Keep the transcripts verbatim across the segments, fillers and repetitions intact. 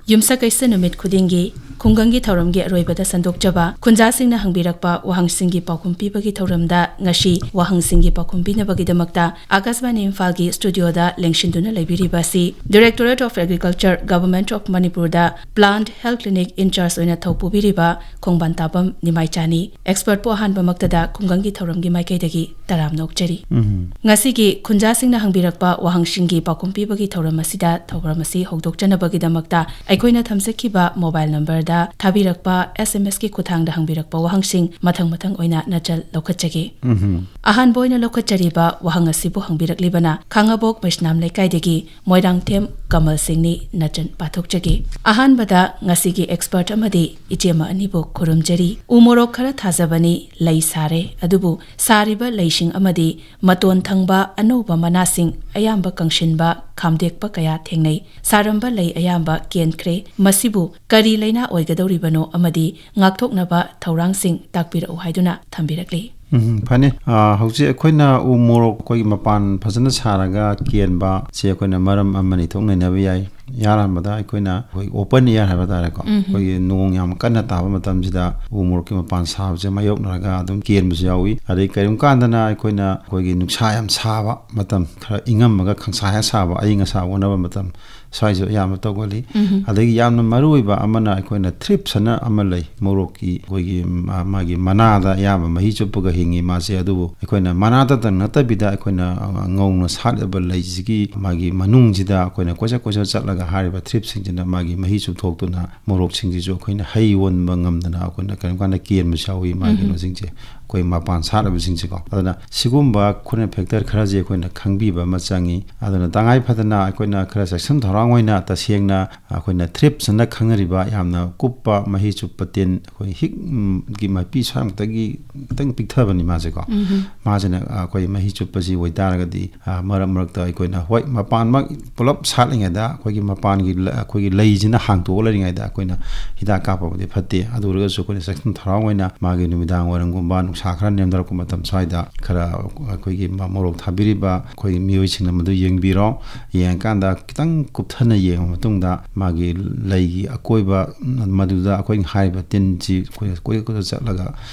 ꯌꯨꯝꯁꯀꯩꯁ ꯅꯨꯃꯤꯠ ꯈꯨꯗꯤꯡꯒꯤ ꯈꯨꯡꯒꯪꯒꯤ ꯊꯧꯔꯝꯒꯤ ꯑꯔꯣꯏꯕꯗ ꯁꯟꯗꯣꯛꯆꯕ ꯈꯨꯟꯖꯥꯁꯤꯡꯅ ꯍꯪꯕꯤꯔꯛꯄ ꯋꯥꯍꯪꯁꯤꯡꯒꯤ ꯄꯥꯎꯈꯨꯝ ꯄꯤꯕꯒꯤ ꯊꯧꯔꯝꯗ ꯉꯁꯤ ꯋꯥꯍꯪꯁꯤꯡꯒꯤ ꯄꯥꯎꯈꯨꯝ ꯄꯤꯅꯕꯒꯤꯗꯃꯛꯇ ꯑꯀꯥꯁꯕꯥꯅꯤ ꯏꯝꯐꯥꯜꯒꯤ ꯁ꯭ꯇꯨꯗꯤꯑꯣꯗ ꯂꯦꯡꯁꯤꯟꯗꯨꯅ ꯂꯩꯕꯤꯔꯤꯕ ꯑꯁꯤ Directorate of Agriculture, Government of ꯃꯅꯤꯄꯨꯔꯗ Plant Health Clinic in charge ꯑꯣꯏꯅ ꯊꯧ ꯄꯨꯕꯤꯔꯤꯕ ꯈꯣꯡꯕꯥꯟ ꯇꯥꯕꯝ ꯅꯤꯃꯥꯏꯆꯥꯅꯤ꯫ Expertꯄꯨ ꯑꯍꯥꯟꯕꯃꯛꯇꯗ ꯈꯨꯡꯒꯪꯒꯤ ꯊꯧꯔꯝꯒꯤ ꯃꯥꯏꯀꯩꯗꯒꯤ ꯇꯔꯥꯝꯅ ꯑꯣꯛꯆꯔꯤ꯫ ꯎꯝ꯫ ꯉꯁꯤꯒꯤ ꯈꯨꯟꯖꯥꯁꯤꯡꯅ ꯍꯪꯕꯤꯔꯛꯄ ꯋꯥꯍꯪꯁꯤꯡꯒꯤ ꯄꯥꯎꯈꯨꯝ ꯄꯤꯕꯒꯤ ꯊꯧꯔꯝ ꯑꯁꯤꯗ ꯊꯧꯔꯝ ꯑꯁꯤ ꯍꯧꯗꯣꯛꯆꯅꯕꯒꯤꯗꯃꯛꯇ ꯑꯩꯈꯣꯏꯅ ꯊꯝꯖꯈꯤꯕ mobile numberꯗ ꯊꯥꯕꯤꯔꯛꯄ SMSꯀꯤ ꯈꯨꯠꯊꯥꯡꯗ ꯍꯪꯕꯤꯔꯛꯄ ꯋꯥꯍꯪꯁꯤꯡ ꯃꯊꯪ ꯃꯊꯪ ꯑꯣꯏꯅ ꯅꯆꯜ ꯂꯧꯈꯠꯆꯒꯦ꯫ ꯎꯝ꯫ ꯑꯍꯥꯟꯕ ꯑꯣꯏꯅ ꯂꯧꯈꯠꯆꯔꯤꯕ ꯋꯥꯍꯪ ꯑꯁꯤꯕꯨ ꯍꯪꯕꯤꯔꯛꯂꯤꯕꯅ ꯈꯥꯉꯕꯣꯛ ꯃꯩꯁꯅꯥꯝ ꯂꯩꯀꯥꯏꯗꯒꯤ ꯃꯣꯏꯔꯥꯡꯊꯦꯝ ꯀꯃꯜ ꯁꯤꯡꯅꯤ꯫ ꯅꯆꯟ ꯄꯥꯊꯣꯛꯆꯒꯦ꯫ ꯑꯍꯥꯟꯕꯗ ꯉꯁꯤꯒꯤ expert ꯑꯃꯗꯤ ꯏꯆꯦꯃ ꯑꯅꯤꯕꯨ ꯈꯨꯔꯨꯝꯖꯔꯤ꯫ ꯎ ꯃꯣꯔꯣꯛ ꯈꯔ ꯊꯥꯖꯕꯅꯤ, ꯂꯩ ꯁꯥꯔꯦ, ꯑꯗꯨꯕꯨ ꯁꯥꯔꯤꯕ ꯂꯩꯁꯤꯡ ꯑꯃꯗꯤ ꯃꯇꯣꯟ ꯊꯪꯕ ꯑꯅꯧꯕ ꯃꯅꯥꯁꯤꯡ ꯑꯌꯥꯝꯕ ꯀꯪꯁꯤꯟꯕ, ꯈꯥꯝꯗꯦꯛꯄ ꯀꯌꯥ ꯊꯦꯡꯅꯩ꯫ ꯁꯥꯔꯝꯕ ꯂꯩ ꯑꯌꯥꯝꯕ ꯀꯦꯟꯈ꯭ꯔꯦ꯫ ꯃꯁꯤꯕꯨ ꯀꯔꯤ ꯂꯩꯅꯥ ꯑꯣꯏꯒꯗꯧꯔꯤꯕꯅꯣ ꯑꯃꯗꯤ ꯉꯥꯛꯊꯣꯛꯅꯕ ꯊꯧꯔꯥꯡꯁꯤꯡ ꯇꯥꯛꯄꯤꯔꯛꯎ ꯍꯥꯏꯗꯨꯅ ꯊꯝꯕꯤꯔꯛꯂꯤ꯫ ꯎꯝ, ꯐꯅꯤ꯫ ꯑ, ꯍꯧꯖꯤꯛ ꯑꯩꯈꯣꯏꯅ ꯎ ꯃꯣꯔꯣꯛ ꯑꯩꯈꯣꯏꯒꯤ ꯃꯄꯥꯟ ꯐꯖꯅ ꯁꯥꯔꯒ ꯀꯦꯟꯕ ꯁꯤ ꯑꯩꯈꯣꯏꯅ ꯃꯔꯝ ꯑꯃꯅꯤ ꯊꯣꯛ ꯅꯩꯅꯕ ꯌꯥꯏ꯫ ꯏꯍꯥꯟ ꯍꯥꯟꯕꯗ ꯑꯩꯈꯣꯏꯅ ꯑꯩꯈꯣꯏ open air ꯍꯥꯏꯕ ꯇꯥꯔꯦꯀꯣ, ꯎꯝ꯫ ꯑꯩꯈꯣꯏꯒꯤ ꯅꯣꯡ ꯌꯥꯝ ꯀꯟꯅ ꯇꯥꯕ ꯃꯇꯝꯁꯤꯗ ꯎ ꯃꯣꯔꯣꯛꯀꯤ ꯃꯄꯥꯟ ꯁꯥꯕꯁꯦ ꯃꯥꯌꯣꯛꯅꯔꯒ ꯑꯗꯨꯝ ꯀꯦꯟꯕꯁꯨ ꯌꯥꯎꯏ꯫ ꯑꯗꯩ ꯀꯔꯤꯒꯨꯝꯕ ꯀꯥꯟꯗꯅ ꯑꯩꯈꯣꯏꯅ ꯑꯩꯈꯣꯏꯒꯤ ꯅꯨꯡꯁꯥ ꯌꯥꯝ ꯁꯥꯕ ꯃꯇꯝ, ꯈꯔ ꯏꯪꯉꯝꯃꯒ ꯈꯪꯁꯥ ꯍꯦꯛ ꯁꯥꯕ, ꯑꯏꯪ ꯑꯁꯥ ꯑꯣꯟꯅꯕ ꯃꯇꯝ, ꯁ꯭ꯋꯥꯏꯁꯨ ꯑꯌꯥꯝꯕ ꯇꯧꯒꯜꯂꯤ꯫ ꯎꯝ꯫ ꯑꯗꯒꯤ ꯌꯥꯝꯅ ꯃꯔꯨ ꯑꯣꯏꯕ ꯑꯃꯅ ꯑꯩꯈꯣꯏꯅ thrips ꯑꯅ ꯑꯃ ꯂꯩ, ꯃꯣꯔꯣꯛꯀꯤ ꯑꯩꯈꯣꯏꯒꯤ, ꯃꯥ-, ꯃꯥꯒꯤ ꯃꯅꯥꯗ ꯑꯌꯥꯝꯕ ꯃꯍꯤ ꯆꯨꯞꯄꯒ ꯍꯤꯡꯉꯤ ꯃꯥꯁꯦ꯫ ꯑꯗꯨꯕꯨ ꯑꯩꯈꯣꯏꯅ ꯃꯅꯥꯗꯇꯪ ꯅꯠꯇꯕꯤꯗ ꯑꯩꯈꯣꯏꯅ, ꯑ, ꯉꯧꯅ ꯁꯥꯠꯂꯤꯕ ꯂꯩꯁꯤꯒꯤ ꯃꯥꯒꯤ ꯃꯅꯨꯡꯁꯤꯗ ꯑꯩꯈꯣꯏꯅ ꯀꯣꯏꯆꯠ ꯀꯣꯏꯆꯠ ꯆꯠꯂꯒ ꯍꯥꯏꯔꯤꯕ thripꯁꯤꯡꯁꯤꯅ ꯃꯥꯒꯤ ꯃꯍꯤ ꯆꯨꯞꯊꯣꯛꯇꯨꯅ ꯃꯣꯔꯣꯛꯁꯤꯡꯁꯤꯁꯨ ꯑꯩꯈꯣꯏꯅ ꯍꯩ ꯑꯣꯟꯕ ꯉꯝꯗꯅ ꯑꯩꯈꯣꯏꯅ ꯀꯔꯤꯒꯨꯝꯕ ꯀꯥꯟꯗ ꯀꯦꯟꯕꯁꯨ ꯌꯥꯎꯏ ꯃꯥꯒꯤ ꯎꯝ꯫ ꯀꯩꯅꯣꯁꯤꯡꯁꯦ꯫ ꯑꯩꯈꯣꯏ ꯃꯄꯥꯟ ꯁꯥꯠꯂꯕꯁꯤꯡꯁꯦꯀꯣ꯫ ꯑꯗꯨꯅ ꯁꯤꯒꯨꯝꯕ ꯑꯩꯈꯣꯏꯅ factor ꯈꯔꯁꯦ ꯑꯩꯈꯣꯏꯅ ꯈꯪꯕꯤꯕ ꯑꯃ ꯆꯪꯉꯤ꯫ ꯑꯗꯨꯅ ꯇꯉꯥꯏ ꯐꯗꯅ ꯑꯩꯈꯣꯏꯅ ꯈꯔ ꯆꯦꯛꯁꯤꯟ ꯊꯧꯔꯥꯡ ꯑꯣꯏꯅ ꯇꯁꯦꯡꯅ ꯑꯩꯈꯣꯏꯅ thrips ꯑꯅ ꯈꯪꯅꯔꯤꯕ ꯌꯥꯝꯅ ꯀꯨꯞꯄ ꯃꯍꯤ ꯆꯨꯞꯄ ꯇꯤꯟ, ꯑꯩꯈꯣꯏ ꯍꯤꯛ, ꯎꯝ, ꯒꯤ ꯃꯄꯤ ꯁ꯭ꯋꯥꯏꯃꯨꯛꯇꯒꯤ ꯈꯤꯇꯪ ꯄꯤꯛꯊꯕꯅꯤ ꯃꯥꯁꯦꯀꯣ꯫ ꯎꯝ꯫ ꯃꯥꯁꯤꯅ ꯑꯩꯈꯣꯏ ꯃꯍꯤ ꯆꯨꯞꯄꯁꯤ ꯑꯣꯏꯇꯥꯔꯒꯗꯤ, ꯑ, ꯃꯔꯛ ꯃꯔꯛꯇ ꯑꯩꯈꯣꯏꯅ, ꯍꯣꯏ, ꯃꯄꯥꯟꯃꯛ ꯄꯨꯂꯞ ꯁꯥꯠꯂꯤꯉꯩꯗ ꯑꯩꯈꯣꯏꯒꯤ ꯃꯄꯥꯟꯒꯤ ꯂ-, ꯑꯩꯈꯣꯏꯒꯤ ꯂꯩꯁꯤꯅ ꯍꯥꯡꯇꯣꯛꯑ ꯂꯩꯔꯤꯉꯩꯗ ꯑꯩꯈꯣꯏꯅ ꯍꯤꯗꯥꯛ ꯀꯥꯞꯄꯕꯨꯗꯤ ꯐꯠꯇꯦ꯫ ꯑꯗꯨ ꯑꯣꯏꯔꯒꯁꯨ ꯑꯩꯈꯣꯏꯅ ꯆꯦꯛꯁꯤꯟ ꯊꯧꯔꯥꯡ ꯑꯣꯏꯅ ꯃꯥꯒꯤ ꯅꯨꯃꯤꯗꯥꯡ ꯋꯥꯏꯔꯝꯒꯨꯝꯕ ꯅꯨꯡꯁꯥ ꯈꯔ ꯅꯦꯝꯊꯔꯛꯄ ꯃꯇꯝ ꯁ꯭ꯋꯥꯏꯗ ꯈꯔ ꯑꯩꯈꯣꯏꯒꯤ ꯃ-, ꯃꯣꯔꯣꯛ ꯊꯥꯕꯤꯔꯤꯕ ꯑꯩꯈꯣꯏ ꯃꯤꯑꯣꯏꯁꯤꯡꯅ ꯃꯗꯨ ꯌꯦꯡꯕꯤꯔꯣ꯫ ꯌꯦꯡꯉꯀꯥꯟꯗ ꯈꯤꯇꯪ ꯀꯨꯞꯊꯅ ꯌꯦꯡꯉ ꯃꯇꯨꯡꯗ ꯃꯥꯒꯤ ꯂꯩꯒꯤ ꯑꯀꯣꯏꯕ ꯃꯗꯨꯗ ꯑꯩꯈꯣꯏꯅ ꯍꯥꯏꯔꯤꯕ ꯇꯤꯟꯁꯤ ꯑꯩꯈꯣꯏ ꯀꯣꯏ ꯀꯣꯏ ꯆꯠꯂꯒ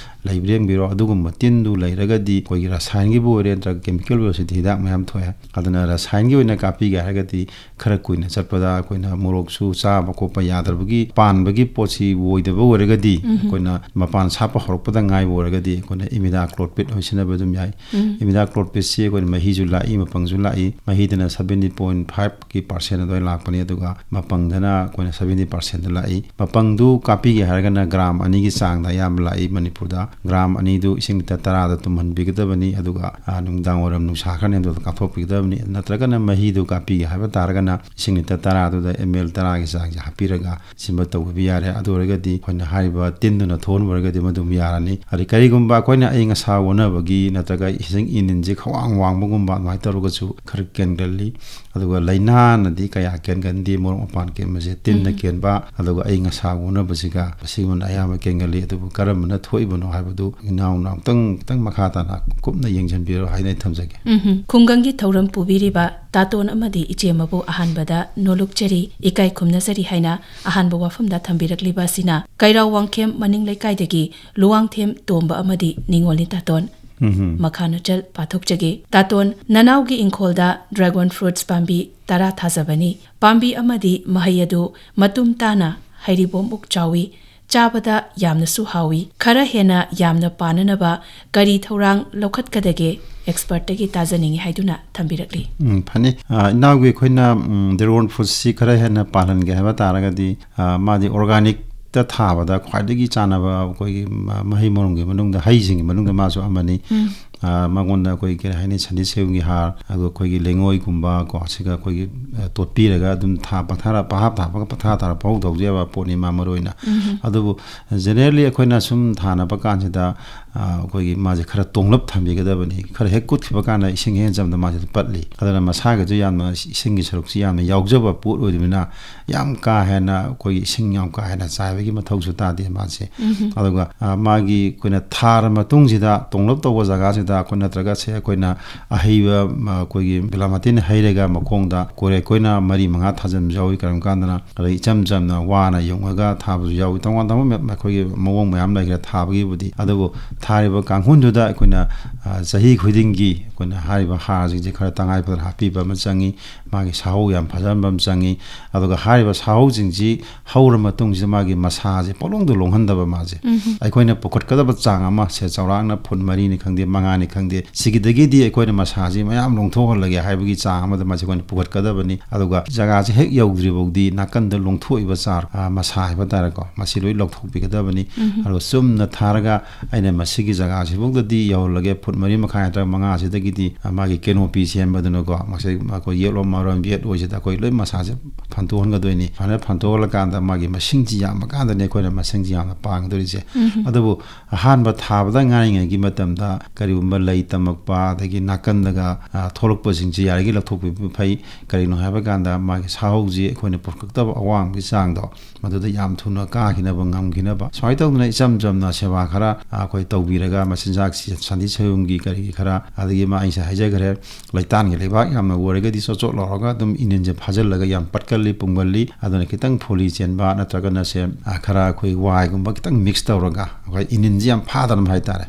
ꯂꯩꯕ꯭ꯔꯥ ꯌꯦꯡꯕꯤꯔꯣ꯫ ꯑꯗꯨꯒꯨꯝꯕ ꯇꯤꯟꯗꯨ ꯂꯩꯔꯒꯗꯤ ꯑꯩꯈꯣꯏꯒꯤ ꯔꯁꯥꯌꯅꯒꯤꯕꯨ ꯑꯣꯏꯔꯦ ꯅꯠꯇ꯭ꯔꯒ chemical ꯑꯣꯏꯔꯁꯨ ꯍꯤꯗꯥꯛ ꯃꯌꯥꯝ ꯊꯣꯛꯑꯦ꯫ ꯑꯗꯨꯅ ꯔꯁꯥꯌꯅꯒꯤ ꯑꯣꯏꯅ ꯀꯥꯞꯄꯤꯒꯦ ꯍꯥꯏꯔꯒꯗꯤ ꯈꯔ ꯀꯨꯏꯅ ꯆꯠꯄꯗ ꯑꯩꯈꯣꯏꯅ ꯃꯣꯔꯣꯛꯁꯨ ꯆꯥꯕ ꯈꯣꯠꯄ ꯌꯥꯗ꯭ꯔꯕꯒꯤ ꯄꯥꯟꯕꯒꯤ ꯄꯣꯠꯁꯤ ꯑꯣꯏꯗꯕ ꯑꯣꯏꯔꯒꯗꯤ ꯎꯝ꯫ ꯑꯩꯈꯣꯏꯅ ꯃꯄꯥꯟ ꯁꯥꯠꯄ ꯍꯧꯔꯛꯄꯗ ꯉꯥꯏꯕ ꯑꯣꯏꯔꯒꯗꯤ ꯑꯩꯈꯣꯏꯅ imidacloprid ꯑꯣꯏꯅ ꯁꯤꯖꯤꯟꯅꯕ ꯑꯗꯨꯝ ꯌꯥꯏ꯫ ꯎꯝ꯫ Imidaclopridꯁꯤ ꯑꯩꯈꯣꯏꯅ ꯃꯍꯤꯁꯨ ꯂꯥꯛꯏ, ꯃꯄꯪꯁꯨ ꯂꯥꯛꯏ꯫ ꯃꯍꯤꯗꯅ seventy point five ꯀꯤ percent ꯑꯗꯨꯃꯥꯏꯅ ꯂꯥꯛꯄꯅꯤ, ꯑꯗꯨꯒ ꯃꯄꯪꯗꯅ ꯑꯩꯈꯣꯏꯅ seventy percent ꯂꯥꯛꯏ꯫ ꯃꯄꯪꯗꯨ ꯀꯥꯞꯄꯤꯒꯦ ꯍꯥꯏꯔꯒꯅ gram ꯑꯅꯤꯒꯤ ꯆꯥꯡꯗ ꯑꯌꯥꯝꯕ ꯂꯥꯛꯏ ꯃꯅꯤꯄꯨꯔꯗ꯫ Gram ꯑꯅꯤꯗꯨ ꯏꯁꯤꯡ litre ꯇꯔꯥꯗ ꯇꯨꯝꯍꯟꯕꯤꯒꯗꯕꯅꯤ, ꯑꯗꯨꯒ, ꯑ, ꯅꯨꯡꯗꯥꯡ ꯋꯥꯏꯔꯝ ꯅꯨꯡꯁꯥ ꯈꯔ ꯅꯦꯝꯊꯕꯗ ꯀꯥꯞꯊꯣꯛꯄꯤꯒꯗꯕꯅꯤ꯫ ꯅꯠꯇ꯭ꯔꯒꯅ ꯃꯍꯤꯗꯨ ꯀꯥꯞꯄꯤꯒꯦ ꯍꯥꯏꯕ ꯇꯥꯔꯒꯅ ꯏꯁꯤꯡ litre ꯇꯔꯥꯗꯨꯗ ml ꯇꯔꯥꯒꯤ ꯆꯥꯡꯁꯦ ꯍꯥꯞꯄꯤꯔꯒ ꯁꯤꯟꯕ ꯇꯧꯕꯤꯕ ꯌꯥꯔꯦ꯫ ꯑꯗꯨ ꯑꯣꯏꯔꯒꯗꯤ ꯑꯩꯈꯣꯏꯅ ꯍꯥꯏꯔꯤꯕ ꯇꯤꯟꯗꯨꯅ ꯊꯣꯛꯍꯟꯕ ꯑꯣꯏꯔꯒꯗꯤ ꯃꯗꯨꯝ ꯌꯥꯔꯅꯤ꯫ ꯑꯗꯩ ꯀꯔꯤꯒꯨꯝꯕ ꯑꯩꯈꯣꯏꯅ ꯑꯏꯪ ꯑꯁꯥ ꯑꯣꯟꯅꯕꯒꯤ ꯅꯠꯇ꯭ꯔꯒ ꯏꯁꯤꯡ ꯏꯅꯤꯟꯁꯦ ꯈ꯭ꯋꯥꯡ ꯋꯥꯡꯕꯒꯨꯝꯕ ꯑꯗꯨꯃꯥꯏꯅ ꯇꯧꯔꯒꯁꯨ ꯈꯔ ꯀꯦꯟꯒꯜꯂꯤ꯫ ꯑꯗꯨꯒ ꯂꯥꯏꯅꯥꯅꯗꯤ ꯀꯌꯥ ꯀꯦꯟꯒꯟꯗꯦ, ꯃꯣꯔꯣꯛ ꯃꯄꯥꯟ ꯀꯦꯟꯕꯁꯦ ꯇꯤꯟꯅ ꯎꯝ꯫ ꯀꯦꯟꯕ, ꯑꯗꯨꯒ ꯑꯏꯪ ꯑꯁꯥ ꯑꯣꯟꯅꯕꯁꯤꯒ ꯑꯁꯤꯒꯨꯝꯕꯅ ꯑꯌꯥꯝꯕ ꯀꯦꯟꯒꯜꯂꯤ꯫ ꯑꯗꯨꯕꯨ ꯀꯔꯝꯕꯅ ꯊꯣꯛꯏꯕꯅꯣ ꯍꯥꯏꯕꯗꯨ ꯏꯅꯥꯎꯅ ꯑꯃꯨꯛꯇꯪ, ꯈꯤꯇꯪ ꯃꯈꯥ ꯇꯥꯅ ꯀꯨꯞꯅ ꯌꯦꯡꯁꯤꯟꯕꯤꯔꯣ ꯍꯥꯏꯅ ꯑꯩ ꯊꯝꯖꯒꯦ꯫ ꯎꯝꯍꯨꯝ꯫ ꯈꯨꯡꯒꯪꯒꯤ ꯊꯧꯔꯝ ꯄꯨꯕꯤꯔꯤꯕ ꯇꯥꯇꯣꯟ ꯑꯃꯗꯤ ꯏꯆꯦꯃꯕꯨ ꯑꯍꯥꯟꯕꯗ ꯅꯣꯂꯨꯛꯆꯔꯤ, ꯏꯀꯥꯏ ꯈꯨꯝꯅꯖꯔꯤ ꯍꯥꯏꯅ ꯑꯍꯥꯟꯕ ꯋꯥꯐꯝꯗ ꯊꯝꯕꯤꯔꯛꯂꯤꯕ ꯑꯁꯤꯅ ꯀꯩꯔꯥꯎ ꯋꯥꯡꯈꯦꯝ ꯃꯅꯤꯡ ꯂꯩꯀꯥꯏꯗꯒꯤ ꯂꯨꯋꯥꯡꯊꯦꯝ ꯇꯣꯝꯕ ꯑꯃꯗꯤ ꯅꯤꯉꯣꯜꯅꯤ ꯇꯥꯇꯣꯟ꯫ ꯎꯝꯍꯨꯝ꯫ ꯃꯈꯥ ꯅꯆꯜ ꯄꯥꯊꯣꯛꯆꯒꯦ꯫ ꯇꯥꯇꯣꯟ, ꯅꯅꯥꯎꯒꯤ ꯏꯪꯈꯣꯜꯗ dragon fruits ꯄꯥꯝꯕꯤ ꯇꯔꯥ ꯊꯥꯖꯕꯅꯤ꯫ ꯄꯥꯝꯕꯤ ꯑꯃꯗꯤ ꯃꯍꯩ ꯑꯗꯨ ꯃꯇꯨꯝ ꯇꯥꯅ ꯍꯩꯔꯤꯕꯣꯝꯃꯨꯛ ꯆꯥꯎꯏ꯫ ꯆꯥꯕꯗ ꯌꯥꯝꯅꯁꯨ ꯍꯥꯎꯏ꯫ ꯈꯔ ꯍꯦꯟꯅ ꯌꯥꯝꯅ ꯄꯥꯟꯅꯅꯕ ꯀꯔꯤ ꯊꯧꯔꯥꯡ ꯂꯧꯈꯠꯀꯗꯒꯦ? Expertꯇꯒꯤ ꯇꯥꯖꯅꯤꯡꯏ ꯍꯥꯏꯗꯨꯅ ꯊꯝꯕꯤꯔꯛꯂꯤ꯫ ꯎꯝ, ꯐꯅꯤ꯫ ꯑ, ꯏꯅꯥꯎꯒꯤ ꯑꯩꯈꯣꯏꯅ, ꯎꯝ, dragon fruitꯁꯤ ꯈꯔ ꯍꯦꯟꯅ ꯄꯥꯜꯍꯟꯒꯦ ꯍꯥꯏꯕ ꯇꯥꯔꯒꯗꯤ, ꯑ, ꯃꯥꯗꯤ organicꯇ ꯊꯥꯕꯗ ꯈ꯭ꯋꯥꯏꯗꯒꯤ ꯆꯥꯟꯅꯕ ꯑꯩꯈꯣꯏꯒꯤ ꯃ-, ꯃꯍꯩ ꯃꯔꯣꯡꯒꯤ ꯃꯅꯨꯡꯗ, ꯍꯩꯁꯤꯡꯒꯤ ꯃꯅꯨꯡꯗ ꯃꯥꯁꯨ ꯑꯃꯅꯤ꯫ ꯎꯝ꯫ ꯑ, ꯃꯉꯣꯟꯗ ꯑꯩꯈꯣꯏ ꯀꯔꯤ ꯍꯥꯏꯅꯤ, ꯁꯟꯊꯤ ꯁꯟꯌꯨꯡꯒꯤ ꯍꯥꯔ, ꯑꯗꯨꯒ ꯑꯩꯈꯣꯏꯒꯤ ꯂꯩꯉꯣꯏꯒꯨꯝꯕ ꯀꯣ, ꯁꯤꯒ ꯑꯩꯈꯣꯏꯒꯤ, ꯑ, ꯇꯣꯠꯄꯤꯔꯒ ꯑꯗꯨꯝ ꯊꯥ, ꯄꯪꯊꯥꯔ, ꯄꯪꯍꯥꯞ ꯊꯥꯕꯒ ꯄꯪꯊꯥ ꯊꯥꯔ ꯄꯪꯍꯧ ꯇꯧꯖꯕ ꯄꯣꯠꯅꯤ ꯃꯥ ꯃꯔꯨ ꯑꯣꯏꯅ꯫ ꯎꯝ꯫ ꯑꯗꯨꯕꯨ generally ꯑꯩꯈꯣꯏꯅ ꯁꯨꯝ ꯊꯥꯅꯕ ꯀꯥꯟꯁꯤꯗ, ꯑꯩꯈꯣꯏꯒꯤ ꯃꯥꯁꯦ ꯈꯔ ꯇꯣꯡꯂꯞ ꯊꯝꯕꯤꯒꯗꯕꯅꯤ꯫ ꯈꯔ ꯍꯦꯛ ꯀꯨꯠꯈꯤꯕ ꯀꯥꯟꯗ ꯏꯁꯤꯡ ꯍꯦꯟ ꯆꯝꯗ ꯃꯥꯁꯦ ꯄꯠꯂꯤ꯫ ꯑꯗꯨꯅ ꯃꯁꯥꯒꯤꯁꯨ ꯌꯥꯝꯅ ꯏꯁꯤꯡꯒꯤ ꯁꯔꯨꯛꯁꯤ ꯌꯥꯝꯅ ꯌꯥꯎꯖꯕ ꯄꯣꯠ ꯑꯣꯏꯗꯕꯅꯤꯅ, ꯌꯥꯝ ꯀꯥ ꯍꯦꯟꯅ ꯑꯩꯈꯣꯏꯒꯤ ꯏꯁꯤꯡ ꯌꯥꯝ ꯀꯥ ꯍꯦꯟꯅ ꯆꯥꯏꯕꯒꯤ ꯃꯊꯧꯁꯨ ꯇꯥꯗꯦ ꯃꯥꯁꯦ꯫ ꯑꯗꯨꯒ ꯃꯥꯒꯤ ꯑꯩꯈꯣꯏꯅ ꯊꯥꯔ ꯃꯇꯨꯡꯁꯤꯗ ꯇꯣꯡꯂꯞ ꯇꯧꯕ ꯖꯒꯥꯁꯤꯗ ꯑꯩꯈꯣꯏ, ꯅꯠꯇ꯭ꯔꯒ ꯁꯦ ꯑꯩꯈꯣꯏꯅ ꯑꯍꯩꯕ ꯑꯩꯈꯣꯏꯒꯤ ꯕꯤꯂꯥꯃꯇꯤꯟ ꯍꯩꯔꯒ ꯃꯈꯣꯡꯗ ꯀꯣꯔꯦ ꯑꯩꯈꯣꯏꯅ ꯃꯔꯤ ꯃꯉꯥ ꯊꯥꯖꯤꯟꯕꯁꯨ ꯌꯥꯎꯏ꯫ ꯀꯔꯤꯒꯨꯝꯕ ꯀꯥꯟꯗꯅ ꯑꯗꯩ ꯏꯆꯝ ꯆꯝꯅ ꯋꯥꯅ ꯌꯨꯡꯉꯒ ꯊꯥꯕꯁꯨ ꯌꯥꯎꯏ꯫ ꯇꯣꯉꯥꯟ ꯇꯣꯉꯥꯟꯕ ꯃꯌꯥꯝ ꯑꯩꯈꯣꯏꯒꯤ ꯃꯑꯣꯡ ꯃꯌꯥꯝ ꯂꯩꯈ꯭ꯔꯦ ꯊꯥꯕꯒꯤꯕꯨꯗꯤ꯫ ꯑꯗꯨꯕꯨ ꯊꯥꯔꯤꯕ ꯀꯥꯡꯈꯨꯜꯗꯨꯗ ꯑꯩꯈꯣꯏꯅ ꯆꯍꯤ ꯈꯨꯗꯤꯡꯒꯤ ꯑꯩꯈꯣꯏꯅ ꯍꯥꯏꯔꯤꯕ ꯍꯥꯔꯁꯤꯡꯁꯦ ꯈꯔ ꯇꯉꯥꯏ ꯐꯗꯅ ꯍꯥꯞꯄꯤꯕ ꯑꯃ ꯆꯪꯉꯤ꯫ ꯃꯥꯒꯤ ꯁꯥꯍꯧ ꯌꯥꯝ ꯐꯖꯍꯟꯕ ꯑꯃ ꯆꯪꯉꯤ꯫ ꯑꯗꯨꯒ ꯍꯥꯏꯔꯤꯕ ꯁꯥꯍꯧꯁꯤꯡꯁꯤ ꯍꯧꯔ ꯃꯇꯨꯡꯁꯤꯗ ꯃꯥꯒꯤ ꯃꯁꯥꯁꯦ ꯄꯣꯠꯂꯣꯡꯗ ꯂꯣꯡꯍꯟꯗꯕ ꯃꯥꯁꯦ꯫ ꯑꯩꯈꯣꯏꯅ ꯄꯨꯈꯠꯀꯗꯕ ꯆꯥꯡ ꯑꯃ, ꯁꯦ ꯆꯥꯎꯔꯥꯛꯅ ꯐꯨꯠ ꯃꯔꯤꯅꯤ ꯈꯪꯗꯦ, ꯃꯉꯥꯅꯤ ꯈꯪꯗꯦ, ꯁꯤꯒꯤꯗꯒꯤꯗꯤ ꯑꯩꯈꯣꯏꯅ ꯃꯁꯥꯁꯤ ꯃꯌꯥꯝ ꯂꯣꯡꯊꯣꯛꯍꯜꯂꯒꯦ ꯍꯥꯏꯕꯒꯤ ꯆꯥꯡ ꯑꯃꯗ ꯃꯁꯤ ꯑꯩꯈꯣꯏꯅ ꯄꯨꯈꯠꯀꯗꯕꯅꯤ꯫ ꯑꯗꯨꯒ ꯖꯒꯥꯁꯤ ꯍꯦꯛ ꯌꯧꯗ꯭ꯔꯤꯐꯥꯎꯗꯤ ꯅꯥꯀꯟꯗ ꯂꯣꯡꯊꯣꯛꯏꯕ ꯆꯥꯔ, ꯑ, ꯃꯁꯥ ꯍꯥꯏꯕ ꯇꯥꯔꯦꯀꯣ, ꯃꯁꯤ ꯂꯣꯏ ꯂꯧꯊꯣꯛꯄꯤꯒꯗꯕꯅꯤ꯫ ꯑꯗꯨꯒ ꯆꯨꯝꯅ ꯊꯥꯔꯒ ꯑꯩꯅ ꯃꯁꯤꯒꯤ ꯖꯒꯥꯁꯤꯐꯥꯎꯗꯗꯤ ꯌꯧꯍꯜꯂꯒꯦ, ꯐꯨꯠ ꯃꯔꯤ ꯃꯈꯥꯏ ꯅꯠꯇ꯭ꯔꯒ ꯃꯉꯥꯁꯤꯗꯒꯤꯗꯤ, ꯑ, ꯃꯥꯒꯤ ꯀꯦꯅꯣꯄꯤ ꯁꯦꯝꯕꯗꯨꯅꯀꯣ, ꯃꯁꯤ ꯑꯩꯈꯣꯏ ꯌꯦꯠꯂꯣꯝ ꯃꯔꯣꯝ ꯌꯦꯠ ꯑꯣꯏꯁꯤꯗ ꯑꯩꯈꯣꯏ ꯂꯣꯏ ꯃꯁꯥꯁꯦ ꯐꯟꯇꯣꯛꯍꯟꯒꯗꯣꯏꯅꯤ꯫ ꯁꯨꯃꯥꯏꯅ ꯐꯟꯇꯣꯛꯍꯜꯂꯀꯥꯟꯗ ꯃꯥꯒꯤ ꯃꯁꯤꯡꯁꯤ ꯌꯥꯝꯕ ꯀꯥꯟꯗꯅꯦ ꯑꯩꯈꯣꯏꯅ ꯃꯁꯤꯡꯁꯤ ꯌꯥꯝꯅ ꯄꯥꯡꯒꯗꯣꯔꯤꯁꯦ꯫ ꯑꯗꯨꯕꯨ ꯑꯍꯥꯟꯕ ꯊꯥꯕꯗ ꯉꯥꯏꯔꯤꯉꯩꯒꯤ ꯃꯇꯝꯗ ꯀꯔꯤꯒꯨꯝꯕ ꯂꯩ ꯇꯝꯃꯛꯄ, ꯑꯗꯒꯤ ꯅꯥꯀꯟꯗꯒ, ꯑ, ꯊꯣꯛꯂꯛꯄꯁꯤꯡꯁꯤ ꯌꯥꯔꯤꯈꯩ ꯂꯧꯊꯣꯛꯄꯤꯕ ꯐꯩ꯫ ꯀꯔꯤꯒꯤꯅꯣ ꯍꯥꯏꯕ ꯀꯥꯟꯗ ꯃꯥꯒꯤ ꯁꯥꯍꯧꯁꯤ ꯑꯩꯈꯣꯏꯅ ꯄꯨꯈꯠꯀꯗꯕ ꯑꯋꯥꯡꯕꯒꯤ ꯆꯥꯡꯗꯣ ꯃꯗꯨꯗ ꯌꯥꯝ ꯊꯨꯅ ꯀꯥꯈꯤꯅꯕ, ꯉꯝꯈꯤꯅꯕ꯫ ꯁꯨꯃꯥꯏꯅ ꯇꯧꯗꯅ ꯏꯆꯝ ꯆꯝꯅ ꯁꯦꯕꯥ ꯈꯔ, ꯑ, ꯑꯩꯈꯣꯏ ꯇꯧꯕꯤꯔꯒ ꯃꯆꯤꯟꯖꯥꯛꯁꯤ ꯁꯟꯊꯤ ꯁꯟꯌꯨꯡꯒꯤ ꯀꯔꯤꯒꯤ ꯈꯔ, ꯑꯗꯒꯤ ꯃꯥ ꯑꯩꯁꯦ ꯍꯥꯏꯖꯈ꯭ꯔꯦ, ꯂꯩꯇꯥꯟꯒꯤ ꯂꯩꯕꯥꯛ ꯌꯥꯝꯅ ꯑꯣꯏꯔꯒꯗꯤ ꯆꯣꯠ ꯆꯣꯠ ꯂꯥꯎꯔꯒ ꯑꯗꯨꯝ ꯏꯅꯤꯟꯁꯦ ꯐꯥꯖꯤꯜꯂꯒ ꯌꯥꯝ ꯄꯠꯀꯜꯂꯤ, ꯄꯨꯝꯒꯜꯂꯤ꯫ ꯑꯗꯨꯅ ꯈꯤꯇꯪ ꯐꯣꯂꯤ ꯆꯦꯟꯕ ꯅꯠꯇ꯭ꯔꯒꯅ ꯁꯦ, ꯑ, ꯈꯔ ꯑꯩꯈꯣꯏ ꯋꯥꯏꯒꯨꯝꯕ ꯈꯤꯇꯪ ꯃꯤꯛꯁ ꯇꯧꯔꯒ ꯑꯩꯈꯣꯏ ꯏꯅꯤꯟꯁꯦ ꯌꯥꯝ ꯐꯥꯗꯅꯕ ꯍꯥꯏꯇꯥꯔꯦ꯫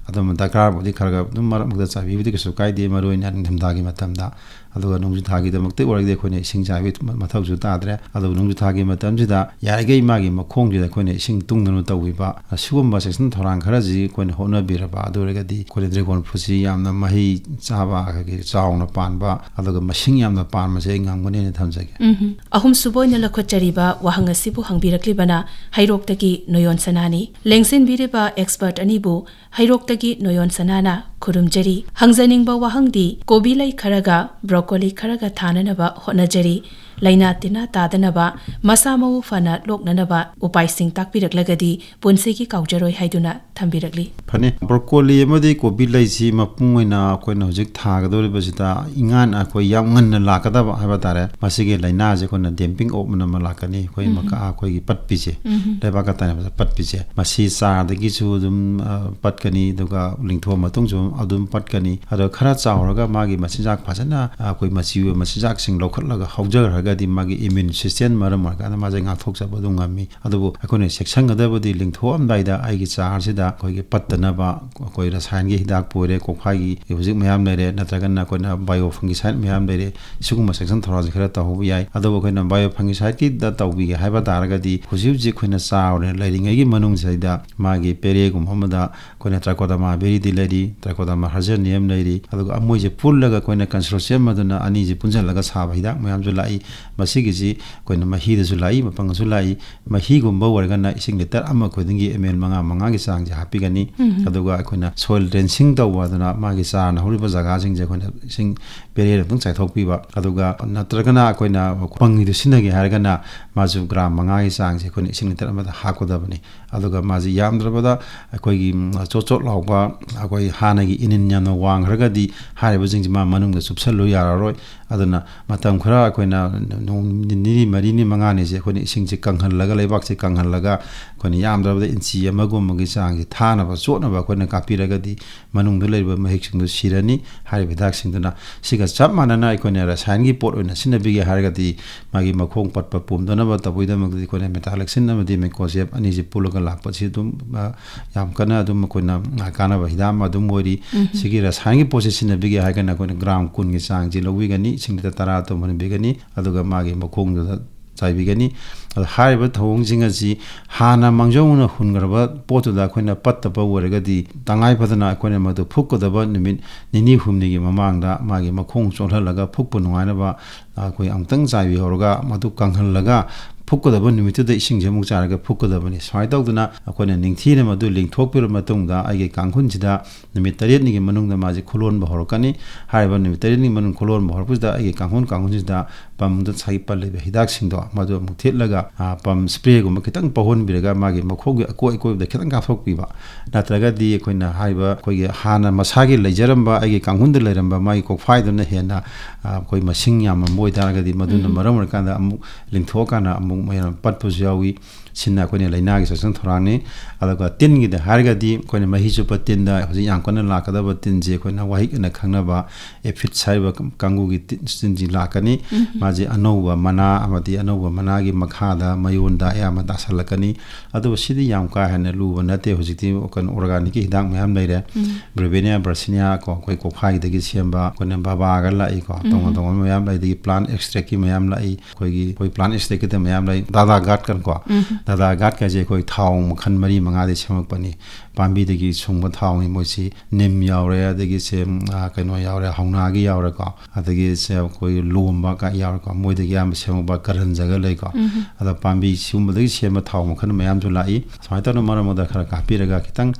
ꯑꯗꯨꯝ ꯗꯔꯀꯥꯔꯕꯨꯗꯤ ꯈꯔ ꯈꯔ ꯑꯗꯨꯝ ꯃꯔꯛ ꯃꯔꯛꯇ ꯆꯥꯏꯕꯤꯕꯗꯤ ꯀꯩꯁꯨ ꯀꯥꯏꯗꯦ, ꯃꯔꯨ ꯑꯣꯏꯅ ꯅꯤꯡꯊꯝꯊꯥꯒꯤ ꯃꯇꯝꯗ꯫ ꯑꯗꯨꯒ ꯅꯣꯡꯖꯨ ꯊꯥꯒꯤꯗꯃꯛꯇ ꯑꯣꯏꯔꯒꯗꯤ ꯑꯩꯈꯣꯏꯅ ꯏꯁꯤꯡ ꯆꯥꯏꯕꯒꯤ ꯃ-, ꯃꯊꯧꯁꯨ ꯇꯥꯗ꯭ꯔꯦ꯫ ꯑꯗꯨꯕꯨ ꯅꯣꯡꯖꯨ ꯊꯥꯒꯤ ꯃꯇꯝꯁꯤꯗ ꯌꯥꯔꯤꯈꯩ ꯃꯥꯒꯤ ꯃꯈꯣꯡꯁꯤꯗ ꯑꯩꯈꯣꯏꯅ ꯏꯁꯤꯡ ꯇꯨꯡꯗꯅꯕ ꯇꯧꯕꯤꯕ, ꯑꯁꯤꯒꯨꯝꯕ ꯆꯦꯛꯁꯤꯟ ꯊꯧꯔꯥꯡ ꯈꯔꯁꯤ ꯑꯩꯈꯣꯏꯅ ꯍꯣꯠꯅꯕꯤꯔꯕ ꯑꯗꯨ ꯑꯣꯏꯔꯒꯗꯤ ꯑꯩꯈꯣꯏꯅ dragon fruitꯁꯤ ꯌꯥꯝꯅ ꯃꯍꯩ ꯆꯥꯕ, ꯑꯩꯈꯣꯏꯒꯤ ꯆꯥꯎꯅ ꯄꯥꯟꯕ, ꯑꯗꯨꯒ ꯃꯁꯤꯡ ꯌꯥꯝꯅ ꯄꯥꯟꯕꯁꯦ ꯑꯩ ꯉꯝꯒꯅꯤ ꯍꯥꯏꯅ ꯊꯝꯖꯒꯦ꯫ ꯎꯝ꯫ ꯑꯍꯨꯝꯁꯨꯕ ꯑꯣꯏꯅ ꯂꯧꯈꯠꯆꯔꯤꯕ ꯋꯥꯍꯪ ꯑꯁꯤꯕꯨ ꯍꯪꯕꯤꯔꯛꯂꯤꯕꯅ ꯍꯩꯔꯣꯛꯇꯒꯤ ꯅꯣꯌꯣꯟ ꯁꯅꯥꯅꯤ꯫ ꯂꯦꯡꯁꯤꯟꯕꯤꯔꯤꯕ expert ꯑꯅꯤꯕꯨ ꯍꯩꯔꯣꯛꯇꯒꯤ ꯅꯣꯌꯣꯟ ꯁꯅꯥꯅ ꯈꯨꯔꯨꯝꯖꯔꯤ꯫ ꯍꯪꯖꯅꯤꯡꯕ ꯋꯥꯍꯪꯗꯤ, ꯀꯣꯕꯤ ꯂꯩ ꯈꯔꯒ broccoli ꯈꯔꯒ ꯊꯥꯅꯅꯕ ꯍꯣꯠꯅꯖꯔꯤ꯫ ꯂꯥꯏꯅꯥ ꯇꯤꯟꯅꯥ ꯇꯥꯗꯅꯕ, ꯃꯁꯥ ꯃꯎ ꯐꯅ ꯂꯣꯛꯅꯅꯕ ꯎꯄꯥꯏꯁꯤꯡ ꯇꯥꯛꯄꯤꯔꯛꯂꯒꯗꯤ ꯄꯨꯟꯁꯤꯒꯤ ꯀꯥꯎꯖꯔꯣꯏ ꯍꯥꯏꯗꯨꯅ ꯊꯝꯕꯤꯔꯛꯂꯤ꯫ ꯐꯅꯤ꯫ ꯕ꯭ꯔꯣꯀꯣꯂꯤ ꯑꯃꯗꯤ ꯀꯣꯕꯤ ꯂꯩꯁꯤ ꯃꯄꯨꯡ ꯑꯣꯏꯅ ꯑꯩꯈꯣꯏꯅ ꯍꯧꯖꯤꯛ ꯊꯥꯒꯗꯧꯔꯤꯕꯁꯤꯗ ꯏꯉꯥꯟ ꯑꯩꯈꯣꯏ ꯌꯥꯝ ꯉꯟꯅ ꯂꯥꯛꯀꯗꯕ ꯍꯥꯏꯕ ꯇꯥꯔꯦ꯫ ꯃꯁꯤꯒꯤ ꯂꯥꯏꯅꯥꯁꯦ ꯑꯩꯈꯣꯏꯅ damping off ꯑꯅ ꯑꯃ ꯂꯥꯛꯀꯅꯤ꯫ ꯑꯩꯈꯣꯏ ꯃꯀꯥ ꯑꯩꯈꯣꯏꯒꯤ ꯄꯠꯄꯤꯁꯦ, ꯂꯩꯕꯥꯛꯀ ꯇꯥꯏꯅꯕꯗ ꯄꯠꯄꯤꯁꯦ, ꯃꯁꯤ ꯆꯥꯔꯗꯒꯤꯁꯨ ꯑꯗꯨꯝ, ꯑ, ꯄꯠꯀꯅꯤ, ꯑꯗꯨꯒ ꯂꯤꯡꯊꯣꯛꯑ ꯃꯇꯨꯡꯁꯨ ꯑꯗꯨꯝ ꯄꯠꯀꯅꯤ꯫ ꯑꯗꯣ ꯈꯔ ꯆꯥꯎꯔꯒ ꯃꯥꯒꯤ ꯃꯆꯤꯟꯖꯥꯛ ꯐꯖꯅ, ꯑ, ꯑꯩꯈꯣꯏ ꯃꯆꯤ ꯑꯣꯏꯕ ꯃꯆꯤꯟꯖꯥꯛꯁꯤꯡ ꯂꯧꯈꯠꯂꯒ ꯍꯧꯖꯈ꯭ꯔꯒꯗꯤ ꯃꯥꯒꯤ immune system ꯃꯔꯝ ꯑꯣꯏꯔꯀꯥꯟꯗ ꯃꯥꯁꯦ ꯉꯥꯛꯊꯣꯛꯆꯕ ꯑꯗꯨꯝ ꯉꯝꯃꯤ꯫ ꯑꯗꯨꯕꯨ ꯑꯩꯈꯣꯏꯅ ꯆꯦꯛꯁꯤꯟꯒꯗꯕꯗꯤ ꯂꯤꯡꯊꯣꯛꯑꯝꯗꯥꯏꯗ ꯑꯩꯒꯤ ꯆꯥꯔꯁꯤꯗ ꯑꯩꯈꯣꯏꯒꯤ ꯄꯠꯇꯅꯕ ꯑꯩꯈꯣꯏ ꯔꯁꯥꯌꯅꯒꯤ ꯍꯤꯗꯥꯛꯄꯨ ꯑꯣꯏꯔꯦ, ꯀꯣꯛꯐꯥꯏꯒꯤ ꯍꯧꯖꯤꯛ ꯃꯌꯥꯝ ꯂꯩꯔꯦ, ꯅꯠꯇ꯭ꯔꯒꯅ ꯑꯩꯈꯣꯏꯅ biofungicide ꯃꯌꯥꯝ ꯂꯩꯔꯦ, ꯁꯤꯒꯨꯝꯕ ꯆꯦꯛꯁꯤꯟ ꯊꯧꯔꯥꯡꯁꯦ ꯈꯔ ꯇꯧꯍꯧꯕ ꯌꯥꯏ꯫ ꯑꯗꯨꯕꯨ ꯑꯩꯈꯣꯏꯅ biofungicidekꯤꯗ ꯇꯧꯕꯤꯒꯦ ꯍꯥꯏꯕ ꯇꯥꯔꯒꯗꯤ ꯍꯧꯖꯤꯛ ꯍꯧꯖꯤꯛ ꯑꯩꯈꯣꯏꯅ ꯆꯥꯔ ꯂꯩꯔꯤꯉꯩꯒꯤ ꯃꯅꯨꯡꯁꯤꯗ ꯃꯥꯒꯤ ꯄꯦꯔꯦꯒꯨꯝꯕ ꯑꯃꯗ ꯑꯩꯈꯣꯏꯅ Trichoderma viridii ꯂꯩꯔꯤ, Trichoderma harzenium ꯂꯩꯔꯤ, ꯑꯗꯨꯒ ꯃꯣꯏꯁꯦ ꯄꯨꯜꯂꯒ ꯑꯩꯈꯣꯏꯅ consortium ꯑꯗꯨꯅ ꯑꯅꯤꯁꯦ ꯄꯨꯟꯁꯤꯜꯂꯒ ꯁꯥꯕ ꯍꯤꯗꯥꯛ ꯃꯌꯥꯝꯁꯨ ꯂꯥꯛꯏ꯫ ꯃꯁꯤꯒꯤꯁꯤ ꯑꯩꯈꯣꯏꯅ ꯃꯍꯤꯗꯁꯨ ꯂꯥꯛꯏ, ꯃꯄꯪꯗꯁꯨ ꯂꯥꯛꯏ꯫ ꯃꯍꯤꯒꯨꯝꯕ ꯑꯣꯏꯔꯒꯅ ꯏꯁꯤꯡ litre ꯑꯃ ꯈꯨꯗꯤꯡꯒꯤ ml ꯃꯉꯥ ꯃꯉꯥꯒꯤ ꯆꯥꯡꯁꯦ ꯍꯥꯞꯄꯤꯒꯅꯤ꯫ ꯑꯗꯨꯒ ꯑꯩꯈꯣꯏꯅ soil drenching ꯇꯧꯕ ꯑꯗꯨꯅ ꯃꯥꯒꯤ ꯆꯥꯔꯅ ꯍꯧꯔꯤꯕ ꯖꯒꯥꯁꯤꯡꯁꯦ ꯑꯩꯈꯣꯏꯅ ꯏꯁꯤꯡ ꯄꯦꯔꯦꯗ ꯑꯗꯨꯝ ꯆꯥꯏꯊꯣꯛꯄꯤꯕ꯫ ꯑꯗꯨꯒ ꯅꯠꯇ꯭ꯔꯒꯅ ꯑꯩꯈꯣꯏꯅ ꯄꯪꯒꯤꯗꯨ ꯁꯤꯖꯤꯟꯅꯒꯦ ꯍꯥꯏꯔꯒꯅ ꯃꯥꯁꯨ gram ꯃꯉꯥꯒꯤ ꯆꯥꯡꯁꯦ ꯑꯩꯈꯣꯏꯅ ꯏꯁꯤꯡ litre ꯑꯃꯗ ꯍꯥꯞꯀꯗꯕꯅꯤ꯫ ꯑꯗꯨꯒ ꯃꯥꯁꯤ ꯌꯥꯝꯗ꯭ꯔꯕꯗ ꯑꯩꯈꯣꯏꯒꯤ, ꯎꯝ, ꯆꯣꯠ ꯆꯣꯠ ꯂꯥꯎꯕ, ꯑꯩꯈꯣꯏ ꯍꯥꯟꯅꯒꯤ ꯏꯅꯤꯟ ꯌꯥꯝꯅ ꯋꯥꯡꯈ꯭ꯔꯒꯗꯤ ꯍꯥꯏꯔꯤꯕꯁꯤꯡꯁꯤ ꯃꯥ ꯃꯅꯨꯡꯗ ꯆꯨꯞꯁꯜꯂꯨ ꯌꯥꯔꯔꯣꯏ꯫ ꯑꯗꯨꯅ ꯃꯇꯝ ꯈꯔ ꯑꯩꯈꯣꯏꯅ ꯅꯣꯡ ꯅꯤꯅꯤ, ꯃꯔꯤꯅꯤ, ꯃꯉꯥꯅꯤꯁꯦ ꯑꯩꯈꯣꯏꯅ ꯏꯁꯤꯡꯁꯦ ꯀꯪꯍꯜꯂꯒ, ꯂꯩꯕꯥꯛꯁꯦ ꯀꯪꯍꯜꯂꯒ ꯑꯩꯈꯣꯏꯅ ꯌꯥꯝꯗ꯭ꯔꯕꯗ ꯏꯟꯆꯤ ꯑꯃꯒꯨꯝꯕꯒꯤ ꯆꯥꯡꯁꯦ ꯊꯥꯅꯕ, ꯆꯣꯠꯅꯕ ꯑꯩꯈꯣꯏꯅ ꯀꯥꯞꯄꯤꯔꯒꯗꯤ ꯃꯅꯨꯡꯗ ꯂꯩꯔꯤꯕ ꯃꯍꯤꯛꯁꯤꯡꯗꯨ ꯁꯤꯔꯅꯤ꯫ ꯍꯥꯏꯔꯤꯕ ꯍꯤꯗꯥꯛꯁꯤꯡꯗꯨꯅ ꯁꯤꯒ ꯆꯞ ꯃꯥꯟꯅꯅ ꯑꯩꯈꯣꯏꯅ ꯔꯁꯥꯌꯟꯒꯤ ꯄꯣꯠ ꯑꯣꯏꯅ ꯁꯤꯖꯤꯟꯅꯕꯤꯒꯦ ꯍꯥꯏꯔꯒꯗꯤ ꯃꯥꯒꯤ ꯃꯈꯣꯡ ꯄꯠꯄ ꯄꯣꯝꯗꯅꯕ ꯇꯧꯕꯒꯤꯗꯃꯛꯇꯗꯤ ꯑꯩꯈꯣꯏꯅ metalaxyl ꯑꯃꯗꯤ mancozeb ꯑꯅꯤꯁꯤ ꯄꯨꯜꯂꯒ ꯂꯥꯛꯄꯁꯤ ꯑꯗꯨꯝ, ꯑ, ꯌꯥꯝ ꯀꯟꯅ ꯑꯗꯨꯝ ꯑꯩꯈꯣꯏꯅ ꯀꯥꯟꯅꯕ ꯍꯤꯗꯥꯛ ꯑꯃ ꯑꯗꯨꯝ ꯑꯣꯏꯔꯤ꯫ ꯁꯤꯒꯤ ꯔꯁꯥꯌꯟꯒꯤ ꯄꯣꯠꯁꯤ ꯁꯤꯖꯤꯟꯅꯕꯤꯒꯦ ꯍꯥꯏꯔꯒꯅ ꯑꯩꯈꯣꯏꯅ gram ꯀꯨꯟꯒꯤ ꯆꯥꯡꯁꯤ ꯂꯧꯕꯤꯒꯅꯤ, ꯏꯁꯤꯡ litre ꯇꯔꯥ ꯑꯗꯨꯝ ꯍꯨꯟꯕꯤꯒꯅꯤ꯫ ꯑꯗꯨꯒ ꯃꯥꯒꯤ ꯃꯈꯣꯡꯗꯨꯗ ꯆꯥꯏꯕꯤꯒꯅꯤ꯫ ꯑꯗꯣ ꯍꯥꯏꯔꯤꯕ ꯊꯧꯑꯣꯡꯁꯤꯡ ꯑꯁꯤ ꯍꯥꯟꯅ ꯃꯥꯡꯖꯧꯅꯅ ꯍꯨꯟꯈ꯭ꯔꯕ ꯄꯣꯠꯇꯨꯗ ꯑꯩꯈꯣꯏꯅ ꯄꯠꯇꯕ ꯑꯣꯏꯔꯒꯗꯤ ꯇꯉꯥꯏ ꯐꯗꯅ ꯑꯩꯈꯣꯏꯅ ꯃꯗꯨ ꯐꯨꯛꯀꯗꯕ ꯅꯨꯃꯤꯠ ꯅꯤꯅꯤ ꯍꯨꯝꯅꯤꯒꯤ ꯃꯃꯥꯡꯗ ꯃꯥꯒꯤ ꯃꯈꯣꯡ ꯆꯣꯠꯍꯜꯂꯒ ꯐꯨꯛꯄ ꯅꯨꯡꯉꯥꯏꯅꯕ ꯑꯩꯈꯣꯏ ꯑꯃꯨꯛꯇꯪ ꯆꯥꯏꯕꯤꯍꯧꯔꯒ ꯃꯗꯨ ꯀꯪꯍꯜꯂꯒ ꯐꯨꯛꯀꯗꯕ ꯅꯨꯃꯤꯠꯇꯨꯗ ꯏꯁꯤꯡꯁꯦ ꯑꯃꯨꯛ ꯆꯥꯏꯔꯒ ꯐꯨꯛꯀꯗꯕꯅꯤ꯫ ꯁꯨꯃꯥꯏꯅ ꯇꯧꯗꯅ ꯑꯩꯈꯣꯏꯅ ꯅꯤꯡꯊꯤꯅ ꯃꯗꯨ ꯂꯤꯡꯊꯣꯛꯄꯤꯔꯕ ꯃꯇꯨꯡꯗ, ꯑꯩꯒꯤ ꯀꯥꯡꯈꯨꯜꯁꯤꯗ ꯅꯨꯃꯤꯠ ꯇꯔꯦꯠꯅꯤꯒꯤ ꯃꯅꯨꯡꯗ ꯃꯥꯁꯦ ꯈꯨꯂꯣꯟꯕ ꯍꯧꯔꯛꯀꯅꯤ꯫ ꯍꯥꯏꯔꯤꯕ ꯅꯨꯃꯤꯠ ꯇꯔꯦꯠꯅꯤꯒꯤ ꯃꯅꯨꯡ ꯈꯨꯂꯣꯟꯕ ꯍꯧꯔꯛꯄꯁꯤꯗ, ꯑꯩꯒꯤ ꯀꯥꯡꯈꯨꯜ, ꯀꯥꯡꯈꯨꯜꯁꯤꯗ ꯄꯝꯗ ꯉꯁꯥꯏꯒꯤ ꯄꯜꯂꯤꯕ ꯍꯤꯗꯥꯛꯁꯤꯡꯗꯣ ꯃꯗꯨ ꯑꯃꯨꯛ ꯊꯤꯠꯂꯒ, ꯑ, ꯄꯝ ꯁ꯭ꯄ꯭ꯔꯦꯒꯨꯝꯕ ꯈꯤꯇꯪ ꯄꯧꯍꯟꯕꯤꯔꯒ, ꯃꯥꯒꯤ ꯃꯈꯣꯡꯒꯤ ꯑꯀꯣꯏ ꯑꯀꯣꯏꯕꯗ ꯈꯤꯇꯪ ꯀꯥꯞꯊꯣꯛꯄꯤꯕ꯫ ꯅꯠꯇ꯭ꯔꯒꯗꯤ ꯑꯩꯈꯣꯏꯅ ꯍꯥꯏꯔꯤꯕ, ꯑꯩꯈꯣꯏꯒꯤ ꯍꯥꯟꯅ ꯃꯁꯥꯒꯤ ꯂꯩꯖꯔꯝꯕ, ꯑꯩꯒꯤ ꯀꯥꯡꯈꯨꯜꯗ ꯂꯩꯔꯝꯕ ꯃꯥꯒꯤ ꯀꯣꯛꯐꯥꯏꯗꯨꯅ ꯍꯦꯟꯅ, ꯑ, ꯑꯩꯈꯣꯏ ꯃꯁꯤꯡ ꯌꯥꯝꯃꯝꯕ ꯑꯣꯏꯇꯥꯔꯒꯗꯤ, ꯃꯗꯨꯅ ꯎꯝ꯫ ꯃꯔꯝ ꯑꯣꯏꯔꯀꯥꯟꯗ ꯑꯃꯨꯛ ꯂꯤꯡꯊꯣꯛꯑꯀꯥꯟꯗ ꯑꯃꯨꯛ ꯃꯌꯥꯝ ꯄꯠꯄꯁꯨ ꯌꯥꯎꯏ꯫ ꯁꯤꯅ ꯑꯩꯈꯣꯏꯅ ꯂꯥꯏꯅꯥꯒꯤ ꯆꯦꯛꯁꯤꯟ ꯊꯧꯔꯥꯡꯅꯤ꯫ ꯑꯗꯨꯒ ꯇꯤꯟꯒꯤꯗ ꯍꯥꯏꯔꯒꯗꯤ, ꯑꯩꯈꯣꯏꯅ ꯃꯍꯤ ꯆꯨꯞꯄ ꯇꯤꯟꯗ ꯍꯧꯖꯤꯛ ꯌꯥꯝ ꯀꯟꯅ ꯂꯥꯛꯀꯗꯕ ꯇꯤꯟꯁꯦ, ꯑꯩꯈꯣꯏꯅ ꯋꯥꯍꯤꯛ ꯑꯅ ꯈꯪꯅꯕ aphids ꯍꯥꯏꯔꯤꯕ ꯀꯥꯡꯕꯨꯒꯤ ꯇꯤꯟ, ꯇꯤꯟꯁꯤ ꯂꯥꯛꯀꯅꯤ꯫ ꯎꯝ꯫ ꯃꯥꯁꯦ ꯑꯅꯧꯕ ꯃꯅꯥ ꯑꯃꯗꯤ ꯑꯅꯧꯕ ꯃꯅꯥꯒꯤ ꯃꯈꯥꯗ ꯃꯌꯣꯟꯗ ꯑꯌꯥꯝꯕ ꯇꯥꯁꯜꯂꯛꯀꯅꯤ꯫ ꯑꯗꯨꯕꯨ ꯁꯤꯗꯤ ꯌꯥꯝ ꯀꯥ ꯍꯦꯟꯅ ꯂꯨꯕ ꯅꯠꯇꯦ꯫ ꯍꯧꯖꯤꯛꯇꯤ ꯀꯩꯅꯣ, organicꯀꯤ ꯍꯤꯗꯥꯛ ꯃꯌꯥꯝ ꯂꯩꯔꯦ꯫ ꯎꯝ꯫ Brevenia, Yersinia ꯀꯣ, ꯑꯩꯈꯣꯏ ꯀꯣꯛꯐꯥꯏꯒꯤꯗꯒꯤ ꯁꯦꯝꯕ, ꯑꯩꯈꯣꯏꯅ ꯕꯕꯥꯒ ꯂꯥꯛꯏꯀꯣ, ꯇꯣꯉꯥꯟ ꯎꯝ꯫ ꯇꯣꯉꯥꯟꯕ ꯃꯌꯥꯝ ꯂꯩ, ꯑꯗꯒꯤ plant extractꯀꯤ ꯃꯌꯥꯝ ꯂꯥꯛꯏ꯫ ꯑꯩꯈꯣꯏꯒꯤ, ꯑꯩꯈꯣꯏ plant extractꯀꯤꯗ ꯃꯌꯥꯝ ꯂꯩ, ꯗꯥꯗꯥ ꯒꯥꯠꯀꯅꯀꯣ꯫ ꯎꯝ꯫ ꯗꯥꯗꯥ ꯒꯥꯠꯀꯁꯦ ꯑꯩꯈꯣꯏ ꯊꯥꯎ ꯃꯈꯜ ꯃꯔꯤ ꯃꯉꯥꯗꯒꯤ ꯁꯦꯝꯃꯛꯄꯅꯤ꯫ ꯄꯥꯝꯕꯤꯗꯒꯤ ꯁꯨꯡꯕ ꯊꯥꯎꯅꯤ ꯃꯣꯏꯁꯤ꯫ ꯅꯤꯝ ꯌꯥꯎꯔꯦ, ꯑꯗꯒꯤ ꯁꯦ, ꯎꯝ, ꯑ, ꯀꯩꯅꯣ ꯌꯥꯎꯔꯦ, ꯍꯧꯅꯥꯒꯤ ꯌꯥꯎꯔꯦꯀꯣ, ꯑꯗꯒꯤ ꯁꯦ ꯑꯩꯈꯣꯏ ꯂꯣꯝꯕ ꯀ ꯌꯥꯎꯔꯦꯀꯣ, ꯃꯣꯏꯗꯒꯤ ꯑꯌꯥꯝꯕ ꯁꯦꯝꯃꯛꯄ ꯀꯔꯟꯖꯒ ꯂꯩꯀꯣ꯫ ꯎꯝ꯫ ꯑꯗ ꯄꯥꯝꯕꯤ ꯁꯤꯒꯨꯝꯕꯗꯒꯤ ꯁꯦꯝꯕ ꯊꯥꯎ ꯃꯈꯜ ꯃꯌꯥꯝꯁꯨ ꯂꯥꯛꯏ꯫ ꯁꯨꯃꯥꯏꯅ ꯇꯧꯗꯅ ꯃꯔꯛ ꯃꯔꯛꯇ ꯈꯔ ꯀꯥꯞꯄꯤꯔꯒ, ꯈꯤꯇꯪ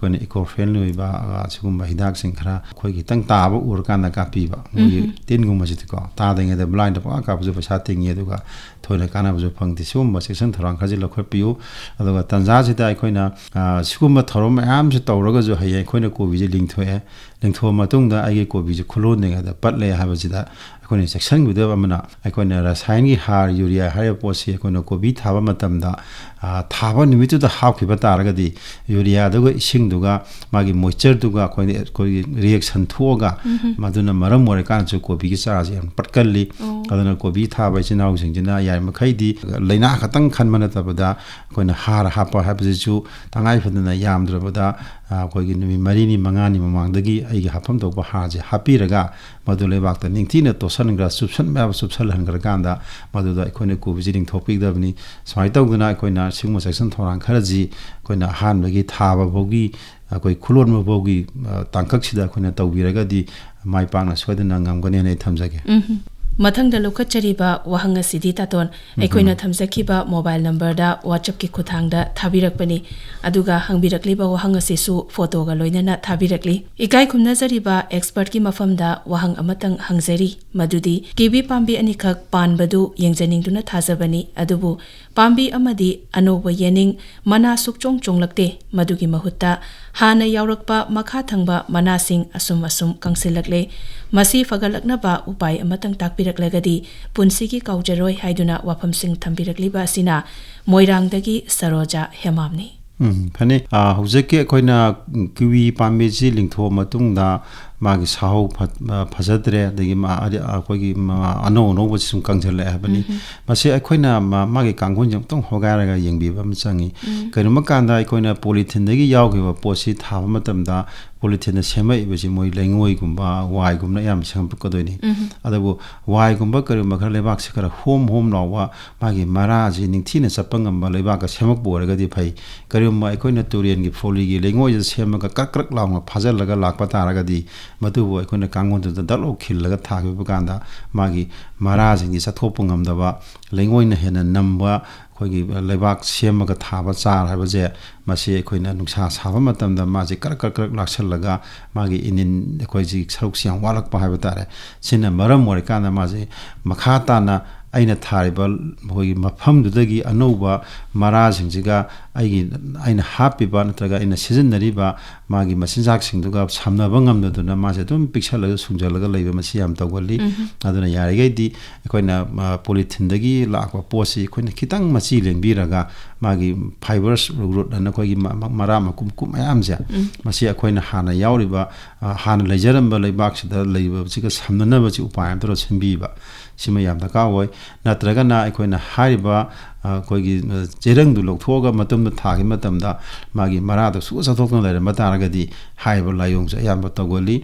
ꯑꯩꯈꯣꯏꯅ eco friendly ꯑꯣꯏꯕ, ꯑ, ꯁꯤꯒꯨꯝꯕ ꯍꯤꯗꯥꯛꯁꯤꯡ ꯈꯔ ꯑꯩꯈꯣꯏ ꯈꯤꯇꯪ ꯇꯥꯕ ꯎꯔꯀꯥꯟꯗ ꯀꯥꯞꯄꯤꯕ꯫ ꯃꯣꯏꯒꯤ ꯎꯝ꯫ ꯇꯤꯟꯒꯨꯝꯕꯁꯤꯗꯤꯀꯣ, ꯇꯥꯗ꯭ꯔꯤꯉꯩꯗ blindꯇ ꯄꯪꯀꯥꯞ ꯀꯥꯞꯄꯁꯨ ꯄꯩꯁꯥ ꯇꯤꯡꯉꯤ, ꯑꯗꯨꯒ ꯊꯣꯏꯅ ꯀꯥꯟꯅꯕꯁꯨ ꯐꯪꯗꯦ꯫ ꯁꯤꯒꯨꯝꯕ ꯆꯦꯛꯁꯤꯟ ꯊꯧꯔꯥꯡ ꯈꯔꯁꯤ ꯂꯧꯈꯠꯄꯤꯌꯨ꯫ ꯑꯗꯨꯒ ꯇꯥꯟꯖꯥꯁꯤꯗ ꯑꯩꯈꯣꯏꯅ, ꯑ, ꯁꯤꯒꯨꯝꯕ ꯊꯧꯔꯝ ꯃꯌꯥꯝꯁꯤ ꯇꯧꯔꯒꯁꯨ, ꯍꯌꯦꯡ ꯑꯩꯈꯣꯏꯅ ꯀꯣꯕꯤꯁꯦ ꯂꯤꯡꯊꯣꯛꯑꯦ, ꯂꯤꯡꯊꯣꯛꯑ ꯃꯇꯨꯡꯗ ꯑꯩꯒꯤ ꯀꯣꯕꯤꯁꯦ ꯈꯨꯂꯣꯟꯗ꯭ꯔꯤꯉꯩꯗ ꯄꯠꯂꯦ ꯍꯥꯏꯕꯁꯤꯗ ꯑꯩꯈꯣꯏꯅ ꯆꯦꯛꯁꯤꯟꯒꯗꯕ ꯑꯃꯅ, ꯑꯩꯈꯣꯏꯅ ꯔꯁꯥꯌꯅꯒꯤ ꯍꯥꯔ, ꯌꯨꯔꯤꯌꯥ ꯍꯥꯏꯔꯤꯕ ꯄꯣꯠꯁꯤ ꯑꯩꯈꯣꯏꯅ ꯀꯣꯕꯤ ꯊꯥꯕ ꯃꯇꯝꯗ, ꯑ, ꯊꯥꯕ ꯅꯨꯃꯤꯠꯇꯨꯗ ꯍꯥꯞꯈꯤꯕ ꯇꯥꯔꯒꯗꯤ, ꯌꯨꯔꯤꯌꯥꯗꯨꯒ ꯏꯁꯤꯡꯗꯨꯒ ꯃꯥꯒꯤ moistureꯗꯨꯒ ꯑꯩꯈꯣꯏꯅ, ꯑꯩꯈꯣꯏꯒꯤ reaction ꯊꯣꯛꯑꯒ, ꯎꯝ꯫ ꯃꯗꯨꯅ ꯃꯔꯝ ꯑꯣꯏꯔꯀꯥꯟꯗꯁꯨ ꯀꯣꯕꯤꯒꯤ ꯆꯥꯔꯁꯦ ꯌꯥꯝ ꯄꯠꯀꯜꯂꯤ꯫ ꯑꯣ꯫ ꯑꯗꯨꯅ ꯀꯣꯕꯤ ꯊꯥꯕ ꯏꯆꯤꯟ ꯏꯅꯥꯎꯁꯤꯡꯁꯤꯅ ꯌꯥꯔꯤꯃꯈꯩꯗꯤ ꯂꯥꯏꯅꯥ ꯈꯛꯇꯪ ꯈꯟꯕ ꯅꯠꯇꯕꯗ, ꯑꯩꯈꯣꯏꯅ ꯍꯥꯔ ꯍꯥꯞꯄ ꯍꯥꯏꯕꯁꯤꯁꯨ ꯇꯉꯥꯏ ꯐꯗꯅ ꯌꯥꯝꯗ꯭ꯔꯕꯗ, ꯑ, ꯑꯩꯈꯣꯏꯒꯤ ꯅꯨꯃꯤꯠ ꯃꯔꯤꯅꯤ ꯃꯉꯥꯅꯤ ꯃꯃꯥꯡꯗꯒꯤ ꯑꯩꯒꯤ ꯍꯥꯞꯐꯝ ꯊꯣꯛꯄ ꯍꯥꯔꯁꯦ ꯍꯥꯞꯄꯤꯔꯒ, ꯃꯗꯨ ꯂꯩꯕꯥꯛꯇ ꯅꯤꯡꯊꯤꯅ ꯇꯣꯠꯁꯤꯟꯈ꯭ꯔ, ꯆꯨꯞꯁꯟꯕ ꯌꯥꯕ ꯆꯨꯞꯁꯜꯍꯟꯈ꯭ꯔꯀꯥꯟꯗ, ꯃꯗꯨꯗ ꯑꯩꯈꯣꯏꯅ ꯀꯣꯕꯤꯁꯤ ꯂꯤꯡꯊꯣꯛꯄꯤꯒꯗꯕꯅꯤ꯫ ꯁꯨꯃꯥꯏꯅ ꯇꯧꯗꯅ ꯑꯩꯈꯣꯏꯅ ꯁꯤꯒꯨꯝꯕ ꯆꯦꯛꯁꯤꯟ ꯊꯧꯔꯥꯡ ꯈꯔꯁꯤ ꯑꯩꯈꯣꯏꯅ ꯑꯍꯥꯟꯕꯒꯤ ꯊꯥꯕ ꯐꯥꯎꯒꯤ, ꯑꯩꯈꯣꯏ ꯈꯨꯂꯣꯟꯕ ꯐꯥꯎꯒꯤ, ꯑ, ꯇꯥꯡꯀꯛꯁꯤꯗ ꯑꯩꯈꯣꯏꯅ ꯇꯧꯕꯤꯔꯒꯗꯤ ꯃꯥꯏ ꯄꯥꯛꯅ ꯁꯣꯏꯗꯅ ꯉꯝꯒꯅꯤ ꯍꯥꯏꯅ ꯑꯩ ꯊꯝꯖꯒꯦ꯫ ꯎꯝ꯫ ꯃꯊꯪꯗ ꯂꯧꯈꯠꯆꯔꯤꯕ ꯋꯥꯍꯪ ꯑꯁꯤꯗꯤ, ꯇꯥꯇꯣꯟ, ꯑꯩꯈꯣꯏꯅ ꯊꯝꯖꯈꯤꯕ ꯃꯣꯕꯥꯏꯜ ꯅꯝꯕꯔꯗ WhatsApp-ꯀꯤ ꯈꯨꯠꯊꯥꯡꯗ ꯊꯥꯕꯤꯔꯛꯄꯅꯤ꯫ ꯑꯗꯨꯒ ꯍꯪꯕꯤꯔꯛꯂꯤꯕ ꯋꯥꯍꯪ ꯑꯁꯤꯁꯨ ꯐꯣꯇꯣꯒ ꯂꯣꯏꯅꯅ ꯊꯥꯕꯤꯔꯛꯂꯤ꯫ ꯏꯀꯥꯏ ꯈꯨꯝꯅꯖꯔꯤꯕ expert-ꯀꯤ ꯃꯐꯝꯗ ꯋꯥꯍꯪ ꯑꯃꯇꯪ ꯍꯪꯖꯔꯤ, ꯃꯗꯨꯗꯤ ꯀꯤꯋꯤ ꯄꯥꯝꯕꯤ ꯑꯅꯤꯈꯛ ꯄꯥꯟꯕꯗꯨ ꯌꯦꯡꯖꯅꯤꯡꯗꯨꯅ ꯊꯥꯖꯕꯅꯤ, ꯑꯗꯨꯕꯨ ꯄꯥꯝꯕꯤ ꯑꯃꯗꯤ ꯑꯅꯧꯕ ꯌꯦꯅꯤꯡ, ꯃꯅꯥ ꯁꯨꯛꯆꯣꯡ ꯆꯣꯡꯂꯛꯇꯦ꯫ ꯃꯗꯨꯒꯤ ꯃꯍꯨꯠꯇ ꯍꯥꯟꯅ ꯌꯥꯎꯔꯛꯄ ꯃꯈꯥ ꯊꯪꯕ ꯃꯅꯥꯁꯤꯡ ꯑꯁꯨꯝ ꯑꯁꯨꯝ ꯀꯪꯁꯤꯜꯂꯛꯂꯦ꯫ ꯃꯁꯤ ꯐꯒꯠꯂꯛꯅꯕ ꯎꯄꯥꯏ ꯑꯃꯇꯪ ꯇꯥꯛꯄꯤꯔꯛꯂꯒꯗꯤ ꯄꯨꯟꯁꯤꯒꯤ ꯀꯥꯎꯖꯔꯣꯏ ꯍꯥꯏꯗꯨꯅ ꯋꯥꯐꯝꯁꯤꯡ ꯊꯝꯕꯤꯔꯛꯂꯤꯕ ꯑꯁꯤꯅ ꯃꯣꯏꯔꯥꯡꯗꯒꯤ ꯁꯔꯣꯖꯥ ꯍꯦꯃꯥꯝꯅꯤ꯫ ꯎꯝ, ꯐꯅꯤ꯫ ꯑ, ꯍꯧꯖꯤꯛꯀꯤ ꯑꯩꯈꯣꯏꯅ, ꯎꯝ, ꯀꯤꯋꯤ ꯄꯥꯝꯕꯤꯁꯤ ꯂꯤꯡꯊꯣꯛꯑ ꯃꯇꯨꯡꯗ ꯃꯥꯒꯤ ꯁꯥꯍꯧ ꯐ-, ꯑ, ꯐꯖꯗ꯭ꯔꯦ, ꯑꯗꯒꯤ ꯃꯥ-, ꯑꯗꯤ-, ꯑꯩꯈꯣꯏꯒꯤ ꯃꯥ-, ꯑꯅꯧ ꯑꯅꯧꯕꯁꯤ ꯁꯨꯝ ꯀꯪꯁꯤꯜꯂꯛꯑꯦ ꯍꯥꯏꯕꯅꯤ꯫ ꯃꯁꯤ ꯑꯩꯈꯣꯏꯅ ꯃꯥ-, ꯃꯥꯒꯤ ꯀꯥꯡꯒꯨꯟꯁꯦ ꯑꯃꯨꯛꯇꯪ ꯍꯣꯒꯥꯏꯔꯒ ꯌꯦꯡꯕꯤꯕ ꯑꯃ ꯆꯪꯉꯤ꯫ ꯀꯔꯤꯒꯨꯝꯕ ꯀꯥꯟꯗ ꯑꯩꯈꯣꯏꯅ polythene-ꯗꯒꯤ ꯌꯥꯎꯈꯤꯕ ꯄꯣꯠꯁꯤ ꯊꯥꯕ ꯃꯇꯝꯗ polythene-ꯅ ꯁꯦꯝꯃꯛꯏꯕꯁꯤ ꯃꯣꯏ ꯂꯩꯉꯣꯏꯒꯨꯝꯕ, ꯋꯥꯏꯒꯨꯝꯕꯅ ꯑꯌꯥꯝꯕ ꯁꯦꯝꯃꯛꯀꯗꯣꯏꯅꯤ꯫ ꯑꯗꯨꯕꯨ ꯋꯥꯏꯒꯨꯝꯕ ꯀꯔꯤꯒꯨꯝꯕ ꯈꯔ ꯂꯩꯕꯥꯛꯁꯤ ꯈꯔ ꯍꯣꯝ ꯍꯣꯝ ꯂꯥꯎꯕ, ꯃꯥꯒꯤ ꯃꯔꯥꯁꯤ ꯅꯤꯡꯊꯤꯅ ꯆꯠꯄ ꯉꯝꯕ ꯂꯩꯕꯥꯛꯀ ꯁꯦꯝꯃꯛꯄ ꯑꯣꯏꯔꯒꯗꯤ ꯐꯩ꯫ ꯀꯔꯤꯒꯨꯝꯕ ꯑꯩꯈꯣꯏꯅ ꯇꯨꯔꯦꯟꯒꯤ ꯐꯣꯂꯤꯒꯤ ꯂꯩꯉꯣꯏꯁꯤꯗ ꯁꯦꯝꯃꯒ ꯀ꯭ꯔꯛ ꯀ꯭ꯔꯛ ꯂꯥꯎꯅ ꯐꯥꯖꯤꯜꯂꯒ ꯂꯥꯛꯄ ꯇꯥꯔꯒꯗꯤ, ꯃꯗꯨꯕꯨ ꯑꯩꯈꯣꯏꯅ ꯀꯥꯡꯒꯨꯟꯗꯨꯗ ꯗꯛ ꯂꯥꯎ ꯈꯤꯜꯂꯒ ꯊꯥꯈꯤꯕ ꯀꯥꯟꯗ ꯃꯥꯒꯤ ꯃꯔꯥꯁꯤꯡꯁꯤ ꯆꯠꯊꯣꯛꯄ ꯉꯝꯗꯕ, ꯂꯩꯉꯣꯏꯅ ꯍꯦꯟꯅ ꯅꯝꯕ, ꯑꯩꯈꯣꯏꯒꯤ ꯂꯩꯕꯥꯛ ꯁꯦꯝꯃꯒ ꯊꯥꯕ ꯆꯥꯔ ꯍꯥꯏꯕꯁꯦ, ꯃꯁꯤ ꯑꯩꯈꯣꯏꯅ ꯅꯨꯡꯁꯥ ꯁꯥꯕ ꯃꯇꯝꯗ ꯃꯥꯁꯤ ꯀ꯭ꯔꯛ ꯀ꯭ꯔꯛ ꯀ꯭ꯔꯛ ꯂꯥꯛꯁꯜꯂꯒ ꯃꯥꯒꯤ ꯏꯅꯤꯟ, ꯑꯩꯈꯣꯏꯁꯤ ꯁꯔꯨꯛꯁꯤ ꯌꯥꯝ ꯋꯥꯠꯂꯛꯄ ꯍꯥꯏꯕ ꯇꯥꯔꯦ꯫ ꯁꯤꯅ ꯃꯔꯝ ꯑꯣꯏꯔꯀꯥꯟꯗ ꯃꯥꯁꯤ ꯃꯈꯥ ꯇꯥꯅ ꯑꯩꯅ ꯊꯥꯔꯤꯕ ꯑꯩꯈꯣꯏꯒꯤ ꯃꯐꯝꯗꯨꯗꯒꯤ ꯑꯅꯧꯕ ꯃꯔꯥꯁꯤꯡꯁꯤꯒ ꯑꯩꯒꯤ, ꯑꯩꯅ ꯍꯥꯞꯄꯤꯕ ꯅꯠꯇ꯭ꯔꯒ ꯑꯩꯅ ꯁꯤꯖꯤꯟꯅꯔꯤꯕ ꯃꯥꯒꯤ ꯃꯆꯤꯟꯖꯥꯛꯁꯤꯡꯗꯨꯒ ꯁꯝꯅꯕ ꯉꯝꯗꯗꯨꯅ ꯃꯥꯁꯦ ꯑꯗꯨꯝ ꯄꯤꯛꯁꯜꯂꯒ ꯁꯨꯡꯖꯜꯂꯒ ꯂꯩꯕ, ꯃꯁꯤ ꯌꯥꯝ ꯇꯧꯒꯜꯂꯤ꯫ ꯑꯗꯨꯅ ꯌꯥꯔꯤꯈꯩꯗꯤ ꯑꯩꯈꯣꯏꯅ, ꯑ, polythene-ꯗꯒꯤ ꯂꯥꯛꯄ ꯄꯣꯠꯁꯤ ꯑꯩꯈꯣꯏꯅ ꯈꯤꯇꯪ ꯃꯆꯤ ꯂꯦꯡꯕꯤꯔꯒ ꯃꯥꯒꯤ fibres root ꯑꯅ ꯑꯩꯈꯣꯏꯒꯤ ꯃ-, ꯃ-, ꯃꯔꯥ ꯃꯀꯨꯞ ꯃꯀꯨꯞ ꯃꯌꯥꯝꯁꯦ, ꯃꯁꯤ ꯑꯩꯈꯣꯏꯅ ꯍꯥꯟꯅ ꯌꯥꯎꯔꯤꯕ, ꯑ, ꯍꯥꯟꯅ ꯂꯩꯖꯔꯝꯕ ꯂꯩꯕꯥꯛꯁꯤꯗ ꯂꯩꯕꯁꯤꯒ ꯁꯝꯅꯅꯕꯁꯤ ꯎꯄꯥꯏ ꯑꯃ ꯇꯧꯔ ꯁꯤꯟꯕꯤꯕ, ꯁꯤꯃ ꯌꯥꯝ ꯗꯔꯀꯥꯔ ꯑꯣꯏ꯫ ꯅꯠꯇ꯭ꯔꯒꯅ ꯑꯩꯈꯣꯏꯅ ꯍꯥꯏꯔꯤꯕ, ꯑ, ꯑꯩꯈꯣꯏꯒꯤ, ꯑ, ꯆꯦꯔꯪꯗꯨ ꯂꯧꯊꯣꯛꯑꯒ ꯃꯇꯨꯡꯗ ꯊꯥꯈꯤꯕ ꯃꯇꯝꯗ ꯃꯥꯒꯤ ꯃꯔꯥꯗꯣ ꯁꯨꯛꯆꯠ ꯆꯠꯊꯣꯛꯇꯅ ꯂꯩꯔꯝꯕ ꯇꯥꯔꯒꯗꯤ ꯍꯥꯏꯔꯤꯕ ꯂꯥꯏꯑꯣꯡꯁꯦ ꯑꯌꯥꯝꯕ ꯇꯧꯒꯜꯂꯤ꯫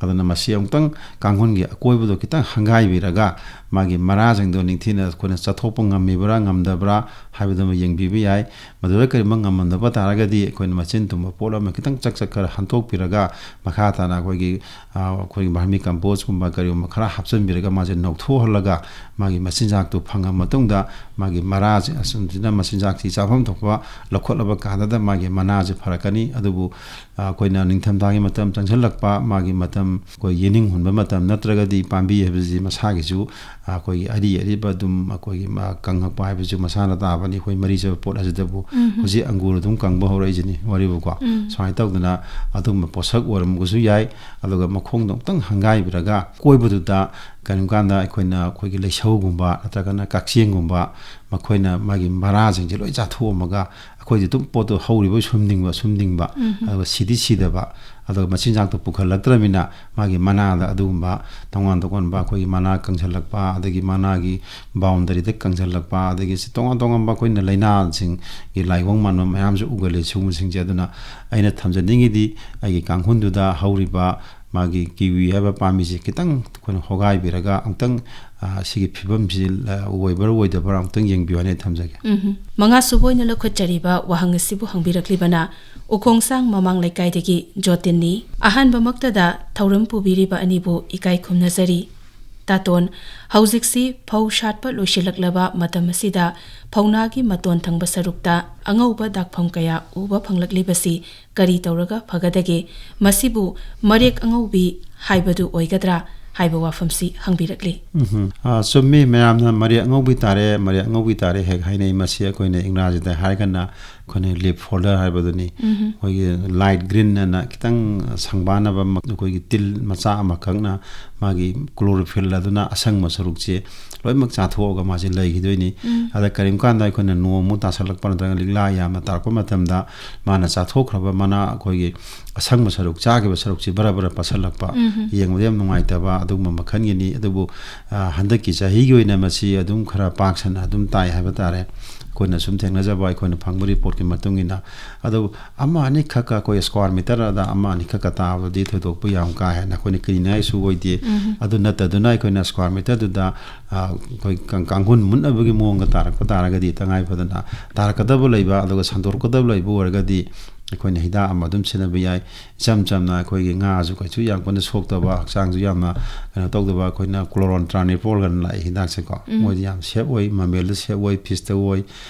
ꯑꯗꯨꯅ ꯃꯁꯤ ꯑꯃꯨꯛꯇꯪ ꯀꯥꯡꯈꯨꯜꯒꯤ ꯑꯀꯣꯏꯕꯗꯣ ꯈꯤꯇꯪ ꯍꯪꯒꯥꯏꯕꯤꯔꯒ ꯃꯥꯒꯤ ꯃꯔꯥꯁꯤꯡꯗꯣ ꯅꯤꯡꯊꯤꯅ ꯑꯩꯈꯣꯏꯅ ꯆꯠꯊꯣꯛꯄ ꯉꯝꯃꯤꯕ꯭ꯔꯥ ꯉꯝꯗꯕ꯭ꯔꯥ ꯍꯥꯏꯕꯗꯨꯃ ꯌꯦꯡꯕꯤꯕ ꯌꯥꯏ꯫ ꯃꯗꯨꯗ ꯀꯔꯤꯒꯨꯝꯕ ꯉꯝꯃꯝꯗꯕ ꯇꯥꯔꯒꯗꯤ ꯑꯩꯈꯣꯏꯅ ꯃꯆꯤꯟ ꯇꯨꯝꯕ ꯄꯣꯠ ꯑꯃ ꯈꯤꯇꯪ ꯆꯛ ꯆꯛ ꯈꯔ ꯍꯟꯗꯣꯛꯄꯤꯔꯒ ꯃꯈꯥ ꯇꯥꯅ ꯑꯩꯈꯣꯏꯒꯤ, ꯑ, ꯑꯩꯈꯣꯏꯒꯤ vermicompost ꯀꯨꯝꯕ ꯀꯔꯤꯒꯨꯝꯕ ꯈꯔ ꯍꯥꯞꯆꯤꯟꯕꯤꯔꯒ ꯃꯥꯁꯦ ꯅꯧꯊꯣꯛꯍꯜꯂꯒ ꯃꯥꯒꯤ ꯃꯆꯤꯟꯖꯥꯛꯇꯨ ꯐꯪꯉ ꯃꯇꯨꯡꯗ ꯃꯥꯒꯤ ꯃꯔꯥꯁꯦ ꯑꯁꯤꯅ ꯃꯆꯤꯟꯖꯥꯛꯁꯤ ꯆꯥꯐꯝ ꯊꯣꯛꯄ ꯂꯧꯈꯠꯂꯕ ꯀꯥꯟꯗ ꯃꯥꯒꯤ ꯃꯅꯥꯁꯦ ꯐꯔꯛꯀꯅꯤ꯫ ꯑꯗꯨꯕꯨ, ꯑ, ꯑꯩꯈꯣꯏꯅ ꯅꯤꯡꯊꯝꯊꯥꯒꯤ ꯃꯇꯝ ꯆꯪꯁꯤꯜꯂꯛꯄ, ꯃꯥꯒꯤ ꯃꯇꯝ, ꯑꯩꯈꯣꯏ ꯌꯦꯅꯤꯡ ꯍꯨꯟꯕ ꯃꯇꯝ ꯅꯠꯇ꯭ꯔꯒꯗꯤ ꯄꯥꯝꯕꯤ ꯍꯥꯏꯕꯁꯤ ꯃꯁꯥꯒꯤꯁꯨ, ꯑ, ꯑꯩꯈꯣꯏꯒꯤ ꯑꯔꯤ ꯑꯔꯤꯕ ꯑꯗꯨꯝ ꯑꯩꯈꯣꯏꯒꯤ ꯃꯥ ꯀꯪꯉꯛꯄ ꯍꯥꯏꯕꯁꯨ ꯃꯁꯥꯅ ꯇꯥꯕꯅꯤ꯫ ꯑꯩꯈꯣꯏ ꯃꯔꯤ ꯆꯠꯄ ꯄꯣꯠ ꯑꯁꯤꯗꯕꯨ ꯎꯝ꯫ ꯍꯧꯖꯤꯛ ꯑꯪꯒꯨꯔ ꯑꯗꯨꯝ ꯀꯪꯕ ꯍꯧꯔꯛꯏꯁꯤꯅꯤ ꯋꯥꯔꯤꯕꯨꯀꯣ꯫ ꯎꯝ꯫ ꯁꯨꯃꯥꯏꯅ ꯇꯧꯗꯅ ꯑꯗꯨꯒꯨꯝꯕ ꯄꯣꯠꯁꯛ ꯑꯣꯏꯔꯝꯕꯁꯨ ꯌꯥꯏ꯫ ꯑꯗꯨꯒ ꯃꯈꯣꯡꯗꯣ ꯑꯃꯨꯛꯇꯪ ꯍꯪꯒꯥꯏꯕꯤꯔꯒ ꯀꯣꯏꯕꯗꯨꯗ ꯀꯔꯤꯒꯨꯝꯕ ꯀꯥꯟꯗ ꯑꯩꯈꯣꯏꯅ ꯑꯩꯈꯣꯏꯒꯤ ꯂꯩꯁꯧꯒꯨꯝꯕ ꯅꯠꯇ꯭ꯔꯒꯅ ꯀꯛꯆꯦꯡꯒꯨꯝꯕ ꯃꯈꯣꯏꯅ ꯃꯥꯒꯤ ꯃꯔꯥꯁꯤꯡꯁꯦ ꯂꯣꯏ ꯆꯥꯊꯣꯛꯑꯝꯃꯒ ꯑꯩꯈꯣꯏꯗꯤ ꯑꯗꯨꯝ ꯄꯣꯠꯇꯣ ꯍꯧꯔꯤꯕ ꯁꯨꯝꯅꯤꯡꯕ, ꯁꯨꯝꯅꯤꯡꯕ, ꯎꯝ꯫ ꯑꯗꯨꯒ ꯁꯤꯗꯤ ꯁꯤꯗꯕ, ꯑꯗꯨꯒ ꯃꯆꯤꯟꯖꯥꯛꯇꯣ ꯄꯨꯈꯠꯂꯛꯇ꯭ꯔꯕꯅꯤꯅ ꯃꯥꯒꯤ ꯃꯅꯥꯗ ꯑꯗꯨꯒꯨꯝꯕ ꯇꯣꯉꯥꯟ ꯇꯣꯉꯥꯟꯕ ꯑꯩꯈꯣꯏꯒꯤ ꯃꯅꯥ ꯀꯪꯁꯤꯜꯂꯛꯄ, ꯑꯗꯒꯤ ꯃꯅꯥꯒꯤ boundaryꯗ ꯀꯪꯁꯤꯜꯂꯛꯄ, ꯑꯗꯒꯤ ꯁꯤ ꯇꯣꯉꯥꯟ ꯇꯣꯉꯥꯟꯕ ꯑꯩꯈꯣꯏꯅ ꯂꯥꯏꯅꯥꯁꯤꯡꯒꯤ ꯂꯥꯏꯑꯣꯡ ꯃꯥꯟꯕ ꯃꯌꯥꯝꯁꯨ ꯎꯒꯜꯂꯤ ꯁꯤꯒꯨꯝꯕꯁꯤꯡꯁꯦ꯫ ꯑꯗꯨꯅ ꯑꯩꯅ ꯊꯝꯖꯅꯤꯡꯉꯤꯗꯤ ꯑꯩꯒꯤ ꯀꯥꯡꯈꯨꯜꯗꯨꯗ ꯍꯧꯔꯤꯕ ꯃꯥꯒꯤ kiwi ꯍꯥꯏꯕ ꯄꯥꯝꯕꯤꯁꯦ ꯈꯤꯇꯪ ꯑꯩꯈꯣꯏꯅ ꯍꯣꯒꯥꯏꯕꯤꯔꯒ ꯑꯃꯨꯛꯇꯪ, ꯑ, ꯁꯤꯒꯤ ꯐꯤꯕꯝꯁꯤ, ꯑ, ꯑꯣꯏꯕ꯭ꯔꯥ ꯑꯣꯏꯗꯕ꯭ꯔꯥ ꯑꯃꯨꯛꯇꯪ ꯌꯦꯡꯕꯤꯌꯨ ꯍꯥꯏꯅ ꯑꯩ ꯊꯝꯖꯒꯦ꯫ ꯎꯝꯍꯨꯝ꯫ ꯃꯉꯥꯁꯨꯕ ꯑꯣꯏꯅ ꯂꯧꯈꯠꯆꯔꯤꯕ ꯋꯥꯍꯪ ꯑꯁꯤꯕꯨ ꯍꯪꯕꯤꯔꯛꯂꯤꯕꯅ ꯎꯈꯣꯡꯁꯥꯡ ꯃꯃꯥꯡ ꯂꯩꯀꯥꯏꯗꯒꯤ ꯖꯣꯇꯤꯟꯅꯤ꯫ ꯑꯍꯥꯟꯕꯃꯛꯇꯗ ꯊꯧꯔꯝ ꯄꯨꯕꯤꯔꯤꯕ ꯑꯅꯤꯕꯨ ꯏꯀꯥꯏ ꯈꯨꯝꯅꯖꯔꯤ꯫ ꯇꯥꯇꯣꯟ, ꯍꯧꯖꯤꯛꯁꯤ ꯐꯧ ꯁꯥꯠꯄ ꯂꯣꯏꯁꯤꯜꯂꯛꯂꯕ ꯃꯇꯝ ꯑꯁꯤꯗ ꯐꯧꯅꯥꯒꯤ ꯃꯇꯣꯟ ꯊꯪꯕ ꯁꯔꯨꯛꯇ ꯑꯉꯧꯕ ꯗꯥꯛꯐꯝ ꯀꯌꯥ ꯎꯕ ꯐꯪꯂꯛꯂꯤꯕꯁꯤ ꯀꯔꯤ ꯇꯧꯔꯒ ꯐꯒꯗꯒꯦ? ꯃꯁꯤꯕꯨ ꯃꯔꯦꯛ ꯑꯉꯧꯕꯤ ꯍꯥꯏꯕꯗꯨ ꯑꯣꯏꯒꯗ꯭ꯔꯥ ꯍꯥꯏꯕ ꯋꯥꯐꯝꯁꯤ ꯍꯪꯕꯤꯔꯛꯂꯤ꯫ ꯎꯝꯍꯨꯝ꯫ ꯑ, ꯆꯨꯝꯃꯤ, ꯃꯌꯥꯝꯅ ꯃꯔꯦꯛ ꯑꯉꯧꯕꯤ ꯇꯥꯔꯦ, ꯃꯔꯦꯛ ꯑꯉꯧꯕꯤ ꯇꯥꯔꯦ ꯍꯦꯛ ꯍꯥꯏꯅꯩ꯫ ꯃꯁꯤ ꯑꯩꯈꯣꯏꯅ ꯏꯪꯒ꯭ꯔꯥꯖꯤꯗ ꯍꯥꯏꯔꯒꯅ ꯑꯩꯈꯣꯏꯅ leaf folder ꯍꯥꯏꯕꯗꯨꯅꯤ꯫ ꯎꯝꯍꯨꯝ꯫ ꯑꯩꯈꯣꯏꯒꯤ light green ꯑꯅ ꯈꯤꯇꯪ ꯁꯪꯕꯥꯅꯕ ꯃ-, ꯑꯩꯈꯣꯏꯒꯤ ꯇꯤꯜ ꯃꯆꯥ ꯑꯃꯈꯛꯅ ꯃꯥꯒꯤ chlorophyll ꯑꯗꯨꯅ ꯑꯁꯪꯕ ꯁꯔꯨꯛꯁꯦ ꯂꯣꯏꯅꯃꯛ ꯆꯥꯊꯣꯛꯑꯒ ꯃꯥꯁꯦ ꯂꯩꯈꯤꯗꯣꯏꯅꯤ꯫ ꯎꯝ꯫ ꯑꯗ ꯀꯔꯤꯒꯨꯝꯕ ꯀꯥꯟꯗ ꯑꯩꯈꯣꯏꯅ ꯅꯣꯡ ꯑꯃꯨꯛ ꯇꯥꯁꯜꯂꯛꯄ ꯅꯠꯇ꯭ꯔꯒ ꯂꯤꯛꯂꯥ ꯌꯥꯝꯅ ꯇꯥꯔꯛꯄ ꯃꯇꯝꯗ ꯃꯥꯅ ꯆꯥꯊꯣꯛꯈ꯭ꯔꯕ ꯃꯅꯥ ꯑꯩꯈꯣꯏꯒꯤ ꯑꯁꯪꯕ ꯁꯔꯨꯛ, ꯆꯥꯈꯤꯕ ꯁꯔꯨꯛꯁꯤ ꯕꯔ ꯕꯔ ꯄꯠꯁꯜꯂꯛꯄ, ꯎꯝꯍꯨꯝ꯫ ꯌꯦꯡꯕꯗ ꯌꯥꯝ ꯅꯨꯡꯉꯥꯏꯇꯕ ꯑꯗꯨꯒꯨꯝꯕ ꯃꯈꯜꯒꯤꯅꯤ꯫ ꯑꯗꯨꯕꯨ, ꯑ, ꯍꯟꯗꯛꯀꯤ ꯆꯍꯤꯒꯤ ꯑꯣꯏꯅ ꯃꯁꯤ ꯑꯗꯨꯝ ꯈꯔ ꯄꯥꯛ ꯁꯟꯅ ꯑꯗꯨꯝ ꯇꯥꯏ ꯍꯥꯏꯕ ꯇꯥꯔꯦ꯫ ꯑꯩꯈꯣꯏꯅ ꯁꯨꯝ ꯊꯦꯡꯅꯖꯕ, ꯑꯩꯈꯣꯏꯅ ꯐꯪꯕ ꯔꯤꯄꯣꯔꯠꯀꯤ ꯃꯇꯨꯡ ꯏꯟꯅ꯫ ꯑꯗꯨ ꯑꯃ ꯑꯅꯤꯈꯛꯀ, ꯑꯩꯈꯣꯏ ꯁ꯭ꯀ꯭ꯋꯥꯔ ꯃꯤꯇꯔꯗ ꯑꯃ ꯑꯅꯤꯈꯛꯀ ꯇꯥꯕꯗꯤ ꯊꯣꯏꯗꯣꯛꯄ ꯌꯥꯝ ꯀꯥ ꯍꯦꯟꯅ ꯑꯩꯈꯣꯏꯅ ꯀꯤꯅꯤꯡꯉꯥꯏꯁꯨ ꯑꯣꯏꯗꯦ꯫ ꯑꯗꯨ ꯅꯠꯇꯗꯨꯅ ꯑꯩꯈꯣꯏꯅ ꯁ꯭ꯀ꯭ꯋꯥꯔ ꯃꯤꯇꯔꯗꯨꯗ, ꯑ, ꯑꯩꯈꯣꯏ ꯀꯥꯡ-, ꯀꯥꯡꯈꯨꯟ ꯃꯨꯠꯅꯕꯒꯤ ꯃꯑꯣꯡꯗ ꯇꯥꯔꯛꯄ ꯇꯥꯔꯒꯗꯤ, ꯇꯉꯥꯏ ꯐꯗꯅ ꯇꯥꯔꯛꯀꯗꯕ ꯂꯩꯕ, ꯑꯗꯨꯒ ꯁꯟꯗꯣꯔꯛꯀꯗꯕ ꯂꯩꯕ ꯑꯣꯏꯔꯒꯗꯤ, ꯑꯩꯈꯣꯏꯅ ꯍꯤꯗꯥꯛ ꯑꯃ ꯑꯗꯨꯝ ꯁꯤꯖꯤꯟꯅꯕ ꯌꯥꯏ꯫ ꯏꯆꯝ ꯆꯝꯅ ꯑꯩꯈꯣꯏꯒꯤ ꯉꯥꯁꯨ ꯀꯩꯁꯨ ꯌꯥꯝ ꯀꯟꯅ ꯁꯣꯛꯇꯕ, ꯍꯛꯆꯥꯡꯁꯨ ꯌꯥꯝꯅ ꯀꯩꯅꯣ ꯇꯧꯗꯕ, ꯑꯩꯈꯣꯏꯅ ꯀ꯭ꯂꯣꯔꯣꯟ ꯇ꯭ꯔꯥꯅꯤꯄꯣꯜꯒꯅ ꯂꯥꯛꯑꯦ ꯍꯤꯗꯥꯛꯁꯦꯀꯣ꯫ ꯃꯣꯏꯗꯤ ꯌꯥꯝ ꯁꯦꯐ ꯑꯣꯏ, ꯃꯃꯦꯜꯗ ꯁꯦꯐ ꯑꯣꯏ, ꯐꯤꯁꯇ ꯑꯣꯏ,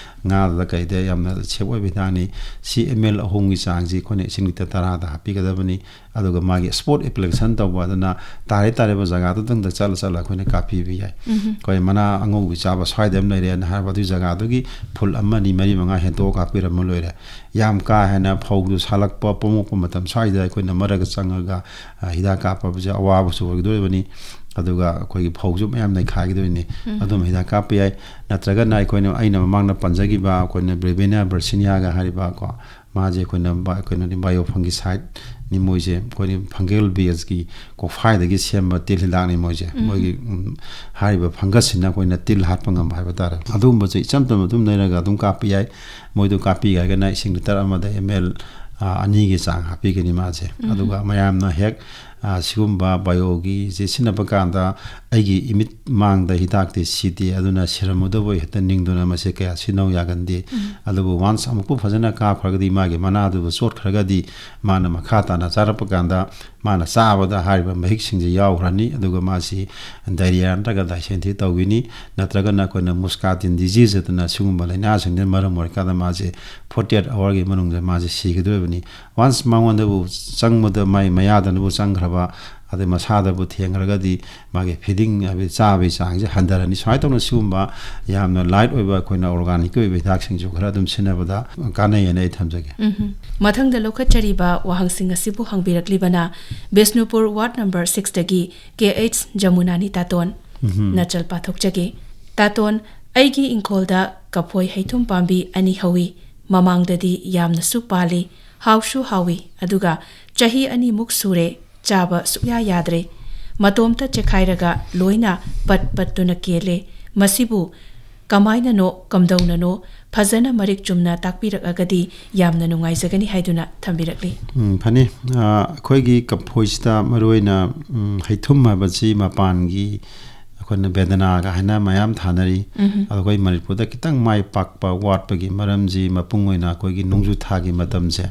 ꯉꯥꯗ ꯀꯩꯗ ꯌꯥꯝꯅ ꯁꯦꯐ ꯑꯣꯏꯕ ꯍꯤꯗꯥꯛꯅꯤ꯫ ꯁꯤ ꯑꯦꯝ ꯑꯦꯜ ꯑꯍꯨꯝꯒꯤ ꯆꯥꯡꯁꯤ ꯑꯩꯈꯣꯏꯅ ꯏꯁꯤꯡ ꯂꯤꯇꯔ ꯇꯔꯥꯗ ꯍꯥꯞꯄꯤꯒꯗꯕꯅꯤ꯫ ꯑꯗꯨꯒ ꯃꯥꯒꯤ ꯁ꯭ꯄꯣꯠ ꯑꯦꯄ꯭ꯂꯤꯀꯦꯁꯟ ꯇꯧꯕ, ꯑꯗꯨꯅ ꯇꯥꯔꯦ ꯇꯥꯔꯤꯕ ꯖꯒꯥꯗꯨꯗꯪꯗ ꯆꯠꯂ ꯆꯠꯂ ꯑꯩꯈꯣꯏꯅ ꯀꯥꯞꯄꯤꯕ ꯌꯥꯏ꯫ ꯑꯩꯈꯣꯏ ꯃꯅꯥ ꯑꯉꯧꯕꯤ ꯆꯥꯕ ꯁ꯭ꯋꯥꯏꯗ ꯑꯃ ꯂꯩꯔꯦꯅ ꯍꯥꯏꯔꯕ, ꯑꯗꯨꯒꯤ ꯖꯒꯥꯗꯨꯒꯤ ꯐꯨꯜ ꯑꯃ, ꯑꯅꯤ, ꯃꯔꯤ, ꯃꯉꯥ ꯍꯦꯟꯇꯣꯛꯑ ꯀꯥꯞꯄꯤꯔꯝꯃ ꯂꯣꯏꯔꯦ꯫ ꯌꯥꯝ ꯀꯥ ꯍꯦꯟꯅ ꯐꯧꯗꯨ ꯁꯥꯠꯂꯛꯄ, ꯄꯣꯝꯃꯛꯄ ꯃꯇꯝ ꯁ꯭ꯋꯥꯏꯗ ꯑꯩꯈꯣꯏꯅ ꯃꯔꯛꯇ ꯆꯪꯉꯒ, ꯑ, ꯍꯤꯗꯥꯛ ꯀꯥꯞꯄꯕꯁꯦ ꯑꯋꯥꯕꯁꯨ ꯑꯣꯏꯒꯗꯣꯔꯤꯕꯅꯤ꯫ ꯑꯗꯨꯒ ꯑꯩꯈꯣꯏꯒꯤ ꯐꯧꯁꯨ ꯃꯌꯥꯝ ꯅꯩꯈꯥꯏꯒꯗꯣꯏꯅꯤ꯫ ꯑꯗꯨꯝ ꯍꯤꯗꯥꯛ ꯀꯥꯞꯄ ꯌꯥꯏ꯫ ꯅꯠꯇ꯭ꯔꯒꯅ ꯑꯩꯈꯣꯏꯅ, ꯑꯩꯅ ꯃꯃꯥꯡꯗ ꯄꯟꯖꯈꯤꯕ ꯑꯩꯈꯣꯏꯅ ꯕ꯭ꯔꯦꯕꯦꯅꯤꯌꯥ ꯕꯔꯁꯤꯅꯤꯌꯥꯒ ꯍꯥꯏꯔꯤꯕ ꯀꯣ, ꯃꯥꯁꯦ ꯑꯩꯈꯣꯏꯅ ꯕꯥ-, ꯀꯩꯅꯣꯅꯤ, ꯕꯥꯏꯑꯣ ꯐꯪꯒꯤꯁꯥꯏꯠꯅꯤ꯫ ꯃꯣꯏꯁꯦ ꯑꯩꯈꯣꯏꯅ ꯐꯪꯒꯦꯜ ꯕꯦꯁꯀꯤ ꯀꯣꯛꯐꯥꯏꯗꯒꯤ ꯁꯦꯝꯕ ꯇꯤꯜ ꯍꯤꯗꯥꯛꯅꯤ ꯃꯣꯏꯁꯦ꯫ ꯃꯣꯏꯒꯤ, ꯎꯝ, ꯍꯥꯏꯔꯤꯕ ꯐꯪꯒꯁꯁꯤꯅ ꯑꯩꯈꯣꯏꯅ ꯇꯤꯜ ꯍꯥꯠꯄ ꯉꯝꯕ ꯍꯥꯏꯕ ꯇꯥꯔꯦ꯫ ꯑꯗꯨꯒꯨꯝꯕꯁꯦ ꯏꯆꯝ ꯆꯝꯅ ꯑꯗꯨꯝ ꯂꯩꯔꯒ ꯑꯗꯨꯝ ꯀꯥꯞꯄ ꯌꯥꯏ꯫ ꯃꯣꯏꯗꯣ ꯀꯥꯞꯄꯤꯒꯦ ꯍꯥꯏꯔꯒꯅ ꯏꯁꯤꯡ ꯂꯤꯇꯔ ꯑꯃꯗ ꯑꯦꯝ ꯑꯦꯜ, ꯑ, ꯑꯅꯤꯒꯤ ꯆꯥꯡ ꯍꯥꯞꯄꯤꯒꯅꯤ ꯃꯥꯁꯦ꯫ ꯑꯗꯨꯒ ꯃꯌꯥꯝꯅ ꯍꯦꯛ, ꯑ, ꯁꯤꯒꯨꯝꯕ ꯕꯥꯏꯑꯣꯒꯤꯁꯦ ꯁꯤꯖꯤꯟꯅꯕ ꯀꯥꯟꯗ ꯑꯩꯒꯤ ꯏꯃꯤꯠ ꯃꯥꯡꯗ ꯍꯤꯗꯥꯛꯇꯤ ꯁꯤꯗꯦ, ꯑꯗꯨꯅ ꯁꯤꯔꯝꯃꯨꯗꯕ ꯍꯦꯛꯇ ꯅꯤꯡꯗꯨꯅ ꯃꯁꯦ ꯀꯌꯥ ꯁꯤꯖꯤꯟꯅꯧ ꯌꯥꯒꯟꯗꯦ꯫ ꯑꯗꯨꯕꯨ ꯋꯥꯟꯁ ꯑꯃꯨꯛꯄꯨ ꯐꯖꯅ ꯀꯥꯞꯈ꯭ꯔꯒꯗꯤ, ꯃꯥꯒꯤ ꯃꯅꯥꯗꯨꯕꯨ ꯆꯣꯠꯈ꯭ꯔꯒꯗꯤ, ꯃꯥꯅ ꯃꯈꯥ ꯇꯥꯅ ꯆꯥꯔꯛꯄ ꯀꯥꯟꯗ ꯃꯥꯅ ꯆꯥꯕꯗ ꯍꯥꯏꯔꯤꯕ ꯃꯍꯤꯛꯁꯤꯡꯁꯦ ꯌꯥꯎꯈ꯭ꯔꯅꯤ꯫ ꯑꯗꯨꯒ ꯃꯥꯁꯤ ꯗꯥꯏꯔꯤꯌꯥ ꯅꯠꯇ꯭ꯔꯒ ꯗꯥꯏꯁꯦꯟꯇ꯭ꯔꯤ ꯇꯧꯈꯤꯅꯤ, ꯅꯠꯇ꯭ꯔꯒꯅ ꯑꯩꯈꯣꯏꯅ ꯃꯨꯁꯀꯥꯇꯤꯟ ꯗꯤꯖꯤꯖ ꯑꯗꯨꯅ ꯁꯤꯒꯨꯝꯕ ꯂꯥꯏꯅꯥꯁꯤꯡꯁꯤꯅ ꯃꯔꯝ ꯑꯣꯏꯔꯀꯥꯟꯗ ꯃꯥꯁꯦ ꯐꯣꯔꯇꯤ ꯑꯦꯠ ꯑꯋꯥꯔꯒꯤ ꯃꯅꯨꯡꯗ ꯃꯥꯁꯦ ꯁꯤꯒꯗꯣꯔꯤꯕꯅꯤ꯫ ꯋꯥꯟꯁ ꯃꯉꯣꯟꯗꯕꯨ ꯆꯪꯕꯗ, ꯃꯥꯏ ꯃꯌꯥꯗꯅꯕꯨ ꯆꯪꯈ꯭ꯔꯕ, ꯑꯗꯩ ꯃꯁꯥꯗꯕꯨ ꯊꯦꯡꯈ꯭ꯔꯒꯗꯤ ꯃꯥꯒꯤ ꯐꯤꯗꯤꯡ, ꯍꯥꯏꯕꯗꯤ ꯆꯥꯕꯒꯤ ꯆꯥꯡꯁꯦ ꯍꯟꯊꯔꯅꯤ꯫ ꯁꯨꯃꯥꯏꯅ ꯇꯧꯅ ꯁꯤꯒꯨꯝꯕ ꯌꯥꯝꯅ ꯂꯥꯏꯠ ꯑꯣꯏꯕ, ꯑꯩꯈꯣꯏꯅ ꯑꯣꯔꯒꯥꯅꯤꯛꯀꯤ ꯑꯣꯏꯕ ꯍꯤꯗꯥꯛꯁꯤꯡꯁꯨ ꯈꯔ ꯑꯗꯨꯝ ꯁꯤꯖꯤꯟꯅꯕꯗ ꯀꯥꯟꯅꯩ ꯍꯥꯏꯅ ꯑꯩ ꯊꯝꯖꯒꯦ꯫ ꯎꯝꯍꯨꯝ꯫ ꯃꯊꯪꯗ ꯂꯧꯈꯠꯆꯔꯤꯕ ꯋꯥꯍꯪꯁꯤꯡ ꯑꯁꯤꯕꯨ ꯍꯪꯕꯤꯔꯛꯂꯤꯕꯅ ꯕꯤꯁꯅꯨꯄꯨꯔ ꯋꯥꯔꯗ ꯅꯝꯕꯔ ꯁꯤꯛꯁꯇꯒꯤ ꯀꯦ ꯑꯩꯆ ꯖꯃꯨꯅꯥꯅꯤ ꯇꯥꯇꯣꯟ꯫ ꯎꯝꯍꯨꯝ꯫ ꯅꯆꯜ ꯄꯥꯊꯣꯛꯆꯒꯦ꯫ ꯇꯥꯇꯣꯟ, ꯑꯩꯒꯤ ꯏꯪꯈꯣꯜꯗ ꯀꯐꯣꯏ ꯍꯩꯊꯨꯝ ꯄꯥꯝꯕꯤ ꯑꯅꯤ ꯍꯧꯏ꯫ ꯃꯃꯥꯡꯗꯗꯤ ꯌꯥꯝꯅꯁꯨ ꯄꯥꯜꯂꯤ, ꯍꯥꯎꯁꯨ ꯍꯥꯎꯏ, ꯑꯗꯨꯒ ꯆꯍꯤ ꯑꯅꯤꯃꯨꯛ ꯁꯨꯔꯦ ꯆꯥꯕ ꯁꯨꯛꯌꯥ ꯌꯥꯗ꯭ꯔꯦ꯫ ꯃꯇꯣꯝꯇ ꯆꯦꯈꯥꯏꯔꯒ ꯂꯣꯏꯅ ꯄꯠ ꯄꯠꯇꯨꯅ ꯀꯦꯜꯂꯦ꯫ ꯃꯁꯤꯕꯨ ꯀꯃꯥꯏꯅꯅꯣ, ꯀꯝꯗꯧꯅꯅꯣ, ꯐꯖꯅ ꯃꯔꯤꯛ ꯆꯨꯝꯅ ꯇꯥꯛꯄꯤꯔꯛꯑꯒꯗꯤ ꯌꯥꯝꯅ ꯅꯨꯡꯉꯥꯏꯖꯒꯅꯤ ꯍꯥꯏꯗꯨꯅ ꯊꯝꯕꯤꯔꯛꯂꯤ꯫ ꯎꯝ, ꯐꯅꯤ꯫ ꯑ, ꯑꯩꯈꯣꯏꯒꯤ ꯀꯝꯐꯣꯏꯁꯤꯗ ꯃꯔꯨꯑꯣꯏꯅ, ꯎꯝ, ꯍꯩꯊꯨꯝ ꯍꯥꯏꯕꯁꯤ ꯃꯄꯥꯟꯒꯤ ꯑꯩꯈꯣꯏꯅ ꯕꯦꯗꯅꯥꯒ ꯍꯥꯏꯅ ꯃꯌꯥꯝ ꯊꯥꯅꯔꯤ꯫ ꯎꯝ꯫ ꯑꯗꯣ ꯑꯩꯈꯣꯏ ꯃꯅꯤꯄꯨꯔꯗ ꯈꯤꯇꯪ ꯃꯥꯏ ꯄꯥꯛꯄ ꯋꯥꯠꯄꯒꯤ ꯃꯔꯝꯁꯤ ꯃꯄꯨꯡ ꯑꯣꯏꯅ ꯑꯩꯈꯣꯏꯒꯤ ꯅꯣꯡꯖꯨ ꯊꯥꯒꯤ ꯃꯇꯝꯁꯦ,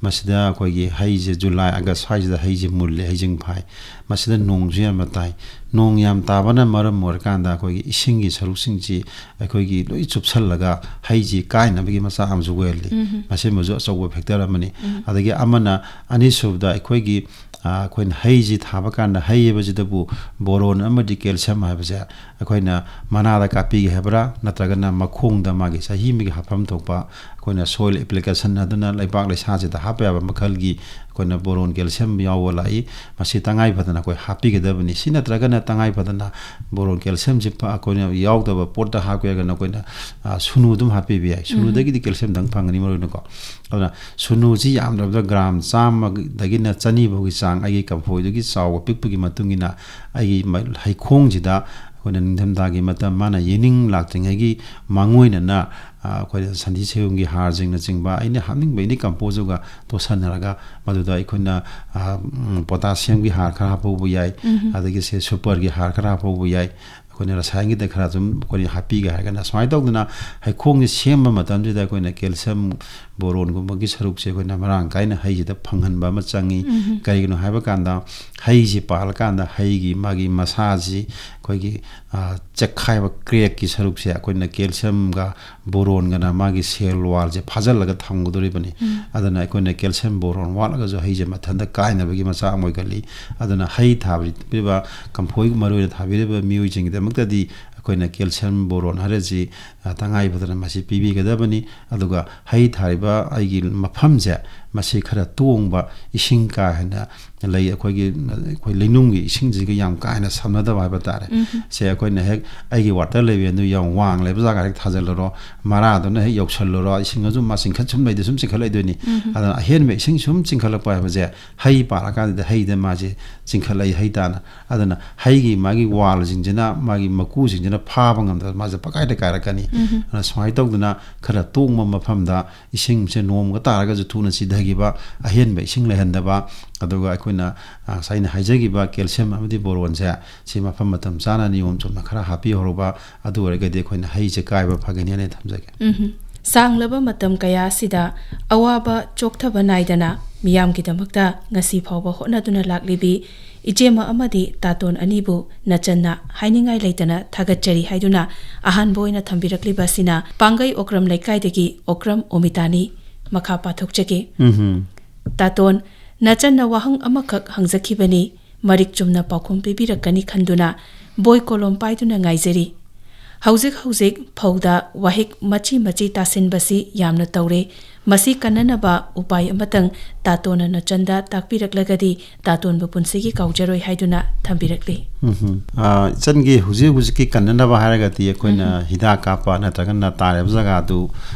ꯃꯁꯤꯗ ꯑꯩꯈꯣꯏꯒꯤ ꯍꯩꯁꯦ ꯖꯨꯂꯥꯏ, ꯑꯥꯒꯁ ꯁ꯭ꯋꯥꯏꯁꯤꯗ ꯍꯩꯁꯦ ꯃꯨꯜꯂꯦ, ꯍꯩꯖꯤꯡ ꯐꯥꯏ꯫ ꯃꯁꯤꯗ ꯅꯣꯡꯁꯨ ꯌꯥꯝꯅ ꯇꯥꯏ꯫ ꯅꯣꯡ ꯌꯥꯝ ꯇꯥꯕꯅ ꯃꯔꯝ ꯑꯣꯏꯔꯀꯥꯟꯗ ꯑꯩꯈꯣꯏꯒꯤ ꯏꯁꯤꯡꯒꯤ ꯁꯔꯨꯛꯁꯤꯡꯁꯤ ꯑꯩꯈꯣꯏꯒꯤ ꯂꯣꯏ ꯆꯨꯞꯁꯜꯂꯒ ꯍꯩꯁꯤ ꯀꯥꯏꯅꯕꯒꯤ ꯃꯆꯥꯛ ꯑꯃꯁꯨ ꯑꯣꯏꯍꯜꯂꯤ꯫ ꯎꯝ꯫ ꯃꯁꯤꯃꯁꯨ ꯑꯆꯧꯕ ꯐꯦꯛꯇꯔ ꯑꯃꯅꯤ꯫ ꯎꯝ꯫ ꯑꯗꯒꯤ ꯑꯃꯅ, ꯑꯅꯤꯁꯨꯕꯗ ꯑꯩꯈꯣꯏꯒꯤ, ꯑ, ꯑꯩꯈꯣꯏꯅ ꯍꯩꯁꯤ ꯊꯥꯕ ꯀꯥꯟꯗ ꯍꯩ ꯍꯥꯏꯕꯁꯤꯗꯕꯨ ꯕꯣꯔꯣꯟ ꯑꯃꯗꯤ ꯀꯦꯜꯁꯤꯌꯝ ꯍꯥꯏꯕꯁꯦ ꯑꯩꯈꯣꯏꯅ ꯃꯅꯥꯗ ꯀꯥꯞꯄꯤꯒꯦ ꯍꯥꯏꯕ꯭ꯔꯥ, ꯅꯠꯇ꯭ꯔꯒꯅ ꯃꯈꯣꯡꯗ ꯃꯥꯒꯤ ꯆꯍꯤ ꯑꯃꯒꯤ ꯍꯥꯞꯐꯝ ꯊꯣꯛꯄ ꯑꯩꯈꯣꯏꯅ soil application ꯍꯥꯏꯗꯨꯅ ꯂꯩꯕꯥꯛ ꯂꯩꯁꯥꯁꯤꯗ ꯍꯥꯞꯄ ꯌꯥꯕ ꯃꯈꯜꯒꯤ ꯑꯩꯈꯣꯏꯅ ꯕꯣꯔꯣꯟ ꯀꯦꯜꯁꯤꯌꯝ ꯌꯥꯎꯕ ꯂꯥꯛꯏ꯫ ꯃꯁꯤ ꯇꯉꯥꯏ ꯐꯗꯅ ꯑꯩꯈꯣꯏ ꯍꯥꯞꯄꯤꯒꯗꯕꯅꯤ꯫ ꯁꯤ ꯅꯠꯇ꯭ꯔꯒꯅ ꯇꯉꯥꯏ ꯐꯗꯅ ꯕꯣꯔꯣꯟ ꯀꯦꯜꯁꯤꯌꯝꯁꯤ ꯄ-, ꯑꯩꯈꯣꯏꯅ ꯌꯥꯎꯗꯕ ꯄꯣꯠꯇ ꯍꯥꯞꯀꯦ ꯍꯥꯏꯔꯒꯅ ꯑꯩꯈꯣꯏꯅ, ꯑ, ꯁꯨꯅꯨ ꯑꯗꯨꯝ ꯍꯥꯞꯄꯤꯕ ꯌꯥꯏ꯫ ꯁꯨꯅꯨꯗꯒꯤꯗꯤ ꯀꯦꯜꯁꯤꯌꯝꯗꯪ ꯐꯪꯒꯅꯤ ꯃꯔꯨ ꯑꯣꯏꯅꯀꯣ꯫ ꯑꯗꯨꯅ ꯁꯨꯅꯨꯁꯤ ꯌꯥꯝꯗ꯭ꯔꯕꯗ ꯒ꯭ꯔꯥꯝ ꯆꯥꯝꯃꯗꯒꯤꯅ ꯆꯅꯤ ꯐꯥꯎꯒꯤ ꯆꯥꯡ ꯑꯩꯒꯤ ꯀꯝꯐꯣꯏꯗꯨꯒꯤ ꯆꯥꯎꯕ ꯄꯤꯛꯄꯒꯤ ꯃꯇꯨꯡ ꯏꯟꯅ ꯑꯩꯒꯤ ꯃ-, ꯍꯩꯈꯣꯡꯁꯤꯗ ꯑꯩꯈꯣꯏꯅ ꯅꯤꯡꯊꯝꯊꯥꯒꯤ ꯃꯇꯝ ꯃꯥꯅ ꯌꯦꯅꯤꯡ ꯂꯥꯛꯇ꯭ꯔꯤꯉꯩꯒꯤ ꯃꯥꯡꯑꯣꯏꯅꯅ, ꯑ, ꯑꯩꯈꯣꯏꯅ ꯁꯟꯊꯤ ꯁꯩꯌꯨꯡꯒꯤ ꯍꯥꯔꯁꯤꯡꯅꯆꯤꯡꯕ ꯑꯩꯅ ꯍꯥꯞꯅꯤꯡꯕ ꯑꯦꯅꯤ ꯀꯝꯄꯣꯁ ꯑꯗꯨꯒ ꯇꯣꯠꯁꯟꯅꯔꯒ ꯃꯗꯨꯗ ꯑꯩꯈꯣꯏꯅ, ꯑ, ꯎꯝ, ꯄꯣꯇꯥꯁꯤꯌꯝꯒꯤ ꯍꯥꯔ ꯈꯔ ꯍꯥꯞꯍꯧꯕ ꯌꯥꯏ, ꯎꯝ꯫ ꯑꯗꯒꯤ ꯁꯦ ꯁꯨꯄꯔꯒꯤ ꯍꯥꯔ ꯈꯔ ꯍꯥꯞꯍꯧꯕ ꯌꯥꯏ꯫ ꯑꯩꯈꯣꯏꯅ ꯔꯁꯥꯌꯅꯒꯤꯗ ꯈꯔ ꯑꯗꯨꯝ ꯑꯩꯈꯣꯏꯅ ꯍꯥꯞꯄꯤꯒꯦ ꯍꯥꯏꯔꯒꯅ ꯁꯨꯃꯥꯏꯅ ꯇꯧꯗꯅ ꯍꯩꯈꯣꯡꯁꯦ ꯁꯦꯝꯕ ꯃꯇꯝꯁꯤꯗ ꯑꯩꯈꯣꯏꯅ ꯀꯦꯜꯁꯤꯌꯝ ꯕꯣꯔꯣꯟꯒꯨꯝꯕꯒꯤ ꯁꯔꯨꯛꯁꯦ ꯑꯩꯈꯣꯏꯅ ꯃꯔꯥꯡ ꯀꯥꯏꯅ ꯍꯩꯁꯤꯗ ꯐꯪꯍꯟꯕ ꯑꯃ ꯆꯪꯉꯤ꯫ ꯎꯝ꯫ ꯀꯔꯤꯒꯤꯅꯣ ꯍꯥꯏꯕ ꯀꯥꯟꯗ ꯍꯩꯁꯤ ꯄꯥꯜꯂꯀꯥꯟꯗ ꯍꯩꯒꯤ ꯃꯥꯒꯤ ꯃꯁꯥꯁꯤ ꯑꯩꯈꯣꯏꯒꯤ, ꯑ, ꯆꯦꯛꯈꯥꯏꯕ ꯀ꯭ꯔꯦꯛꯀꯤ ꯁꯔꯨꯛꯁꯦ ꯑꯩꯈꯣꯏꯅ ꯀꯦꯜꯁꯤꯌꯝꯒ ꯕꯣꯔꯣꯟꯒꯅ ꯃꯥꯒꯤ ꯁꯦꯜ ꯋꯥꯜꯁꯦ ꯐꯥꯖꯤꯜꯂꯒ ꯊꯝꯒꯗꯧꯔꯤꯕꯅꯤ꯫ ꯎꯝ꯫ ꯑꯗꯨꯅ ꯑꯩꯈꯣꯏꯅ ꯀꯦꯜꯁꯤꯌꯝ ꯕꯣꯔꯣꯟ ꯋꯥꯠꯂꯒꯁꯨ ꯍꯩꯁꯦ ꯃꯊꯟꯇ ꯀꯥꯏꯅꯕꯒꯤ ꯃꯆꯥꯛ ꯑꯃ ꯑꯣꯏꯒꯜꯂꯤ꯫ ꯑꯗꯨꯅ ꯍꯩ ꯊꯥꯕꯤꯔꯤꯕ, ꯀꯝꯐꯣꯏ ꯃꯔꯨ ꯑꯣꯏꯅ ꯊꯥꯕꯤꯔꯤꯕ ꯃꯤꯑꯣꯏꯁꯤꯡꯒꯤꯗꯃꯛꯇꯗꯤ ꯑꯩꯈꯣꯏꯅ ꯀꯦꯜꯁꯤꯌꯝ ꯕꯣꯔꯣꯟ ꯍꯥꯏꯔꯤꯁꯤ, ꯑ, ꯇꯉꯥꯏ ꯐꯗꯅ ꯃꯁꯤ ꯄꯤꯕꯤꯒꯗꯕꯅꯤ꯫ ꯑꯗꯨꯒ ꯍꯩ ꯊꯥꯔꯤꯕ ꯑꯩꯒꯤ ꯃꯐꯝꯁꯦ ꯃꯁꯤ ꯈꯔ ꯇꯣꯡꯕ, ꯏꯁꯤꯡ ꯀꯥ ꯍꯦꯟꯅ ꯂꯩ, ꯑꯩꯈꯣꯏꯒꯤ, ꯑꯩꯈꯣꯏ ꯂꯩꯅꯨꯡꯒꯤ ꯏꯁꯤꯡꯁꯤꯒ ꯌꯥꯝ ꯀꯥ ꯍꯦꯟꯅ ꯁꯝꯅꯗꯕ ꯍꯥꯏꯕ ꯇꯥꯔꯦ꯫ ꯎꯝ꯫ ꯁꯦ ꯑꯩꯈꯣꯏꯅ ꯍꯦꯛ ꯑꯩꯒꯤ ꯋꯥꯇꯔ ꯂꯦꯚꯦꯜꯗꯨ ꯌꯥꯝ ꯋꯥꯡ ꯂꯩꯕ ꯖꯒꯥ ꯍꯦꯛ ꯊꯥꯖꯤꯜꯂꯨꯔꯣ, ꯃꯔꯥꯗꯨꯅ ꯍꯦꯛ ꯌꯧꯁꯜꯂꯨꯔꯣ, ꯏꯁꯤꯡ ꯑꯗꯨꯝ ꯃꯥ ꯆꯤꯡꯈꯠ ꯁꯨꯝ ꯂꯩꯗꯤ ꯁꯨꯝ ꯆꯤꯡꯈꯠ ꯂꯩꯗꯣꯏꯅꯤ꯫ ꯎꯝ꯫ ꯑꯗꯨꯅ ꯑꯍꯦꯟꯕ ꯏꯁꯤꯡ ꯁꯨꯝ ꯆꯤꯡꯈꯠꯂꯛꯄ ꯍꯥꯏꯕꯁꯦ ꯍꯩ ꯄꯥꯜꯂꯀꯥꯟꯗꯗꯤ ꯍꯩꯗ ꯃꯥꯁꯦ ꯆꯤꯡꯈꯠꯂꯛꯏ, ꯍꯩ ꯇꯥꯅ꯫ ꯑꯗꯨꯅ ꯍꯩꯒꯤ ꯃꯥꯒꯤ ꯋꯥꯜꯁꯤꯡꯁꯤꯅ, ꯃꯥꯒꯤ ꯃꯀꯨꯁꯤꯡꯁꯤꯅ ꯐꯥꯕ ꯉꯝꯗꯕ, ꯃꯥꯁꯦ ꯄꯀꯥꯏꯗ ꯀꯥꯏꯔꯛꯀꯅꯤ꯫ ꯎꯝ꯫ ꯑꯗꯨꯅ ꯁꯨꯃꯥꯏꯅ ꯇꯧꯗꯅ ꯈꯔ ꯇꯣꯡꯕ ꯃꯐꯝꯗ ꯏꯁꯤꯡꯁꯦ ꯅꯣꯡꯃꯒ ꯇꯥꯔꯒꯁꯨ ꯊꯨꯅ ꯁꯤꯊꯈꯤꯕ, ꯑꯍꯦꯟꯕ ꯏꯁꯤꯡ ꯂꯩꯍꯟꯗꯕ, ꯑꯗꯨꯒ ꯑꯩꯈꯣꯏꯅ, ꯑ, ꯉꯁꯥꯏ ꯑꯩꯅ ꯍꯥꯏꯖꯈꯤꯕ ꯀꯦꯜꯁꯤꯌꯝ ꯑꯃꯗꯤ ꯕꯣꯔꯣꯟꯁꯦ ꯁꯤ ꯃꯐꯝ ꯃꯇꯝ ꯆꯥꯅ ꯅꯤꯌꯣꯝ ꯆꯨꯝꯅ ꯈꯔ ꯍꯥꯞꯄꯤꯍꯧꯔꯕ, ꯑꯗꯨ ꯑꯣꯏꯔꯒꯗꯤ ꯑꯩꯈꯣꯏꯅ ꯍꯩꯁꯦ ꯀꯥꯏꯕ ꯐꯒꯅꯤ ꯍꯥꯏꯅ ꯊꯝꯖꯒꯦ꯫ ꯎꯝꯍꯨꯝ꯫ ꯁꯥꯡꯂꯕ ꯃꯇꯝ ꯀꯌꯥ ꯑꯁꯤꯗ ꯑꯋꯥꯕ ꯆꯣꯛꯊꯕ ꯅꯥꯏꯗꯅ ꯃꯤꯌꯥꯝꯒꯤꯗꯃꯛꯇ ꯉꯁꯤ ꯐꯥꯎꯕ ꯍꯣꯠꯅꯗꯨꯅ ꯂꯥꯛꯂꯤꯕꯤ ꯏꯆꯦꯃ ꯑꯃꯗꯤ ꯇꯥꯇꯣꯟ ꯑꯅꯤꯕꯨ ꯅꯆꯟꯅ ꯍꯥꯏꯅꯤꯡꯉꯥꯏ ꯂꯩꯇꯅ ꯊꯥꯒꯠꯆꯔꯤ ꯍꯥꯏꯗꯨꯅ ꯑꯍꯥꯟꯕ ꯑꯣꯏꯅ ꯊꯝꯕꯤꯔꯛꯂꯤꯕ ꯑꯁꯤꯅ ꯄꯥꯡꯒꯩ ꯑꯣꯀ꯭ꯔꯝ ꯂꯩꯀꯥꯏꯗꯒꯤ ꯑꯣꯀ꯭ꯔꯝ ꯑꯣꯃꯤꯇꯥꯅꯤ꯫ ꯃꯈꯥ ꯄꯥꯊꯣꯛꯆꯒꯦ꯫ ꯎꯝꯍꯨꯝ꯫ ꯇꯥꯇꯣꯟ, ꯅꯆꯟꯅ ꯋꯥꯍꯪ ꯑꯃꯈꯛ ꯍꯪꯖꯈꯤꯕꯅꯤ, ꯃꯔꯤꯛ ꯆꯨꯝꯅ ꯄꯥꯎꯈꯨꯝ ꯄꯤꯕꯤꯔꯛꯀꯅꯤ ꯈꯟꯗꯨꯅ ꯕꯣꯏ ꯀꯣꯂꯣꯝ ꯄꯥꯏꯗꯨꯅ ꯉꯥꯏꯖꯔꯤ꯫ ꯍꯧꯖꯤꯛ ꯍꯧꯖꯤꯛ ꯐꯧꯗ ꯋꯥꯍꯤꯛ ꯃꯆꯤ ꯃꯆꯤ ꯇꯥꯁꯤꯟꯕꯁꯤ ꯌꯥꯝꯅ ꯇꯧꯔꯦ꯫ ꯃꯁꯤ ꯀꯟꯅꯅꯕ ꯎꯄꯥꯏ ꯑꯃꯇꯪ ꯇꯥꯇꯣꯟꯅ ꯅꯆꯟꯗ ꯇꯥꯛꯄꯤꯔꯛꯂꯒꯗꯤ ꯇꯥꯇꯣꯟꯕꯨ ꯄꯨꯟꯁꯤꯒꯤ ꯀꯥꯎꯖꯔꯣꯏ ꯍꯥꯏꯗꯨꯅ ꯊꯝꯕꯤꯔꯛꯂꯤ꯫ ꯎꯝꯍꯨꯝ꯫ ꯑ, ꯏꯆꯟꯒꯤ ꯍꯧꯖꯤꯛ ꯍꯧꯖꯤꯛꯀꯤ ꯀꯟꯅꯅꯕ ꯍꯥꯏꯔꯒꯗꯤ ꯑꯩꯈꯣꯏꯅ ꯎꯝ꯫ ꯍꯤꯗꯥꯛ ꯀꯥꯞꯄ ꯅꯠꯇ꯭ꯔꯒꯅ ꯇꯥꯔꯤꯕ ꯖꯒꯥꯗꯨ,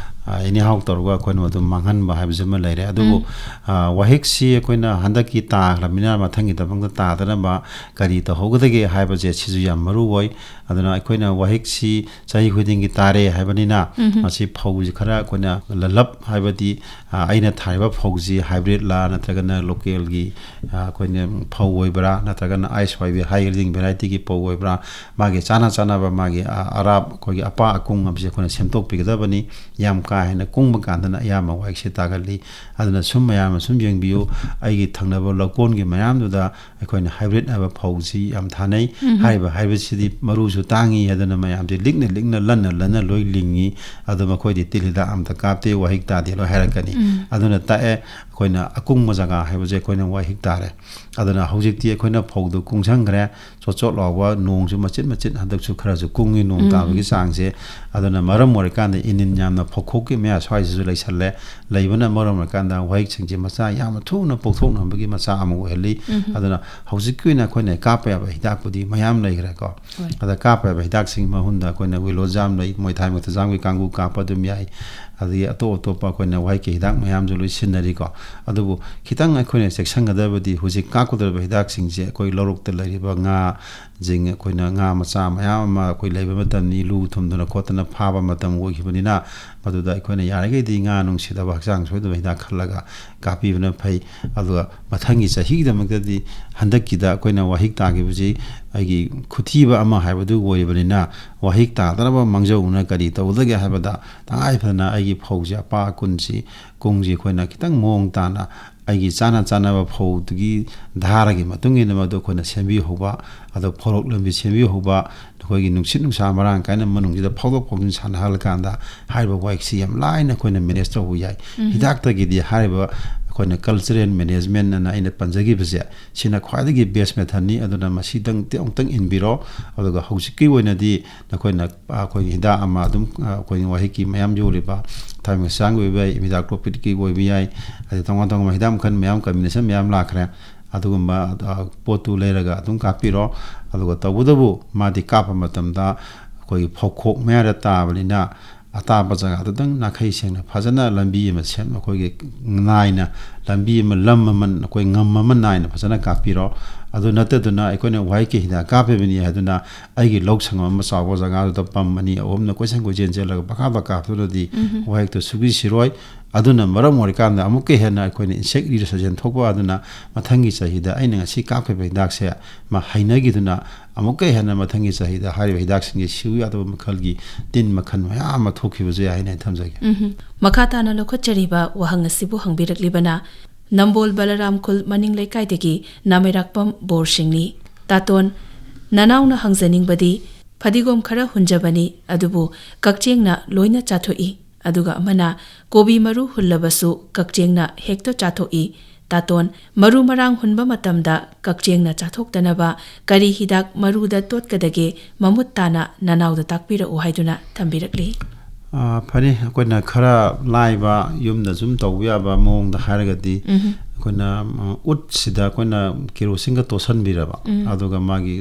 ꯑ, anyhow ꯇꯧꯔꯒ ꯑꯩꯈꯣꯏꯅ ꯑꯗꯨꯝ ꯃꯥꯡꯍꯟꯕ ꯍꯥꯏꯕꯁꯤꯃ ꯂꯩꯔꯦ꯫ ꯑꯗꯨꯕꯨ, ꯎꯝ꯫ ꯑ, ꯋꯥꯍꯤꯛꯁꯤ ꯑꯩꯈꯣꯏꯅ ꯍꯟꯗꯛꯀꯤ ꯇꯥꯈ꯭ꯔꯕꯅꯤꯅ ꯃꯊꯪꯒꯤꯗꯃꯛꯇ ꯇꯥꯗꯅꯕ ꯀꯔꯤ ꯇꯧꯍꯧꯒꯗꯒꯦ ꯍꯥꯏꯕꯁꯦ ꯁꯤꯁꯨ ꯌꯥꯝ ꯃꯔꯨ ꯑꯣꯏ꯫ ꯑꯗꯨꯅ ꯑꯩꯈꯣꯏꯅ ꯋꯥꯍꯤꯛꯁꯤ ꯆꯍꯤ ꯈꯨꯗꯤꯡꯒꯤ ꯇꯥꯔꯦ ꯍꯥꯏꯕꯅꯤꯅ ꯎꯝꯍꯨꯝ꯫ ꯃꯁꯤ ꯐꯧꯁꯤ ꯈꯔ ꯑꯩꯈꯣꯏꯅ ꯂꯜꯂꯞ ꯍꯥꯏꯕꯗꯤ, ꯑ, ꯑꯩꯅ ꯊꯥꯔꯤꯕ ꯐꯧꯁꯤ ꯍꯥꯏꯕ꯭ꯔꯤꯠꯂꯥ ꯅꯠꯇ꯭ꯔꯒꯅ ꯂꯣꯀꯦꯜꯒꯤ, ꯑ, ꯑꯩꯈꯣꯏꯅ ꯐꯧ ꯑꯣꯏꯕ꯭ꯔꯥ ꯅꯠꯇ꯭ꯔꯒꯅ ꯑꯥꯏꯁ ꯋꯥꯏ ꯕꯤ ꯍꯥꯏ ꯌꯤꯜꯗꯤꯡ ꯚꯦꯔꯥꯏꯇꯤꯒꯤ ꯐꯧ ꯑꯣꯏꯕ꯭ꯔꯥ, ꯃꯥꯒꯤ ꯆꯥꯅ ꯆꯥꯅꯕ ꯃꯥꯒꯤ, ꯑ, ꯑꯔꯥꯞ ꯑꯩꯈꯣꯏꯒꯤ ꯑꯄꯥ ꯑꯀꯨꯡ ꯑꯃꯁꯦ ꯑꯩꯈꯣꯏꯅ ꯁꯦꯝꯗꯣꯛꯄꯤꯒꯗꯕꯅꯤ꯫ ꯌꯥꯝ ꯀꯥ ꯍꯦꯟꯅ ꯀꯨꯡꯕ ꯀꯥꯟꯗꯅ ꯑꯌꯥꯝꯕ ꯋꯥꯍꯤꯛꯁꯦ ꯇꯥꯒꯜꯂꯤ꯫ ꯑꯗꯨꯅ ꯁꯨꯝ ꯃꯌꯥꯝꯅ ꯁꯨꯝ ꯌꯦꯡꯕꯤꯌꯨ, ꯑꯩꯒꯤ ꯊꯪꯅꯕ ꯂꯧꯀꯣꯟꯒꯤ ꯃꯌꯥꯝꯗꯨꯗ ꯑꯩꯈꯣꯏꯅ ꯍꯥꯏꯕ꯭ꯔꯤꯠ ꯍꯥꯏꯕ ꯐꯧꯁꯤ ꯌꯥꯝ ꯊꯥꯅꯩ꯫ ꯎꯝꯍꯨꯝ꯫ ꯍꯥꯏꯔꯤꯕ ꯍꯥꯏꯕ꯭ꯔꯤꯠꯁꯤꯗꯤ ꯃꯔꯨꯁꯨ ꯇꯥꯡꯉꯤ ꯍꯥꯏꯗꯅ ꯃꯌꯥꯝꯁꯦ ꯂꯤꯛꯅ ꯂꯤꯛꯅ ꯂꯟꯅ ꯂꯟꯅ ꯂꯣꯏ ꯂꯤꯡꯉꯤ꯫ ꯑꯗꯣ ꯃꯈꯣꯏꯗꯤ ꯇꯤꯜ ꯍꯤꯗꯥꯛ ꯑꯝꯇ ꯀꯥꯞꯇꯦ, ꯋꯥꯍꯤꯛ ꯇꯥꯗꯦ ꯂꯣꯏ ꯍꯥꯏꯔꯛꯀꯅꯤ꯫ ꯎꯝ꯫ ꯑꯗꯨꯅ ꯇꯥꯛꯑꯦ, ꯑꯩꯈꯣꯏꯅ ꯑꯀꯨꯡꯕ ꯖꯒꯥ ꯍꯥꯏꯕꯁꯦ ꯑꯩꯈꯣꯏꯅ ꯋꯥꯍꯤꯛ ꯇꯥꯔꯦ꯫ ꯑꯗꯨꯅ ꯍꯧꯖꯤꯛꯇꯤ ꯑꯩꯈꯣꯏꯅ ꯐꯧꯗꯨ ꯀꯨꯡꯁꯟꯈ꯭ꯔꯦ, ꯆꯣꯠ ꯆꯣꯠ ꯂꯥꯎꯕ, ꯅꯣꯡꯁꯨ ꯃꯆꯤꯠ ꯃꯆꯤꯠ ꯍꯟꯗꯛꯁꯨ ꯈꯔꯁꯨ ꯀꯨꯡꯉꯤ ꯅꯣꯡ ꯎꯝ꯫ ꯇꯥꯕꯒꯤ ꯆꯥꯡꯁꯦ꯫ ꯑꯗꯨꯅ ꯃꯔꯝ ꯑꯣꯏꯔꯀꯥꯟꯗ ꯏꯅꯤꯟ ꯌꯥꯝꯅ ꯐꯧꯈꯣꯛꯀꯤ ꯃꯌꯥ ꯁ꯭ꯋꯥꯏꯁꯤꯁꯨ ꯂꯩꯁꯜꯂꯦ꯫ ꯂꯩꯕꯅ ꯃꯔꯝ ꯑꯣꯏꯔꯀꯥꯟꯗ ꯋꯥꯍꯤꯛꯁꯤꯡꯁꯦ ꯃꯆꯥ ꯌꯥꯝꯅ ꯊꯨꯅ ꯄꯣꯛꯊꯣꯛꯅꯕꯒꯤ ꯃꯆꯥꯛ ꯑꯃ ꯑꯣꯏꯍꯜꯂꯤ꯫ ꯎꯝ꯫ ꯑꯗꯨꯅ ꯍꯧꯖꯤꯛꯀꯤ ꯑꯣꯏꯅ ꯑꯩꯈꯣꯏꯅ ꯀꯥꯞꯄ ꯌꯥꯕ ꯍꯤꯗꯥꯛꯄꯨꯗꯤ ꯃꯌꯥꯝ ꯂꯩꯈ꯭ꯔꯦꯀꯣ꯫ ꯍꯣꯏ꯫ ꯑꯗ ꯀꯥꯞꯄ ꯌꯥꯕ ꯍꯤꯗꯥꯛꯁꯤꯡ ꯃꯅꯨꯡꯗ ꯑꯩꯈꯣꯏꯅ ꯋꯤꯂꯣꯖꯥꯝ ꯂꯩ, ꯃꯣꯏ ꯊꯥꯏꯃꯛꯇ ꯖꯥꯝꯒꯤ ꯀꯥꯡꯕꯨ ꯀꯥꯞꯄ ꯑꯗꯨꯝ ꯌꯥꯏ꯫ ꯑꯗꯒꯤ ꯑꯇꯣꯞ ꯑꯇꯣꯞꯄ ꯑꯩꯈꯣꯏꯅ ꯋꯥꯍꯤꯛꯀꯤ ꯍꯤꯗꯥꯛ ꯃꯌꯥꯝꯁꯨ ꯂꯣꯏ ꯁꯤꯖꯤꯟꯅꯔꯤꯀꯣ꯫ ꯑꯗꯨꯕꯨ ꯈꯤꯇꯪ ꯑꯩꯈꯣꯏꯅ ꯆꯦꯛꯁꯤꯟꯒꯗꯕꯗꯤ ꯍꯧꯖꯤꯛ ꯀꯥꯞꯀꯗꯧꯔꯤꯕ ꯍꯤꯗꯥꯛꯁꯤꯡꯁꯦ ꯑꯩꯈꯣꯏ ꯂꯧꯔꯣꯛꯇ ꯂꯩꯔꯤꯕ ꯉꯥꯁꯤꯡ, ꯑꯩꯈꯣꯏꯅ ꯉꯥ ꯃꯆꯥ ꯃꯌꯥꯝ ꯑꯃ ꯑꯩꯈꯣꯏ ꯂꯩꯕ ꯃꯇꯝꯅꯤ, ꯂꯨ ꯊꯨꯝꯗꯅ ꯈꯣꯠꯇꯅ ꯐꯥꯕ ꯃꯇꯝ ꯑꯣꯏꯈꯤꯕꯅꯤꯅ, ꯃꯗꯨꯗ ꯑꯩꯈꯣꯏꯅ ꯌꯥꯔꯤꯈꯩꯗꯤ ꯉꯥ ꯅꯨꯡꯁꯤꯗꯕ, ꯍꯛꯆꯥꯡ ꯁꯣꯏꯗꯕ ꯍꯤꯗꯥꯛ ꯈꯜꯂꯒ ꯀꯥꯞꯄꯤꯕꯅ ꯐꯩ꯫ ꯑꯗꯨꯒ ꯃꯊꯪꯒꯤ ꯆꯍꯤꯒꯤꯗꯃꯛꯇꯗꯤ ꯍꯟꯗꯛꯀꯤꯗ ꯑꯩꯈꯣꯏꯅ ꯋꯥꯍꯤꯛ ꯇꯥꯈꯤꯕꯁꯤ ꯑꯩꯒꯤ ꯈꯨꯊꯤꯕ ꯑꯃ ꯍꯥꯏꯕꯗꯨ ꯑꯣꯏꯔꯤꯕꯅꯤꯅ, ꯋꯥꯍꯤꯛ ꯇꯥꯗꯅꯕ ꯃꯥꯡꯖꯧꯅꯅ ꯀꯔꯤ ꯇꯧꯒꯗꯒꯦ ꯍꯥꯏꯕꯗ, ꯇꯉꯥꯏ ꯐꯗꯅ ꯑꯩꯒꯤ ꯐꯧꯁꯦ ꯑꯄꯥ ꯀꯨꯟꯁꯤ, ꯀꯨꯡꯁꯤ ꯑꯩꯈꯣꯏꯅ ꯈꯤꯇꯪ ꯃꯑꯣꯡ ꯇꯥꯅ ꯑꯩꯒꯤ ꯆꯥꯅ ꯆꯥꯅꯕ ꯐꯧꯗꯨꯒꯤ ꯙꯥꯔꯒꯤ ꯃꯇꯨꯡ ꯏꯟꯅ ꯃꯗꯨ ꯑꯩꯈꯣꯏꯅ ꯁꯦꯝꯕꯤꯍꯧꯕ, ꯑꯗꯣ ꯐꯧꯔꯣꯛ ꯂꯝꯕꯤ ꯁꯦꯝꯕꯤꯍꯧꯕ, ꯑꯩꯈꯣꯏꯒꯤ ꯅꯨꯡꯁꯤꯠ ꯅꯨꯡꯁꯥ ꯃꯔꯥꯡ ꯀꯥꯏꯅ ꯃꯅꯨꯡꯁꯤꯗ ꯐꯥꯎꯗꯣꯛ ꯐꯥꯎꯖꯤꯟ ꯁꯥꯟꯅꯍꯜꯂꯀꯥꯟꯗ ꯍꯥꯏꯔꯤꯕ ꯋꯥꯍꯤꯛꯁꯤ ꯌꯥꯝ ꯂꯥꯏꯅ ꯑꯩꯈꯣꯏꯅ ꯃꯦꯅꯦꯖ ꯇꯧꯕ ꯌꯥꯏ꯫ ꯎꯝ꯫ ꯍꯤꯗꯥꯛꯇꯒꯤꯗꯤ ꯍꯥꯏꯔꯤꯕ ꯑꯩꯈꯣꯏꯅ ꯀꯜꯆꯔꯦꯜ ꯃꯦꯅꯦꯖꯃꯦꯟ ꯑꯅ ꯑꯩꯅ ꯄꯟꯖꯈꯤꯕꯁꯦ, ꯁꯤꯅ ꯈ꯭ꯋꯥꯏꯗꯒꯤ ꯕꯦꯁ ꯃꯦꯊꯠꯅꯤ꯫ ꯑꯗꯨꯅ ꯃꯁꯤꯗꯪ ꯑꯃꯨꯛꯇꯪ ꯏꯟꯕꯤꯔꯣ꯫ ꯑꯗꯨꯒ ꯍꯧꯖꯤꯛꯀꯤ ꯑꯣꯏꯅꯗꯤ ꯅꯈꯣꯏꯅ, ꯑꯩꯈꯣꯏꯒꯤ ꯍꯤꯗꯥꯛ ꯑꯃ ꯑꯗꯨꯝ, ꯑꯩꯈꯣꯏꯒꯤ ꯋꯥꯍꯤꯛꯀꯤ ꯃꯌꯥꯝ ꯌꯣꯜꯂꯤꯕ ꯊꯥꯏꯃꯩ ꯍꯛꯆꯥꯡꯒꯤ ꯑꯣꯏꯕ ꯌꯥꯏ, ꯏꯃꯤꯗꯥꯀ꯭ꯂꯣꯄꯤꯠꯀꯤ ꯑꯣꯏꯕ ꯌꯥꯏ, ꯑꯗꯩ ꯇꯣꯉꯥꯟ ꯇꯣꯉꯥꯟꯕ ꯍꯤꯗꯥꯛ ꯃꯈꯜ ꯃꯌꯥꯝ, ꯀꯝꯕꯤꯅꯦꯁꯟ ꯃꯌꯥꯝ ꯂꯥꯛꯈ꯭ꯔꯦ꯫ ꯑꯗꯨꯒꯨꯝꯕ, ꯑ, ꯄꯣꯠꯇꯨ ꯂꯩꯔꯒ ꯑꯗꯨꯝ ꯀꯥꯞꯄꯤꯔꯣ꯫ ꯑꯗꯨꯒ ꯇꯧꯕꯇꯕꯨ ꯃꯥꯗꯤ ꯀꯥꯞꯄ ꯃꯇꯝꯗ ꯑꯩꯈꯣꯏꯒꯤ ꯐꯧꯈꯣꯛ ꯃꯌꯥꯗ ꯇꯥꯕꯅꯤꯅ ꯑꯇꯥꯕ ꯖꯒꯥꯗꯨꯗꯪ ꯅꯥꯈꯩ ꯁꯦꯡꯅ ꯐꯖꯅ ꯂꯝꯕꯤ ꯑꯃ ꯁꯦꯝ-, ꯑꯩꯈꯣꯏꯒꯤ ꯅꯥꯏꯅ ꯂꯝꯕꯤ ꯑꯃ, ꯂꯝ ꯑꯃ, ꯑꯩꯈꯣꯏ ꯉꯝ ꯑꯃ ꯅꯥꯏꯅ ꯐꯖꯅ ꯀꯥꯞꯄꯤꯔꯣ꯫ ꯑꯗꯨ ꯅꯠꯇꯗꯨꯅ ꯑꯩꯈꯣꯏꯅ ꯋꯥꯍꯤꯛꯀꯤ ꯍꯤꯗꯥꯛ ꯀꯥꯞꯄꯤꯕꯅꯤ ꯍꯥꯏꯗꯨꯅ ꯑꯩꯒꯤ ꯂꯧ ꯁꯪꯒꯝ ꯑꯃ ꯆꯥꯎꯕ ꯖꯒꯥꯗꯨꯗ ꯄꯝ ꯑꯅꯤ ꯑꯍꯨꯝꯅ ꯀꯣꯏꯆꯦꯟ ꯀꯣꯏꯆꯦꯟ ꯆꯦꯜꯂꯒ ꯄꯪꯀꯥꯞꯇ ꯀꯥꯞꯇꯨꯅꯗꯤ ꯎꯝ꯫ ꯋꯥꯍꯤꯛꯇꯨ ꯁꯨꯛꯁꯤ ꯁꯤꯔꯣꯏ꯫ ꯑꯗꯨꯅ ꯃꯔꯝ ꯑꯣꯏꯔꯀꯥꯟꯗ ꯑꯃꯨꯛꯀ ꯍꯦꯟꯅ ꯑꯩꯈꯣꯏꯅ ꯏꯟꯁꯦꯛ ꯔꯤꯁꯔꯖꯦꯟ ꯊꯣꯛꯄ ꯑꯗꯨꯅ ꯃꯊꯪꯒꯤ ꯆꯍꯤꯗ ꯑꯩꯅ ꯉꯁꯤ ꯀꯥꯞꯈꯤꯕ ꯍꯤꯗꯥꯛꯁꯦ ꯃꯥ ꯍꯩꯅꯈꯤꯗꯨꯅ ꯑꯃꯨꯛꯀ ꯍꯦꯟꯅ ꯃꯊꯪꯒꯤ ꯆꯍꯤꯗ ꯍꯥꯏꯔꯤꯕ ꯍꯤꯗꯥꯛꯁꯤꯡꯁꯦ ꯁꯤꯎ ꯌꯥꯗꯕ ꯃꯈꯜꯒꯤ ꯇꯤꯟ ꯃꯈꯜ ꯃꯌꯥꯝ ꯑꯃ ꯊꯣꯛꯈꯤꯕꯁꯨ ꯌꯥꯏ ꯍꯥꯏꯅ ꯑꯩ ꯊꯝꯖꯒꯦ꯫ ꯎꯝ꯫ ꯃꯈꯥ ꯇꯥꯅ ꯂꯧꯈꯠꯆꯔꯤꯕ ꯋꯥꯍꯪ ꯑꯁꯤꯕꯨ ꯍꯪꯕꯤꯔꯛꯂꯤꯕꯅ ꯅꯝꯕꯣꯜ ꯕꯂꯔꯥꯝ ꯈꯨꯜ ꯃꯅꯤꯡ ꯂꯩꯀꯥꯏꯗꯒꯤ ꯅꯥꯃꯩꯔꯥꯛꯄꯝ ꯕꯣꯔ ꯁꯤꯡꯅꯤ꯫ ꯇꯥꯇꯣꯟ, ꯅꯅꯥꯎꯅ ꯍꯪꯖꯅꯤꯡꯕꯗꯤ ꯐꯗꯤꯒꯣꯝ ꯈꯔ ꯍꯨꯟꯖꯕꯅꯤ, ꯑꯗꯨꯕꯨ ꯀꯛꯆꯦꯡꯅ ꯂꯣꯏꯅ ꯆꯥꯊꯣꯛꯏ꯫ ꯑꯗꯨꯒ ꯑꯃꯅ ꯀꯣꯕꯤ ꯃꯔꯨ ꯍꯨꯜꯂꯕꯁꯨ ꯀꯛꯆꯦꯡꯅ ꯍꯦꯛꯇ ꯆꯥꯊꯣꯛꯏ꯫ ꯇꯥꯇꯣꯟ, ꯃꯔꯨ ꯃꯔꯥꯡ ꯍꯨꯟꯕ ꯃꯇꯝꯗ ꯀꯛꯆꯦꯡꯅ ꯆꯥꯊꯣꯛꯇꯅꯕ ꯀꯔꯤ ꯍꯤꯗꯥꯛ ꯃꯔꯨꯗ ꯇꯣꯠꯀꯗꯒꯦ ꯃꯃꯨꯠ ꯇꯥꯅ ꯅꯅꯥꯎꯗ ꯇꯥꯛꯄꯤꯔꯛꯎ ꯍꯥꯏꯗꯨꯅ ꯊꯝꯕꯤꯔꯛꯂꯤ꯫ ꯑ, ꯐꯅꯤ꯫ ꯑꯩꯈꯣꯏꯅ ꯈꯔ ꯂꯥꯏꯕ, ꯌꯨꯝꯗ ꯁꯨꯝ ꯇꯧꯕ ꯌꯥꯕ ꯃꯑꯣꯡꯗ ꯍꯥꯏꯔꯒꯗꯤ, ꯎꯝꯍꯨꯝ꯫ ꯑꯩꯈꯣꯏꯅ, ꯎꯝ, ꯎꯠꯁꯤꯗ ꯑꯩꯈꯣꯏꯅ ꯀꯦꯔꯣꯁꯤꯟꯒ ꯇꯣꯠꯁꯟꯕꯤꯔꯕ, ꯎꯝ꯫ ꯑꯗꯨꯒ ꯃꯥꯒꯤ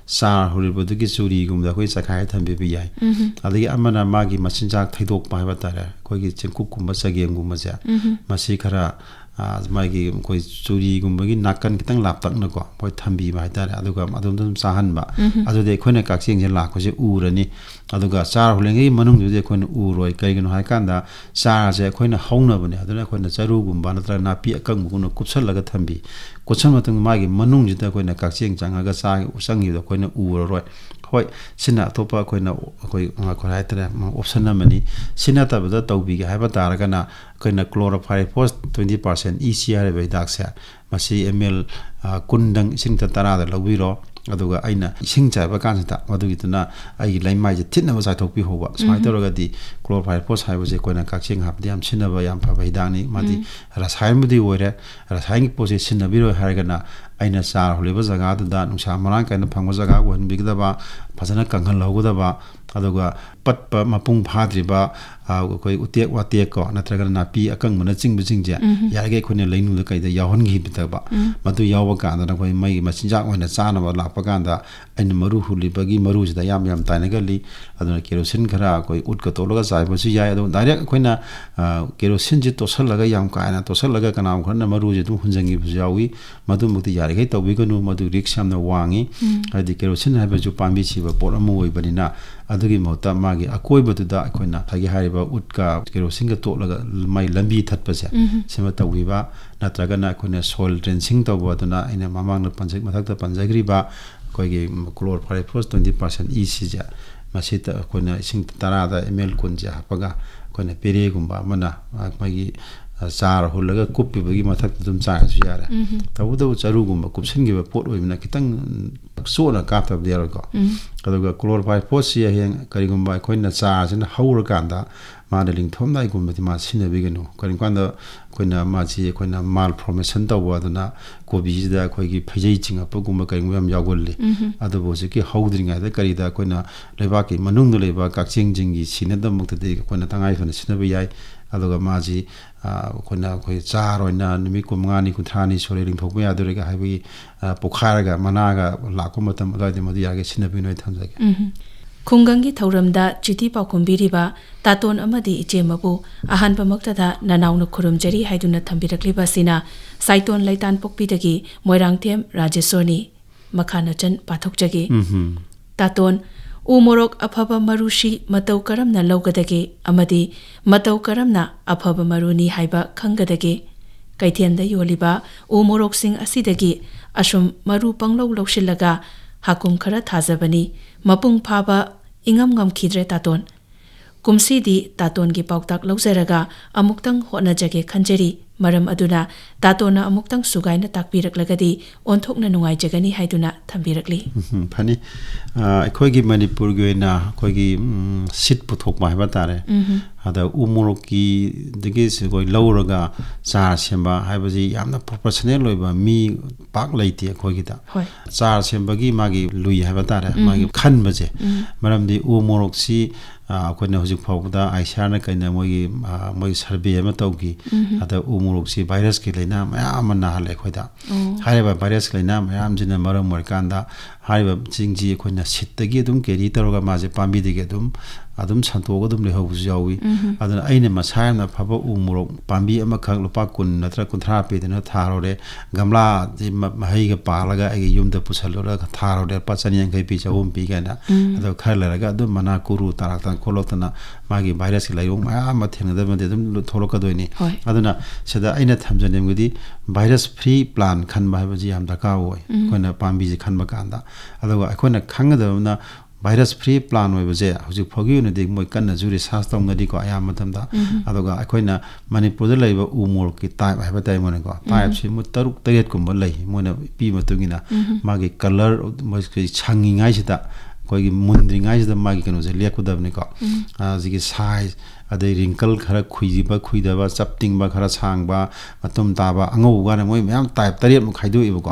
ꯆꯥꯔ ꯍꯨꯜꯂꯤꯕꯗꯨꯒꯤ ꯆꯨꯔꯤꯒꯨꯝꯕꯗ ꯑꯩꯈꯣꯏ ꯆꯈꯥꯏ ꯊꯝꯕꯤꯕ ꯌꯥꯏ꯫ ꯎꯝꯍꯨꯝ꯫ ꯑꯗꯒꯤ ꯑꯃꯅ ꯃꯥꯒꯤ ꯃꯆꯤꯟꯖꯥꯛ ꯊꯩꯗꯣꯛꯄ ꯍꯥꯏꯕ ꯇꯥꯔꯦ, ꯑꯩꯈꯣꯏꯒꯤ ꯆꯦꯡꯀꯨꯞꯀꯨꯝꯕ, ꯆꯒꯦꯝꯒꯨꯝꯕꯁꯦ, ꯎꯝꯍꯨꯝ꯫ ꯃꯁꯤ ꯈꯔ, ꯑ, ꯃꯥꯒꯤ ꯑꯩꯈꯣꯏ ꯆꯨꯔꯤꯒꯨꯝꯕꯒꯤ ꯅꯥꯀꯟ ꯈꯤꯇꯪ ꯂꯥꯞꯇꯛꯅꯀꯣ, ꯑꯩꯈꯣꯏ ꯊꯝꯕꯤꯕ ꯍꯥꯏꯇꯥꯔꯦ꯫ ꯑꯗꯨꯒ ꯑꯗꯨꯝ ꯑꯗꯨꯝ ꯆꯥꯍꯟꯕ꯫ ꯎꯝꯍꯨꯝ꯫ ꯑꯗꯨꯗꯤ ꯑꯩꯈꯣꯏꯅ ꯀꯛꯆꯦꯡꯁꯦ ꯂꯥꯛꯄꯁꯦ ꯎꯔꯅꯤ꯫ ꯑꯗꯨꯒ ꯆꯥꯔ ꯍꯨꯜꯂꯤꯉꯩꯒꯤ ꯃꯅꯨꯡꯗꯨꯗꯤ ꯑꯩꯈꯣꯏꯅ ꯎꯔꯣꯏ꯫ ꯀꯩꯒꯤꯅꯣ ꯍꯥꯏꯀꯥꯟꯗ, ꯆꯥꯔꯁꯦ ꯑꯩꯈꯣꯏꯅ ꯍꯧꯅꯕꯅꯦ꯫ ꯑꯗꯨꯅ ꯑꯩꯈꯣꯏꯅ ꯆꯔꯨꯒꯨꯝꯕ ꯅꯠꯇ꯭ꯔꯒ ꯅꯥꯄꯤ ꯑꯀꯪꯕꯒꯨꯝꯕ ꯀꯨꯞꯁꯜꯂꯒ ꯊꯝꯕꯤ꯫ ꯀꯨꯞꯁꯟꯕ ꯃꯇꯨꯡꯗ ꯃꯥꯒꯤ ꯃꯅꯨꯡꯁꯤꯗ ꯑꯩꯈꯣꯏꯅ ꯀꯛꯆꯦꯡ ꯆꯪꯉꯒ ꯆꯥ ꯆꯪꯈꯤꯕꯗꯣ ꯑꯩꯈꯣꯏꯅ ꯎꯔꯔꯣꯏ꯫ ꯍꯣꯏ, ꯁꯤꯅ ꯑꯇꯣꯞꯄ ꯑꯩꯈꯣꯏꯅ, ꯑꯩꯈꯣꯏ, ꯑꯩꯈꯣꯏ ꯍꯥꯏꯇꯥꯔꯦ, ꯑꯣꯞꯁꯟ ꯑꯃꯅꯤ꯫ ꯁꯤ ꯅꯠꯇꯕꯗ ꯇꯧꯕꯤꯒꯦ ꯍꯥꯏꯕ ꯇꯥꯔꯒꯅ, ꯑꯩꯈꯣꯏꯅ ꯀ꯭ꯂꯣꯔꯣꯐꯥꯏꯔꯤꯐꯣꯁ ꯇ꯭ꯋꯦꯟꯇꯤ ꯄꯥꯔꯁꯦꯟ ꯏ ꯁꯤ ꯍꯥꯏꯔꯤꯕ ꯍꯤꯗꯥꯛꯁꯦ, ꯃꯁꯤ ꯑꯦꯝ ꯑꯦꯜ, ꯑ, ꯀꯨꯟꯗꯪ ꯏꯁꯤꯡ ꯂꯤꯇꯔ ꯇꯔꯥꯗ ꯂꯧꯕꯤꯔꯣ꯫ ꯑꯗꯨꯒ ꯑꯩꯅ ꯏꯁꯤꯡ ꯆꯥꯏꯕ ꯀꯥꯟꯁꯤꯗ ꯃꯗꯨꯒꯤꯗꯨꯅ ꯑꯩꯒꯤ ꯂꯩꯃꯥꯏꯁꯦ ꯊꯤꯠꯅꯕ ꯆꯥꯏꯊꯣꯛꯄꯤꯍꯧꯕ꯫ ꯁꯨꯃꯥꯏꯅ ꯎꯝ꯫ ꯇꯧꯔꯒꯗꯤ ꯀ꯭ꯂꯣꯔꯣꯐꯥꯏꯔꯤꯐꯣꯁ ꯍꯥꯏꯕꯁꯦ ꯑꯩꯈꯣꯏꯅ ꯀꯛꯆꯦꯡ ꯍꯥꯞꯄꯗ ꯌꯥꯝ ꯁꯤꯖꯤꯟꯅꯕ, ꯌꯥꯝ ꯐꯕ ꯍꯤꯗꯥꯛꯅꯤ꯫ ꯃꯥꯗꯤ ꯎꯝ꯫ ꯔꯁꯥꯌꯅꯕꯨꯗꯤ ꯑꯣꯏꯔꯦ, ꯔꯁꯥꯌꯅꯤꯛ ꯄꯣꯠꯁꯦ ꯁꯤꯖꯤꯟꯅꯕꯤꯔꯣꯏ ꯍꯥꯏꯔꯒꯅ, ꯑꯩꯅ ꯆꯥꯔ ꯍꯨꯜꯂꯤꯕ ꯖꯒꯥꯗꯨꯗ ꯅꯨꯡꯁꯥ ꯃꯔꯥꯡ ꯀꯥꯏꯅ ꯐꯪꯕ ꯖꯒꯥ ꯑꯣꯏꯍꯟꯕꯤꯒꯗꯕ, ꯐꯖꯅ ꯀꯪꯍꯜꯍꯧꯒꯗꯕ, ꯑꯗꯨꯒ ꯄꯠꯄ ꯃꯄꯨꯡ ꯐꯥꯗ꯭ꯔꯤꯕ, ꯑ, ꯑꯩꯈꯣꯏ ꯎꯇꯦꯛ ꯋꯥꯇꯦꯛꯀꯣ, ꯅꯠꯇ꯭ꯔꯒꯅ ꯅꯥꯄꯤ ꯑꯀꯪꯕꯅꯆꯤꯡꯕꯁꯤꯡꯁꯦ, ꯎꯝ꯫ ꯌꯥꯔꯤꯈꯩ ꯑꯩꯈꯣꯏꯅ ꯂꯩꯅꯨꯡꯗ ꯀꯩꯗ ꯌꯥꯎꯍꯟꯈꯤꯗꯕ꯫ ꯎꯝ꯫ ꯃꯗꯨ ꯌꯥꯎꯕ ꯀꯥꯟꯗꯅ ꯑꯩꯈꯣꯏ ꯃꯩꯒꯤ ꯃꯆꯤꯟꯖꯥꯛ ꯑꯣꯏꯅ ꯆꯥꯅꯕ ꯂꯥꯛꯄ ꯀꯥꯟꯗ, ꯑꯩꯅ ꯃꯔꯨ ꯍꯨꯜꯂꯤꯕꯒꯤ ꯃꯔꯨꯁꯤꯗ ꯌꯥꯝ ꯌꯥꯝ ꯇꯥꯏꯅꯒꯜꯂꯤ꯫ ꯑꯗꯨꯅ ꯀꯦꯔꯣꯁꯤꯟ ꯈꯔ ꯑꯩꯈꯣꯏ ꯎꯠꯀ ꯇꯣꯠꯂꯒ ꯆꯥꯏꯕꯁꯨ ꯌꯥꯏ꯫ ꯑꯗꯨ ꯗꯥꯏꯔꯦꯛ ꯑꯩꯈꯣꯏꯅ, ꯑ, ꯀꯦꯔꯣꯁꯤꯟꯁꯤ ꯇꯣꯠꯁꯜꯂꯒ, ꯌꯥꯝ ꯀꯥ ꯍꯦꯟꯅ ꯇꯣꯠꯁꯜꯂꯒ ꯀꯅꯥꯒꯨꯝꯕ ꯈꯔꯅ ꯃꯔꯨꯁꯦ ꯑꯗꯨꯝ ꯍꯨꯟꯖꯟꯈꯤꯕꯁꯨ ꯌꯥꯎꯏ꯫ ꯃꯗꯨꯃꯛꯇꯤ ꯌꯥꯔꯤꯈꯩ ꯇꯧꯕꯤꯒꯅꯨ, ꯃꯗꯨ ꯔꯤꯛꯁ ꯌꯥꯝꯅ ꯋꯥꯡꯉꯤ꯫ ꯎꯝ꯫ ꯍꯥꯏꯗꯤ ꯀꯦꯔꯣꯁꯤꯟ ꯍꯥꯏꯕꯁꯨ ꯄꯥꯝꯕꯤ ꯁꯤꯕ ꯄꯣꯠ ꯑꯃ ꯑꯣꯏꯕꯅꯤꯅ, ꯑꯗꯨꯒꯤ ꯃꯍꯨꯠꯇ ꯃꯥꯒꯤ ꯑꯀꯣꯏꯕꯗꯨꯗ ꯑꯩꯈꯣꯏꯅ ꯉꯁꯥꯏꯒꯤ ꯍꯥꯏꯔꯤꯕ ꯎꯠꯀ ꯀꯦꯔꯣꯁꯤꯟꯒ ꯇꯣꯠꯂꯒ ꯃꯥꯏ ꯂꯝꯕꯤ ꯊꯠꯄꯁꯦ, ꯎꯝ꯫ ꯁꯤꯃ ꯇꯧꯕꯤꯕ, ꯅꯠꯇ꯭ꯔꯒꯅ ꯑꯩꯈꯣꯏꯅ soil drenching ꯇꯧꯕ, ꯑꯗꯨꯅ ꯑꯩꯅ ꯃꯃꯥꯡꯗ ꯄꯟꯖ-, ꯃꯊꯛꯇ ꯄꯟꯖꯈ꯭ꯔꯤꯕ ꯑꯩꯈꯣꯏꯒꯤ ꯀ꯭ꯂꯣꯔꯣꯐꯥꯏꯔꯤꯐꯣꯁ ꯇ꯭ꯋꯦꯟꯇꯤ ꯄꯥꯔꯁꯦꯟ ꯏ ꯁꯤꯁꯦ, ꯃꯁꯤꯗ ꯑꯩꯈꯣꯏꯅ ꯏꯁꯤꯡ ꯇꯔꯥꯗ ꯑꯦꯝ ꯑꯦꯜ ꯀꯨꯟꯁꯦ ꯍꯥꯞꯄꯒ, ꯑꯩꯈꯣꯏꯅ ꯄꯦꯔꯦꯒꯨꯝꯕ ꯑꯃꯅ, ꯑꯩꯈꯣꯏꯒꯤ ꯑ, ꯆꯥꯔ ꯍꯨꯜꯂꯒ ꯀꯨꯞꯄꯤꯕꯒꯤ ꯃꯊꯛꯇ ꯑꯗꯨꯝ ꯆꯥꯏꯔꯁꯨ ꯌꯥꯔꯦ꯫ ꯎꯝ꯫ ꯇꯧꯕꯇꯕꯨ ꯆꯔꯨꯒꯨꯝꯕ ꯀꯨꯞꯁꯤꯟꯈꯤꯕ ꯄꯣꯠ ꯑꯣꯏꯕꯅ ꯈꯤꯇꯪ ꯆꯣꯠꯅ ꯀꯥꯞꯇꯕꯗꯤ ꯌꯥꯔꯣꯏꯀꯣ꯫ ꯎꯝ꯫ ꯑꯗꯨꯒ chlorify ꯄꯣꯠꯁꯤ ꯍꯌꯦꯡ ꯀꯔꯤꯒꯨꯝꯕ ꯑꯩꯈꯣꯏꯅ ꯆꯥꯔꯁꯤꯅ ꯍꯧꯔꯀꯥꯟꯗ ꯃꯥꯅ ꯂꯤꯡꯊꯣꯛꯑꯝꯗꯥꯏꯒꯨꯝꯕꯗꯤ ꯃꯥ ꯁꯤꯖꯤꯟꯅꯕꯤꯒꯅꯨ꯫ ꯀꯔꯤꯒꯨꯝ ꯀꯥꯟꯗ ꯑꯩꯈꯣꯏꯅ ꯃꯥꯁꯤ ꯑꯩꯈꯣꯏꯅ malformation ꯇꯧꯕ, ꯑꯗꯨꯅ ꯀꯣꯕꯤꯁꯤꯗ ꯑꯩꯈꯣꯏꯒꯤ ꯐꯩꯖꯩ ꯆꯤꯡꯉꯛꯄꯒꯨꯝꯕ ꯀꯔꯤꯒꯨꯝꯕ ꯌꯥꯝ ꯌꯥꯎꯒꯜꯂꯤ꯫ ꯎꯝ꯫ ꯑꯗꯨꯕꯨ ꯍꯧꯖꯤꯛꯀꯤ ꯍꯧꯗ꯭ꯔꯤꯉꯩꯗ ꯀꯔꯤꯗ ꯑꯩꯈꯣꯏꯅ ꯂꯩꯕꯥꯛꯀꯤ ꯃꯅꯨꯡꯗ ꯂꯩꯕ ꯀꯛꯆꯦꯡꯁꯤꯡꯒꯤ ꯁꯤꯅꯗꯕꯃꯛꯇꯗꯤ ꯑꯩꯈꯣꯏꯅ ꯇꯉꯥꯏ ꯐꯗꯅ ꯁꯤꯖꯤꯟꯅꯕ ꯌꯥꯏ꯫ ꯑꯗꯨꯒ ꯃꯥꯁꯤ, ꯑ, ꯑꯩꯈꯣꯏꯅ ꯑꯩꯈꯣꯏ ꯆꯥꯔ ꯑꯣꯏꯅ ꯅꯨꯃꯤꯠ ꯀꯨꯟꯃꯉꯥꯅꯤ, ꯀꯨꯟꯊ꯭ꯔꯥꯅꯤ ꯁꯨꯔꯦ ꯂꯤꯡꯊꯣꯛꯄ ꯌꯥꯗꯣꯔꯦꯒ ꯍꯥꯏꯕꯒꯤ, ꯑ, ꯄꯣꯛꯈꯥꯏꯔꯒ ꯃꯅꯥꯒ ꯂꯥꯛꯄ ꯃꯇꯝ ꯑꯗꯨꯋꯥꯏꯗ ꯃꯗꯨ ꯌꯥꯔꯒꯦ ꯁꯤꯖꯤꯟꯅꯕꯤꯅꯣꯏ ꯊꯝꯖꯒꯦ꯫ ꯎꯝ꯫ ꯈꯨꯡꯒꯪꯒꯤ ꯊꯧꯔꯝꯗ ꯆꯤꯊꯤ ꯄꯥꯎꯈꯨꯝ ꯄꯤꯔꯤꯕ ꯇꯥꯇꯣꯟ ꯑꯃꯗꯤ ꯏꯆꯦꯃꯕꯨ ꯑꯍꯥꯟꯕꯃꯛꯇꯗ ꯅꯅꯥꯎꯅ ꯈꯨꯔꯨꯝꯖꯔꯤ ꯍꯥꯏꯗꯨꯅ ꯊꯝꯕꯤꯔꯛꯂꯤꯕ ꯑꯁꯤꯅ ꯁꯥꯏꯇꯣꯟ ꯂꯩꯇꯥꯟꯄꯣꯛꯄꯤꯗꯒꯤ ꯃꯣꯏꯔꯥꯡꯊꯦꯝ ꯔꯥꯖꯦꯁꯣꯔꯅꯤ꯫ ꯃꯈꯥ ꯅꯆꯟ ꯄꯥꯊꯣꯛꯆꯒꯦ꯫ ꯎꯝꯍꯨꯝ꯫ ꯇꯥꯇꯣꯟ, ꯎ ꯃꯣꯔꯣꯛ ꯑꯐꯕ ꯃꯔꯨꯁꯤ ꯃꯇꯧ ꯀꯔꯝꯅ ꯂꯧꯒꯗꯒꯦ ꯑꯃꯗꯤ ꯃꯇꯧ ꯀꯔꯝꯅ ꯑꯐꯕ ꯃꯔꯨꯅꯤ ꯍꯥꯏꯕ ꯈꯪꯒꯗꯒꯦ? ꯀꯩꯊꯦꯜꯗ ꯌꯣꯜꯂꯤꯕ ꯎ ꯃꯣꯔꯣꯛꯁꯤꯡ ꯑꯁꯤꯗꯒꯤ ꯑꯁꯨꯝ ꯃꯔꯨ ꯄꯪꯂꯧ ꯂꯧꯁꯤꯜꯂꯒ ꯍꯥꯀꯨꯝ ꯈꯔ ꯊꯥꯖꯕꯅꯤ, ꯃꯄꯨꯡ ꯐꯥꯕ ꯏꯉꯝ ꯉꯝꯈꯤꯗ꯭ꯔꯦ ꯇꯥꯇꯣꯟ꯫ ꯀꯨꯝꯁꯤꯗꯤ ꯇꯥꯇꯣꯟꯒꯤ ꯄꯥꯎꯇꯥꯛ ꯂꯧꯖꯔꯒ ꯑꯃꯨꯛꯇꯪ ꯍꯣꯠꯅꯖꯒꯦ ꯈꯟꯖꯔꯤ꯫ ꯃꯔꯝ ꯑꯗꯨꯅ ꯇꯥꯇꯣꯟꯅ ꯑꯃꯨꯛꯇꯪ ꯁꯨꯒꯥꯏꯅ ꯇꯥꯛꯄꯤꯔꯛꯂꯒꯗꯤ ꯑꯣꯟꯊꯣꯛꯅ ꯅꯨꯡꯉꯥꯏꯖꯒꯅꯤ ꯍꯥꯏꯗꯨꯅ ꯊꯝꯕꯤꯔꯛꯂꯤ꯫ ꯎꯝ, ꯐꯅꯤ꯫ ꯑ, ꯑꯩꯈꯣꯏꯒꯤ ꯃꯅꯤꯄꯨꯔꯒꯤ ꯑꯣꯏꯅ ꯑꯩꯈꯣꯏꯒꯤ, ꯎꯝ, seed ꯄꯨꯊꯣꯛꯄ ꯍꯥꯏꯕ ꯇꯥꯔꯦ꯫ ꯎꯝ꯫ ꯑꯗ ꯎ ꯃꯣꯔꯣꯛꯀꯤꯗꯒꯤ ꯑꯩꯈꯣꯏ ꯂꯧꯔꯒ ꯆꯥꯔ ꯁꯦꯝꯕ ꯍꯥꯏꯕꯁꯤ ꯌꯥꯝꯅ professional ꯑꯣꯏꯕ ꯃꯤ ꯄꯥꯛ ꯂꯩꯇꯦ ꯑꯩꯈꯣꯏꯒꯤꯗ꯫ ꯍꯣꯏ꯫ ꯆꯥꯔ ꯁꯦꯝꯕꯒꯤ ꯃꯥꯒꯤ ꯂꯨꯏ ꯍꯥꯏꯕ ꯇꯥꯔꯦ, ꯎꯝ꯫ ꯃꯥꯒꯤ ꯈꯟꯕꯁꯦ꯫ ꯎꯝ꯫ ꯃꯔꯝꯗꯤ ꯎ ꯃꯣꯔꯣꯛꯁꯤ, ꯑ, ꯑꯩꯈꯣꯏꯅ ꯍꯧꯖꯤꯛ ꯐꯥꯎꯕꯗ ICARꯅ ꯀꯩꯅ ꯃꯣꯏꯒꯤ, ꯑ, ꯃꯣꯏꯒꯤ survey ꯑꯃ ꯇꯧꯈꯤ꯫ ꯎꯝ꯫ ꯑꯗ ꯎ ꯃꯣꯔꯣꯛꯁꯤ virusꯀꯤ ꯂꯥꯏꯅꯥ ꯃꯌꯥꯝ ꯑꯃ ꯅꯥꯍꯜꯂꯦ ꯑꯩꯈꯣꯏꯗ꯫ ꯑꯣ꯫ ꯍꯥꯏꯔꯤꯕ virusꯀꯤ ꯂꯥꯏꯅꯥ ꯃꯌꯥꯝꯁꯤꯅ ꯃꯔꯝ ꯑꯣꯏꯔꯀꯥꯟꯗ ꯍꯥꯏꯔꯤꯕꯁꯤꯡꯁꯤ ꯑꯩꯈꯣꯏꯅ seedꯇꯒꯤ ꯑꯗꯨꯝ carry ꯇꯧꯔꯒ ꯃꯥꯁꯦ ꯄꯥꯝꯕꯤꯗꯒꯤ ꯑꯗꯨꯝ, ꯑꯗꯨꯝ ꯁꯟꯇꯣꯛꯑꯒ ꯑꯗꯨꯝ ꯂꯩꯍꯧꯕꯁꯨ ꯌꯥꯎꯏ꯫ ꯎꯝ꯫ ꯑꯗꯨꯅ ꯑꯩꯅ ꯃꯁꯥ ꯌꯥꯝꯅ ꯐꯕ ꯎ ꯃꯣꯔꯣꯛ ꯄꯥꯝꯕꯤ ꯑꯃꯈꯛ ꯂꯨꯄꯥ ꯀꯨꯟ ꯅꯠꯇ꯭ꯔꯒ ꯀꯨꯟꯊ꯭ꯔꯥ ꯄꯤꯗꯅ ꯊꯥꯔꯨꯔꯦ, ꯒꯝꯂꯥꯗꯤ ꯃ-, ꯃꯍꯩꯒ ꯄꯥꯜꯂꯒ ꯑꯩꯒꯤ ꯌꯨꯝꯗ ꯄꯨꯁꯜꯂꯨꯔꯒ ꯊꯥꯔꯨꯔꯦ, ꯂꯨꯄꯥ ꯆꯅꯤ ꯌꯥꯡꯈꯩ ꯄꯤ, ꯆꯍꯨꯝ ꯄꯤ ꯀꯥꯏꯅ꯫ ꯎꯝ꯫ ꯑꯗꯣ ꯈꯔ ꯂꯩꯔꯒ ꯑꯗꯨꯝ ꯃꯅꯥ ꯀꯨꯔꯨ ꯇꯥꯔꯛꯇꯅ ꯈꯣꯠꯂꯛꯇꯅ ꯃꯥꯒꯤ virusꯀꯤ ꯂꯥꯏꯑꯣꯡ ꯃꯌꯥꯝ ꯑꯃ ꯊꯦꯡꯅꯗꯕꯗꯤ ꯑꯗꯨꯝ ꯊꯣꯛꯂꯛꯀꯗꯣꯏꯅꯤ꯫ ꯍꯣꯏ꯫ ꯑꯗꯨꯅ ꯁꯤꯗ ꯑꯩꯅ ꯊꯝꯖꯅꯤꯡꯕꯗꯤ virus free plant ꯈꯟꯕ ꯍꯥꯏꯕꯁꯤ ꯌꯥꯝ ꯗꯔꯀꯥꯔ ꯑꯣꯏ꯫ ꯎꯝ꯫ ꯑꯩꯈꯣꯏꯅ ꯄꯥꯝꯕꯤꯁꯦ ꯈꯟꯕ ꯀꯥꯟꯗ꯫ ꯑꯗꯨꯒ ꯑꯩꯈꯣꯏꯅ ꯈꯪꯒꯗꯕ ꯑꯃꯅ ꯚꯥꯏꯔꯁ ꯐ꯭ꯔꯤ ꯄ꯭ꯂꯥꯟ ꯑꯣꯏꯕꯁꯦ ꯍꯧꯖꯤꯛ ꯐꯥꯎꯒꯤ ꯑꯣꯏꯅꯗꯤ ꯃꯣꯏ ꯀꯟꯅꯁꯨ ꯔꯤꯁꯥꯔꯁ ꯇꯧꯅꯔꯤꯀꯣ ꯑꯌꯥꯝꯕ ꯃꯇꯝꯗ꯫ ꯑꯗꯨꯒ ꯑꯩꯈꯣꯏꯅ ꯃꯅꯤꯄꯨꯔꯗ ꯂꯩꯕ ꯎ ꯃꯣꯔꯣꯛꯀꯤ ꯇꯥꯏꯞ ꯍꯥꯏꯕ ꯇꯥꯏ ꯃꯣꯏꯅꯀꯣ, ꯇꯥꯏꯞꯁꯤ ꯃꯣꯏ ꯇꯔꯨꯛ ꯇꯔꯦꯠ ꯀꯨꯝꯕ ꯂꯩ ꯃꯣꯏꯅ ꯄꯤ ꯃꯇꯨꯡ ꯏꯟꯅ꯫ ꯃꯥꯒꯤ ꯀꯂꯔ, ꯃꯣꯏꯒꯤ ꯁꯪꯉꯤꯉꯩꯁꯤꯗ, ꯑꯩꯈꯣꯏꯒꯤ ꯃꯨꯟꯗ꯭ꯔꯤꯉꯩꯁꯤꯗ ꯃꯥꯒꯤ ꯀꯩꯅꯣꯁꯦ ꯂꯦꯞꯀꯗꯕꯅꯤꯀꯣ꯫ ꯑ, ꯍꯧꯖꯤꯛꯀꯤ ꯁꯥꯏꯖ, ꯑꯗꯩ ꯔꯤꯡꯀꯜ ꯈꯔ ꯈꯨꯏꯕ ꯈꯨꯏꯗꯕ, ꯆꯞ ꯇꯤꯡꯕ ꯈꯔ ꯁꯥꯡꯕ, ꯃꯇꯨꯝ ꯇꯥꯕ, ꯑꯉꯧꯕ ꯀꯥꯏꯅ ꯃꯣꯏ ꯃꯌꯥꯝ ꯇꯥꯏꯞ ꯇꯔꯦꯠꯃꯨꯛ ꯈꯥꯏꯗꯣꯛꯏꯕꯀꯣ꯫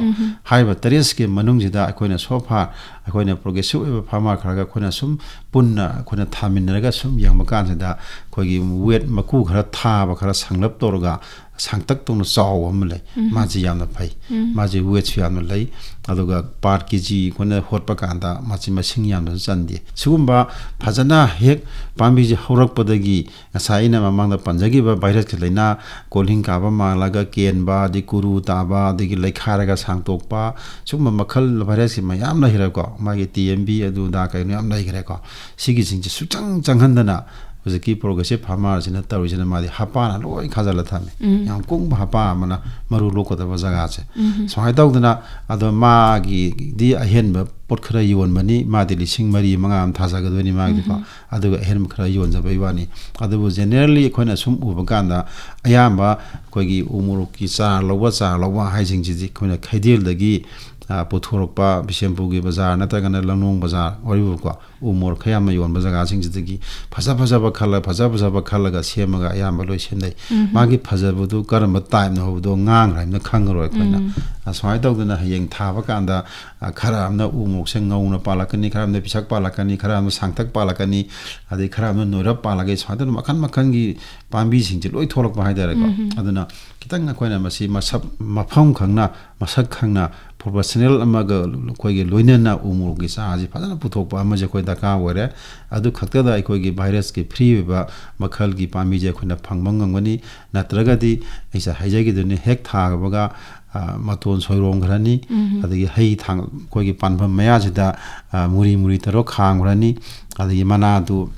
ꯍꯥꯏꯔꯤꯕ ꯇꯔꯦꯠꯁꯤꯒꯤ ꯃꯅꯨꯡꯁꯤꯗ ꯑꯩꯈꯣꯏꯅ so far ꯑꯩꯈꯣꯏꯅ ꯄ꯭ꯔꯣꯒ꯭ꯔꯦꯁꯤꯞ ꯑꯣꯏꯕ ꯐꯥꯔꯃꯔ ꯈꯔꯒ ꯑꯩꯈꯣꯏꯅ ꯁꯨꯝ ꯄꯨꯟꯅ ꯑꯩꯈꯣꯏꯅ ꯊꯥꯃꯤꯟꯅꯔꯒ ꯁꯨꯝ ꯌꯦꯡꯕ ꯀꯥꯟꯁꯤꯗ, ꯑꯩꯈꯣꯏꯒꯤ ꯋꯦꯠ ꯃꯀꯨ ꯈꯔ ꯊꯥꯕ, ꯈꯔ ꯁꯥꯡꯂꯞ ꯇꯧꯔꯒ ꯁꯥꯡꯇꯛ ꯇꯧꯅ ꯆꯥꯎꯕ ꯑꯃ ꯂꯩ꯫ ꯃꯥꯁꯤ ꯌꯥꯝꯅ ꯐꯩ꯫ ꯃꯥꯁꯤ ꯋꯦꯠꯁꯨ ꯌꯥꯝꯅ ꯂꯩ꯫ ꯑꯗꯨꯒ per ꯀꯦ ꯖꯤ ꯑꯩꯈꯣꯏꯅ ꯍꯣꯠꯄ ꯀꯥꯟꯗ ꯃꯥꯁꯤ ꯃꯁꯤꯡ ꯌꯥꯝꯅꯁꯨ ꯆꯟꯗꯦ꯫ ꯁꯤꯒꯨꯝꯕ ꯐꯖꯅ ꯍꯦꯛ ꯄꯥꯝꯕꯤꯁꯦ ꯍꯧꯔꯛꯄꯗꯒꯤ, ꯉꯁꯥꯏ ꯑꯩꯅ ꯃꯃꯥꯡꯗ ꯄꯟꯖꯈꯤꯕ ꯚꯥꯏꯔꯁꯀꯤ ꯂꯥꯏꯅꯥ, ꯀꯣꯜꯍꯤꯡ ꯀꯥꯕ ꯃꯥꯜꯂꯒ ꯀꯦꯟꯕ, ꯑꯗꯒꯤ ꯀꯨꯔꯨ ꯇꯥꯕ, ꯑꯗꯒꯤ ꯂꯩꯈꯥꯏꯔꯒ ꯁꯥꯡꯇꯣꯛꯄ, ꯁꯤꯒꯨꯝꯕ ꯃꯈꯜ ꯚꯥꯏꯔꯁꯀꯤ ꯃꯌꯥꯝ ꯂꯩꯈ꯭ꯔꯦꯀꯣ꯫ ꯃꯥꯒꯤ ꯇꯤ ꯑꯦꯝ ꯕꯤ ꯑꯗꯨ ꯑꯗꯥ ꯀꯩꯅꯣ ꯌꯥꯝ ꯂꯩꯈ꯭ꯔꯦꯀꯣ꯫ ꯁꯤꯒꯤꯁꯤꯡꯁꯦ ꯁꯨꯛꯆꯪ ꯆꯪꯍꯟꯗꯅ ꯍꯧꯖꯤꯛꯀꯤ ꯄ꯭ꯔꯣꯒ꯭ꯔꯦꯁꯤꯞ ꯐꯥꯔꯃꯔꯁꯤꯅ ꯇꯧꯔꯤꯁꯤꯅ, ꯃꯥꯗꯤ ꯍꯄꯥꯅ ꯂꯣꯏ ꯈꯥꯖꯤꯜꯂ ꯊꯝꯃꯤ꯫ ꯌꯥꯝ ꯀꯨꯡꯕ ꯍꯄꯥ ꯑꯃꯅ ꯃꯔꯨ ꯂꯣꯛꯀꯗꯕ ꯖꯒꯥꯁꯦ꯫ ꯁꯨꯃꯥꯏꯅ ꯇꯧꯗꯅ, ꯑꯗꯣ ꯃꯥꯒꯤꯗꯤ ꯑꯍꯦꯟꯕ ꯄꯣꯠ ꯈꯔ ꯌꯣꯟꯕꯅꯤ, ꯃꯥꯗꯤ ꯂꯤꯁꯤꯡ ꯃꯔꯤ ꯃꯉꯥ ꯑꯃ ꯊꯥꯖꯒꯗꯣꯏꯅꯤ ꯃꯥꯒꯤꯗꯤꯀꯣ꯫ ꯑꯗꯨꯒ ꯑꯍꯦꯟꯕ ꯈꯔ ꯌꯣꯟꯖꯕꯩ ꯋꯥꯅꯤ꯫ ꯑꯗꯨꯕꯨ generally ꯑꯩꯈꯣꯏꯅ ꯁꯨꯝ ꯎꯕ ꯀꯥꯟꯗ, ꯑꯌꯥꯝꯕ ꯑꯩꯈꯣꯏꯒꯤ ꯎ ꯃꯣꯔꯣꯛꯀꯤ ꯆꯥꯔ ꯂꯧꯕ, ꯆꯥꯔ ꯂꯧꯕ ꯍꯥꯏꯁꯤꯡꯁꯤꯗꯤ ꯑꯩꯈꯣꯏꯅ ꯀꯩꯊꯦꯜꯗꯒꯤ, ꯑ, ꯄꯨꯊꯣꯔꯛꯄ, ꯕꯤꯁꯦꯝꯄꯨꯔꯒꯤ ꯕꯖꯥꯔ ꯅꯠꯇ꯭ꯔꯒꯅ ꯂꯝꯂꯣꯡ ꯕꯖꯥꯔ ꯑꯣꯏꯔꯤꯕꯀꯣ, ꯎ ꯃꯣꯔꯣꯛ ꯈꯔ ꯌꯥꯝꯅ ꯌꯣꯟꯕ ꯖꯒꯥꯁꯤꯡꯁꯤꯗꯒꯤ ꯐꯖ ꯐꯖꯕ ꯈꯜꯂ, ꯐꯖ ꯐꯖꯕ ꯈꯜꯂꯒ ꯁꯦꯝꯃꯒ ꯑꯌꯥꯝꯕ ꯂꯣꯏ ꯁꯦꯝꯅꯩ꯫ ꯃꯥꯒꯤ ꯐꯖꯕꯗꯨ ꯀꯔꯝꯕ ꯇꯥꯏꯞꯅ ꯍꯧꯕꯗꯣ ꯉꯥꯡꯈ꯭ꯔ ꯍꯥꯏꯅ ꯈꯪꯉꯔꯣꯏ ꯑꯩꯈꯣꯏꯅ꯫ ꯑ, ꯁꯨꯃꯥꯏꯅ ꯇꯧꯗꯅ ꯍꯌꯦꯡ ꯊꯥꯕ ꯀꯥꯟꯗ, ꯑ, ꯈꯔ ꯑꯃꯅ ꯎ ꯃꯣꯔꯣꯛꯁꯦ ꯉꯧꯅ ꯄꯥꯜꯂꯛꯀꯅꯤ, ꯈꯔ ꯑꯃꯅ ꯄꯤꯁꯛ ꯄꯥꯜꯂꯛꯀꯅꯤ, ꯈꯔ ꯑꯃꯅ ꯁꯥꯡꯇꯛ ꯄꯥꯜꯂꯛꯀꯅꯤ, ꯑꯗꯩ ꯈꯔ ꯑꯃꯅ ꯅꯣꯏꯔꯞ ꯄꯥꯜꯂꯛꯀꯅꯤ꯫ ꯁꯨꯃꯥꯏꯅ ꯇꯧꯗꯅ ꯃꯈꯜ ꯃꯈꯜꯒꯤ ꯄꯥꯝꯕꯤꯁꯤꯡꯁꯦ ꯂꯣꯏ ꯊꯣꯛꯂꯛꯄ ꯍꯥꯏꯇꯥꯔꯦꯀꯣ꯫ ꯑꯗꯨꯅ ꯈꯤꯇꯪ ꯑꯩꯈꯣꯏꯅ ꯃꯁꯤ ꯃꯁꯛ, ꯃꯐꯝ ꯈꯪꯅ, ꯃꯁꯛ ꯈꯪꯅ, ꯄ꯭ꯔꯣꯐꯦꯁꯅꯦꯜ ꯑꯃꯒ ꯑꯩꯈꯣꯏꯒꯤ ꯂꯣꯏꯅꯅ ꯎ ꯃꯣꯔꯣꯛꯀꯤ ꯆꯥꯔꯁꯤ ꯐꯖꯅ ꯄꯨꯊꯣꯛꯄ ꯑꯃꯁꯦ ꯑꯩꯈꯣꯏ ꯗꯔꯀꯥꯔ ꯑꯣꯏꯔꯦ꯫ ꯑꯗꯨ ꯈꯛꯇꯗ ꯑꯩꯈꯣꯏꯒꯤ ꯚꯥꯏꯔꯁꯀꯤ ꯐ꯭ꯔꯤ ꯑꯣꯏꯕ ꯃꯈꯜꯒꯤ ꯄꯥꯝꯕꯤꯁꯦ ꯑꯩꯈꯣꯏꯅ ꯐꯪꯕ ꯉꯝꯒꯅꯤ꯫ ꯅꯠꯇ꯭ꯔꯒꯗꯤ ꯑꯩꯁꯦ ꯍꯥꯏꯖꯈꯤꯗꯨꯅꯤ, ꯍꯦꯛ ꯊꯥꯕꯒ, ꯑ, ꯃꯇꯣꯟ ꯁꯣꯏꯔꯣꯡꯈ꯭ꯔꯅꯤ, ꯑꯗꯒꯤ ꯍꯩ ꯊꯥꯡ-, ꯑꯩꯈꯣꯏꯒꯤ ꯄꯥꯟꯐꯝ ꯃꯌꯥꯁꯤꯗ, ꯑ, ꯃꯨꯔꯤ ꯃꯨꯔꯤ ꯇꯧꯔꯒ ꯈꯥꯝꯈ꯭ꯔꯅꯤ, ꯑꯗꯒꯤ ꯃꯅꯥꯗꯨ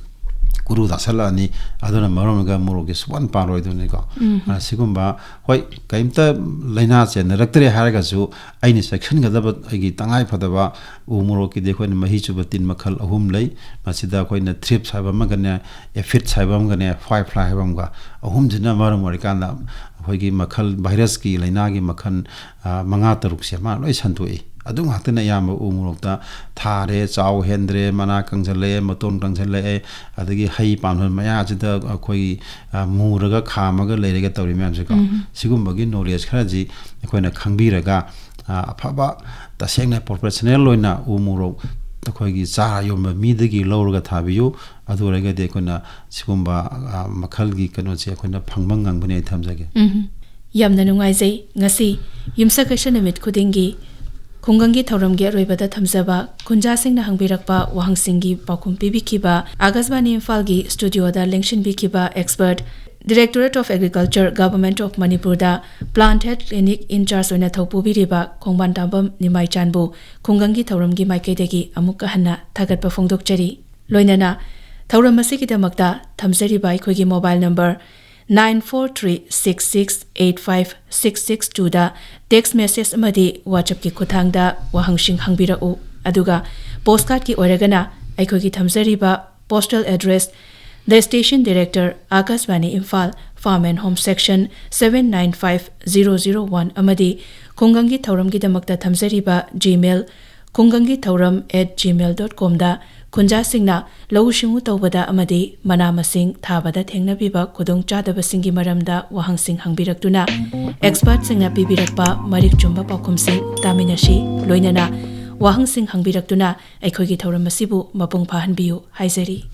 ꯀꯨꯔꯨ ꯇꯥꯁꯜꯂꯛꯑꯅꯤ꯫ ꯑꯗꯨꯅ ꯃꯔꯝ ꯑꯣꯏꯔꯒ ꯃꯣꯔꯣꯛꯁꯦ ꯁꯨꯛꯄꯥꯟ ꯄꯥꯜꯂꯣꯏꯗꯣꯏꯅꯤꯀꯣ꯫ ꯎꯝ꯫ ꯑ, ꯁꯤꯒꯨꯝꯕ, ꯍꯣꯏ, ꯀꯩꯝꯇ ꯂꯥꯏꯅꯥ ꯆꯦꯟꯅꯔꯛꯇ꯭ꯔꯦ ꯍꯥꯏꯔꯒꯁꯨ, ꯑꯩꯅ ꯆꯦꯛꯁꯤꯟꯒꯗꯕ ꯑꯩꯒꯤ ꯇꯉꯥꯏ ꯐꯗꯕ ꯎ ꯃꯣꯔꯣꯛꯀꯤꯗꯤ ꯑꯩꯈꯣꯏꯅ ꯃꯍꯤ ꯆꯨꯕ ꯇꯤꯟ ꯃꯈꯜ ꯑꯍꯨꯝ ꯂꯩ꯫ ꯃꯁꯤꯗ ꯑꯩꯈꯣꯏꯅ thrips ꯍꯥꯏꯕ ꯑꯃꯒꯅꯦ, aphids ꯍꯥꯏꯕ ꯑꯃꯒꯅꯦ, white fly ꯍꯥꯏꯕ ꯑꯃꯒ, ꯑꯍꯨꯝꯁꯤꯅ ꯃꯔꯝ ꯑꯣꯏꯔꯀꯥꯟꯗ ꯑꯩꯈꯣꯏꯒꯤ ꯃꯈꯜ, virusꯀꯤ ꯂꯥꯏꯅꯥꯒꯤ ꯃꯈꯜ, ꯑ, ꯃꯉꯥ ꯇꯔꯨꯛꯁꯦ ꯃꯥ ꯂꯣꯏ ꯁꯟꯗꯣꯛꯏ꯫ ꯑꯗꯨ ꯉꯥꯛꯇꯅ ꯑꯌꯥꯝꯕ ꯎ ꯃꯣꯔꯣꯛꯇ ꯊꯥꯔꯦ, ꯆꯥꯎ ꯍꯦꯟꯗ꯭ꯔꯦ, ꯃꯅꯥ ꯀꯪꯁꯤꯜꯂꯛꯑꯦ, ꯃꯇꯣꯟ ꯀꯪꯁꯤꯜꯂꯛꯑꯦ, ꯑꯗꯒꯤ ꯍꯩ ꯄꯥꯟꯕ ꯃꯌꯥꯁꯤꯗ ꯑꯩꯈꯣꯏꯒꯤ, ꯑ, ꯃꯨꯔꯒ ꯈꯥꯝꯃꯒ ꯂꯩꯔꯒ ꯇꯧꯔꯤ ꯃꯌꯥꯝꯁꯦꯀꯣ꯫ ꯎꯝ꯫ ꯁꯤꯒꯨꯝꯕꯒꯤ knowledge ꯈꯔꯁꯤ ꯑꯩꯈꯣꯏꯅ ꯈꯪꯕꯤꯔꯒ, ꯑ, ꯑꯐꯕ, ꯇꯁꯦꯡꯅ professional ꯑꯣꯏꯅ ꯎ ꯃꯣꯔꯣꯛ ꯑꯩꯈꯣꯏꯒꯤ ꯆꯥꯔ ꯌꯣꯟꯕ ꯃꯤꯗꯒꯤ ꯂꯧꯔꯒ ꯊꯥꯕꯤꯌꯨ꯫ ꯑꯗꯨ ꯑꯣꯏꯔꯒꯗꯤ ꯑꯩꯈꯣꯏꯅ ꯁꯤꯒꯨꯝꯕ, ꯑ, ꯃꯈꯜꯒꯤ ꯀꯩꯅꯣꯁꯦ ꯑꯩꯈꯣꯏꯅ ꯐꯪꯕ ꯉꯝꯒꯅꯤ, ꯑꯩ ꯊꯝꯖꯒꯦ꯫ ꯎꯝ꯫ ꯌꯥꯝꯅ ꯅꯨꯡꯉꯥꯏꯖꯩ꯫ ꯉꯁꯤ ꯌꯨꯝꯁꯀꯩꯁ ꯅꯨꯃꯤꯠ ꯈꯨꯗꯤꯡꯒꯤ ꯈꯨꯡꯒꯪꯒꯤ ꯊꯧꯔꯝꯒꯤ ꯑꯔꯣꯏꯕꯗ ꯊꯝꯖꯕ ꯈꯨꯟꯖꯥꯁꯤꯡꯅ ꯍꯪꯕꯤꯔꯛꯄ ꯋꯥꯍꯪꯁꯤꯡꯒꯤ ꯄꯥꯎꯈꯨꯝ ꯄꯤꯕꯤꯈꯤꯕ ꯑꯥꯀꯥꯁꯕꯥꯅꯤ ꯏꯝꯐꯥꯜꯒꯤ studioꯗ ꯂꯦꯡꯁꯤꯟꯕꯤꯈꯤꯕ expert, Directorate of Agriculture, Government of ꯃꯅꯤꯄꯨꯔꯗ Plant Health Clinic in charge ꯑꯣꯏꯅ ꯊꯧ ꯄꯨꯕꯤꯔꯤꯕ ꯈꯣꯡꯕꯥꯟ ꯇꯥꯕꯝ ꯅꯤꯃꯥꯏꯆꯥꯟꯕꯨ ꯈꯨꯡꯒꯪꯒꯤ ꯊꯧꯔꯝꯒꯤ ꯃꯥꯏꯀꯩꯗꯒꯤ ꯑꯃꯨꯛꯀ ꯍꯟꯅ ꯊꯥꯒꯠꯄ ꯐꯣꯡꯗꯣꯛꯆꯔꯤ꯫ ꯂꯣꯏꯅꯅ ꯊꯧꯔꯝ ꯑꯁꯤꯒꯤꯗꯃꯛꯇ ꯊꯝꯖꯔꯤꯕ ꯑꯩꯈꯣꯏꯒꯤ mobile number nine four three six six eight five six six twoꯗ text message ꯑꯃꯗꯤ WhatsAppꯀꯤ ꯈꯨꯠꯊꯥꯡꯗ ꯋꯥꯍꯪꯁꯤꯡ ꯍꯪꯕꯤꯔꯛꯎ꯫ ꯑꯗꯨꯒ postcardꯀꯤ ꯑꯣꯏꯔꯒꯅ ꯑꯩꯈꯣꯏꯒꯤ ꯊꯝꯖꯔꯤꯕ postal address, The Station Director, Akashvani Imphal, Farm and Home Section, seven nine five zero zero one ꯑꯃꯗꯤ ꯈꯨꯡꯒꯪꯒꯤ ꯊꯧꯔꯝꯒꯤꯗꯃꯛꯇ ꯊꯝꯖꯔꯤꯕ Gmail, ꯈꯨꯡꯒꯪꯒꯤ ꯊꯧꯔꯝ at gmail dot comꯗ ꯈꯨꯟꯖꯥꯁꯤꯡꯅ ꯂꯧꯎ ꯁꯤꯡꯎ ꯇꯧꯕꯗ ꯑꯃꯗꯤ ꯃꯅꯥ ꯃꯁꯤꯡ ꯊꯥꯕꯗ ꯊꯦꯡꯅꯕꯤꯕ ꯈꯨꯗꯣꯡꯆꯥꯗꯕꯁꯤꯡꯒꯤ ꯃꯔꯝꯗ ꯋꯥꯍꯪꯁꯤꯡ ꯍꯪꯕꯤꯔꯛꯇꯨꯅ, expertꯁꯤꯡꯅ ꯄꯤꯕꯤꯔꯛꯄ ꯃꯔꯤꯛ ꯆꯨꯝꯕ ꯄꯥꯎꯈꯨꯝꯁꯤꯡ ꯇꯥꯃꯤꯟꯅꯁꯤ꯫ ꯂꯣꯏꯅꯅ ꯋꯥꯍꯪꯁꯤꯡ ꯍꯪꯕꯤꯔꯛꯇꯨꯅ ꯑꯩꯈꯣꯏꯒꯤ ꯊꯧꯔꯝ ꯑꯁꯤꯕꯨ ꯃꯄꯨꯡ ꯐꯥꯍꯟꯕꯤꯌꯨ ꯍꯥꯏꯖꯔꯤ꯫